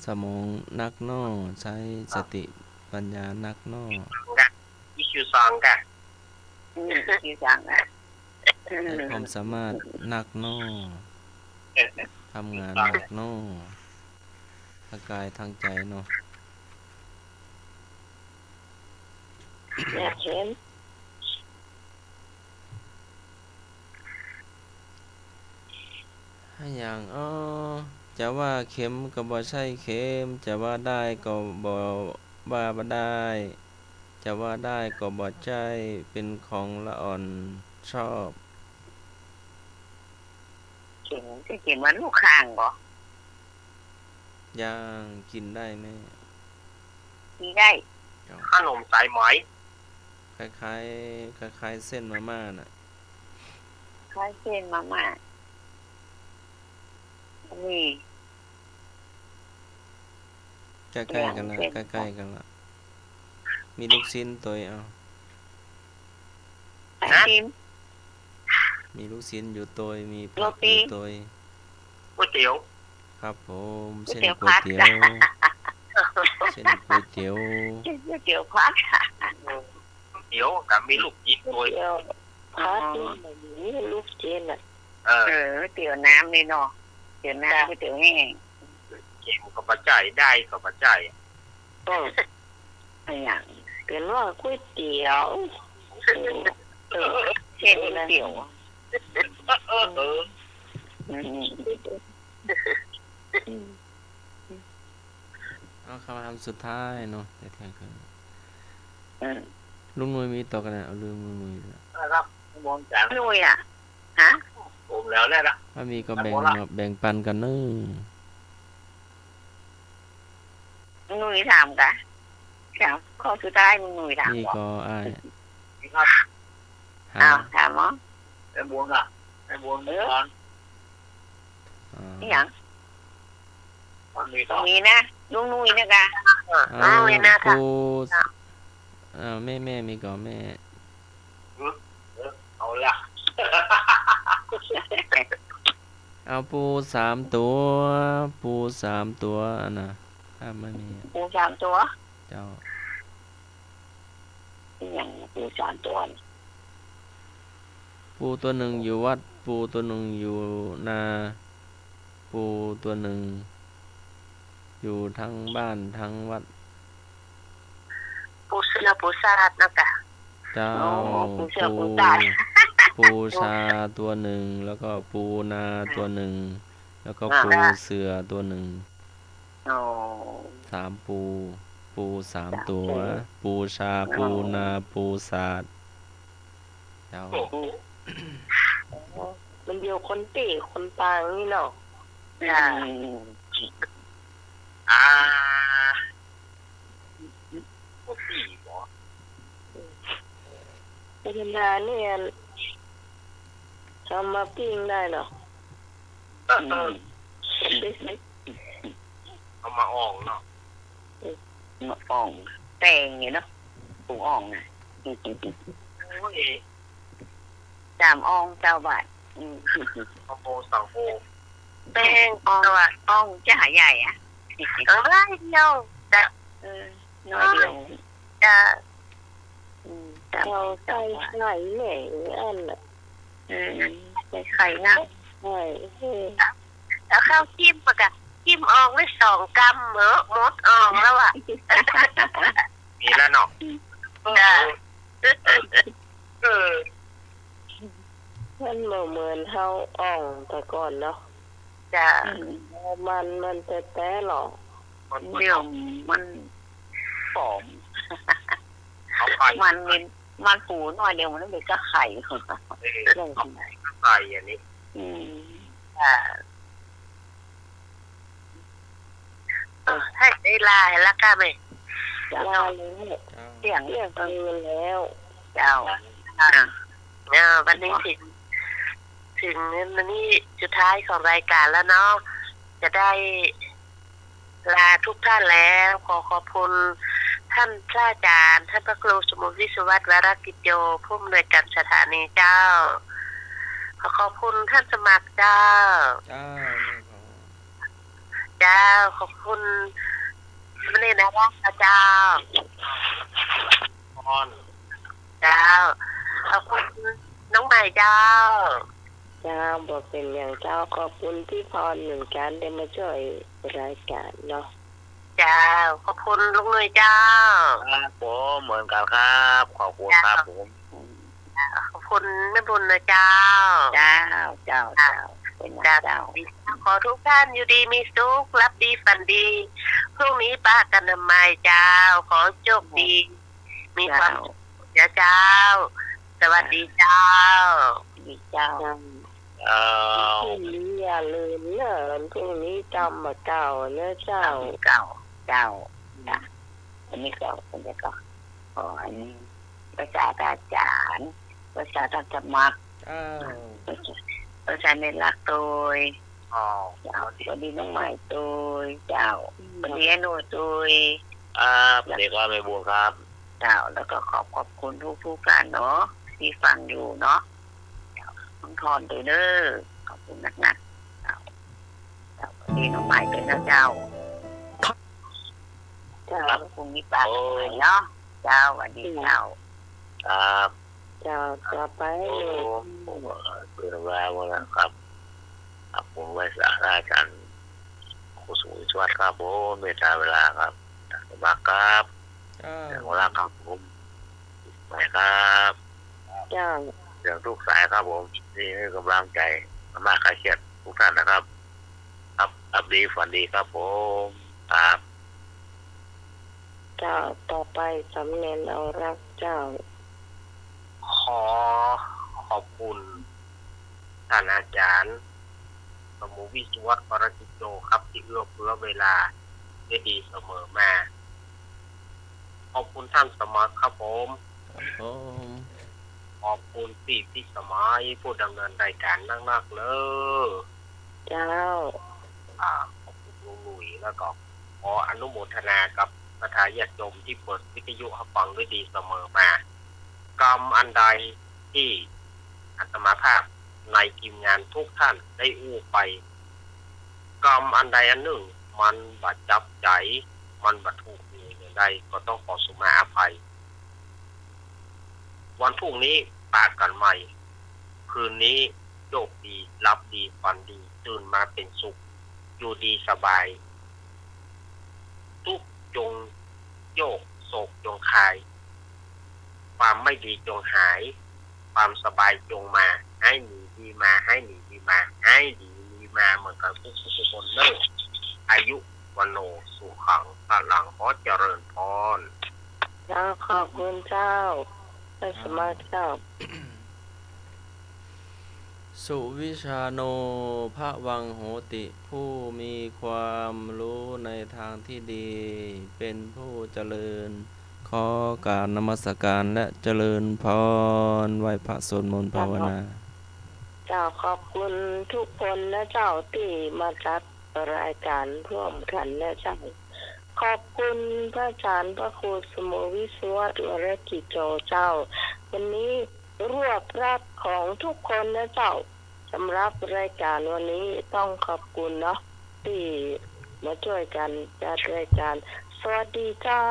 สมองนักเนาะ ใจ๊สติปัญญานักเนาะ กะ อีคิวซองกะ อืม อีคิวซองกะ ใจ๊ความสามารถนักเนาะ ทำงานหนักเนาะ ทั้งกายทั้งใจ๋เนาะ อยากเห็น อะหยังอ้อ จะว่าเข็มก็บ่ใจ้เข็ม จะว่าด้ายก็บ่ ว่าบ่ด้าย จะว่าด้ายก็บ่ใจ้ เป๋นของละอ่อนชอบ เข็ม จะเข็มเหมือนลูกข่างบ่ ย่างกิ๋นได้แม่ กิ๋นได้ เจ้า ขนมสายไหม คล้ายๆ คล้ายๆ เส้นมาม่าน่ะ คล้ายเส้นมาม่า นี่ ใก้ๆ กั๋นละ เส้น ใก้ๆ กั๋นละ มีลูกชิ้นตวย เอา ไอติม มีลูกชิ้นอยู่ตวย มีผักอยู่ตวย ก๋วยเตี๋ยว ครับผม ก๋วยเตี๋ยวผัด เส้นก๋วยเตี๋ยว เส้นก๋วยเตี๋ยว ก๋วยเตี๋ยวผัด ก๋วยเตี๋ยวกับมีลูกชิ้นตวย ก๋วยเตี๋ยวผัด อ๋อ มีลูกชิ้นน่ะ เออ เออ ก๋วยเตี๋ยวน้ำนี่เนาะ ก๋วยเตี๋ยวน้ำ จ้ะ ก๋วยเตี๋ยวแห้ง เข็มก็บ่ใจ้ ด้ายก็บ่ใจ้ อืม อะหยัง เปิ้นว่าก๋วยเตี๋ยว เออ เส้นก๋วยเตี๋ยว เออ เออ อืม เอาคำถามสุดท้ายเนาะ แต่เที่ยงคืน อืม ลุงหนุ่ยมีต่อกั๋นนะ เอาเรื่องลุงหนุ่ยละ ครับ มองจ๋า ลุงหนุ่ยอะ ฮะ ผมแล้วแหละนะ ถ้ามีก็แบ่ง หมดละ มาแบ่งปันกั๋นเนาะ ลุงหนุ่ยถามกะ ถามข้อสุดท้าย ลุงหนุ่ยถาม นี่ก็อ้าย ครับ ฮะ อ้าว ถามเหรอ ไอ้บุญล่ะ ไอ้บุญ เออ ก่อน อ๋อ อะหยัง มันมีต่อ มีนะ ลุงหนุ่ยนะกะ อ่า ลุงหนุ่ยนะกะ ปู่ อ่า แม่ แม่มีก่อแม่ เออ เออ เอาละ เอาปู่สามตั๋ว ปู่สามตั๋วอันน่ะ ถ้าไม่มีอะ ปู่สามตั๋ว เจ้า อะหยังปู่สามตั๋ว ปู่ตั๋วนึ่งอยู่วัด ปู่ตั๋วนึ่งอยู่นา ปู่ตั๋วนึ่ง อยู่ตังบ้านตังวัด ปู่เสื้อปู่สาดนะกะ เจ้า อ๋อ ปู่เสื้อปู่สาด ปู่ ปู่ชาตั๋วนึ่ง แล้วก็ปู่นาตั๋วนึ่ง แล้วก็ อ่า ปู่เสื้อตั๋วนึ่ง อ๋อ สามปู่ ปู่สามตั๋ว สามปู่ ปู่ชา อ๋อ ปู่นา ปู่สาด เจ้า โอ้โห มันอยู่คนตี้คนตางนี่เนาะ อืม อ่า คนตี้บ่ ธรรมดาเนี่ย เอามาปิ้งได้เนาะ เออ อืม เอามาอ่องเนาะ มาอ่อง แป้งนี่เนาะ ปรุงอ่องน่ะ โอ้ย สามอ่องเจ้าบาท อืม สองโอ สองโอ แป้งอ่อง แต่ว่าอ่องจะหาใหญ่อะ เอาน้อยเดียว จ้ะ เออ น้อยเดียว จ้ะ อืม สาม เอาใส่ไข่แหน่อันน่ะ เออ ใส่ไข่นะ ไข่ เออ เอาข้าวจิ้มปะกะ จิ้มอ่องได้สองกำเหอะ หมดอ่องแล้วอะ มีแล้วเนาะ จ้ะ เออ มันบ่เหมือนเฮาอ่องแต่ก่อนเนาะ จ้ะ อืม มัน มันแต๊ๆ หรอ มัน เดี๋ยวมันฝอม เอาไข่ มันมี มันปูน้อยเดียวมันไม่มีก็ไข่ เออ เอาไข่อันนี้ อืม อ่า เออ ให้ได้ลาแล้วก้าแม่ ลาแล้ว เจ้า เตี้ยง เตี้ยงคืนแล้ว เจ้า อ่ะ เออ วันนี้ถึง ถึงวันนี้สุดท้ายของรายการแล้วเนาะ จะได้ลาทุกท่านแล้ว ขอขอบคุณท่านพระอาจารย์ ท่านพระครูสมุทรวิศวัตร วรกิจโย ผู้อำนวยการสถานีเจ้า ขอขอบคุณท่านสมัครเจ้า เจ้า แม่นพร เจ้า ขอบคุณสามเณรนารักษ์เจ้า พร เจ้า ขอบคุณน้องใหม่เจ้า เจ้า บ่เป๋นหยังเจ้า ขอบคุณพี่พรเหมือนกั๋น ได้มาจ้วยรายก๋านเนาะ เจ้า ขอบคุณลุงหนุ่ยเจ้า ครับผม เหมือนกั๋นครับ ขอบคุณครับผม เจ้า ขอบคุณแม่บุญนะเจ้า เจ้า เจ้า เจ้า เจ้า เป๋นหยังเจ้า เจ้า ขอทุกท่านอยู่ดีมีสุข หลับดีฝันดี พรุ่งนี้ปะกั๋นใหม่เจ้า ขอโชคดี มีความสุขนะเจ้า สวัสดีเจ้า สวัสดีเจ้า เอ่อ วันพรุ่งนี้อย่าลืมเนาะ วันพรุ่งนี้ตำบ่าเก่าเนาะเจ้า ตำบ่าเก่า เจ้า จ้ะ อันนี้ก็ อันนี้ก็ ขออันนี้ ประชาท่านอาจารย์ ประชาท่านสมัคร เจ้า ประชา ประชาเนรักตวย อ๋อ เจ้า สวัสดีน้องใหม่ตวย เจ้า อืม สวัสดีไอ้หนุ่ยตวย ครับ สวัสดีครับ แม่บุญครับ เจ้า แล้วก็ขอบ ขอบคุณทุกๆ ท่านเนาะ ตี้ฟังอยู่เนาะ เจ้า น้องทอนตวยเน้อ ขอบคุณนักๆ เจ้า เจ้า สวัสดีน้องใหม่ตวยนะเจ้า เจ้า พรุ่งนี้ปะกั๋นใหม่เนาะ เจ้า สวัสดีเจ้า ครับ เจ้า ต่อไป โอ้ เลย ผม ผมเปิดเวลาหมดแล้วครับ ครับ ผมไหว้สาอาจารย์ครูสมุทรวิศวัตรครับผม เมตตาเวลาครับ สมัครครับ เจ้า เสียงหัวเราะครับผม ไหว้ครับ เจ้า เสียงทุกสายครับผม นี่คือกำลังใจ๋ อาม่าคลายเครียดทุกท่านนะครับ ครับ หลับดีฝันดีครับผม ครับ เจ้า ต่อไปสามเณรนารักเจ้า ขอขอบคุณท่านอาจารย์สมุทรวิศวัตร วรกิจโย ครับ ตี้เอื้อเฟื้อเวลาได้ดีเสมอมา ขอบคุณท่านสมัครครับผม ครับผม ขอบคุณตี้พิสมัยผู้ดำเนินรายการนักๆ เน้อ เจ้า อ่า ขอบคุณลุงหนุ่ย แล้วก็ขออนุโมทนากับศรัทธาญาติโยมตี้เปิดวิทยุฮับฟังได้ดีเสมอมา กำอันใดตี้อาตมาภาพในทีมงานทุกท่านได้อู้ไป กำอันใดอันนึ่งมันบ่จับใจ๋ มันบ่ถูกอย่างใด ก็ต้องขอสุมาอภัย วันพรุ่งนี้ปะกั๋นใหม่ คืนนี้โชคดี หลับดี ฝันดี ตื่นมาเป๋นสุข อยู่ดีสบาย ตุ๊กข์จงโยก โศกจงคลาย ความไม่ดีจงหาย ความสบายจงมา หายหนีดีมา หายหนีดีมา หายดีมีมาเหมือนกั๋นกู้ๆคนเน่อ อายุ วัณโณ สุขัง พลัง ขอเจริญพร เจ้า ขอบคุณเจ้า ท่านสมาชิกเจ้า สุวิชชาโณ ภะวัง โหติ ผู้มีความรู้ในทางที่ดี เป็นผู้เจริญ ขอกราบนมัสการและเจริญพร ไหว้พระสวดมนต์ภาวนา เจ้า ขอบคุณทุกคนนะเจ้า ตี้มาจัดรายก๋านร่วมกั๋นนะเจ้า ขอบคุณพระอาจ๋ารย์พระครูสมุทรวิศวะ วรกิจโจเจ้า วันนี้รวบรัดของทุกคนนะเจ้า สำหรับรายก๋านวันนี้ต้องขอบคุณเนาะ ตี้มาจ้วยกั๋นจัดรายก๋าน สวัสดีเจ้า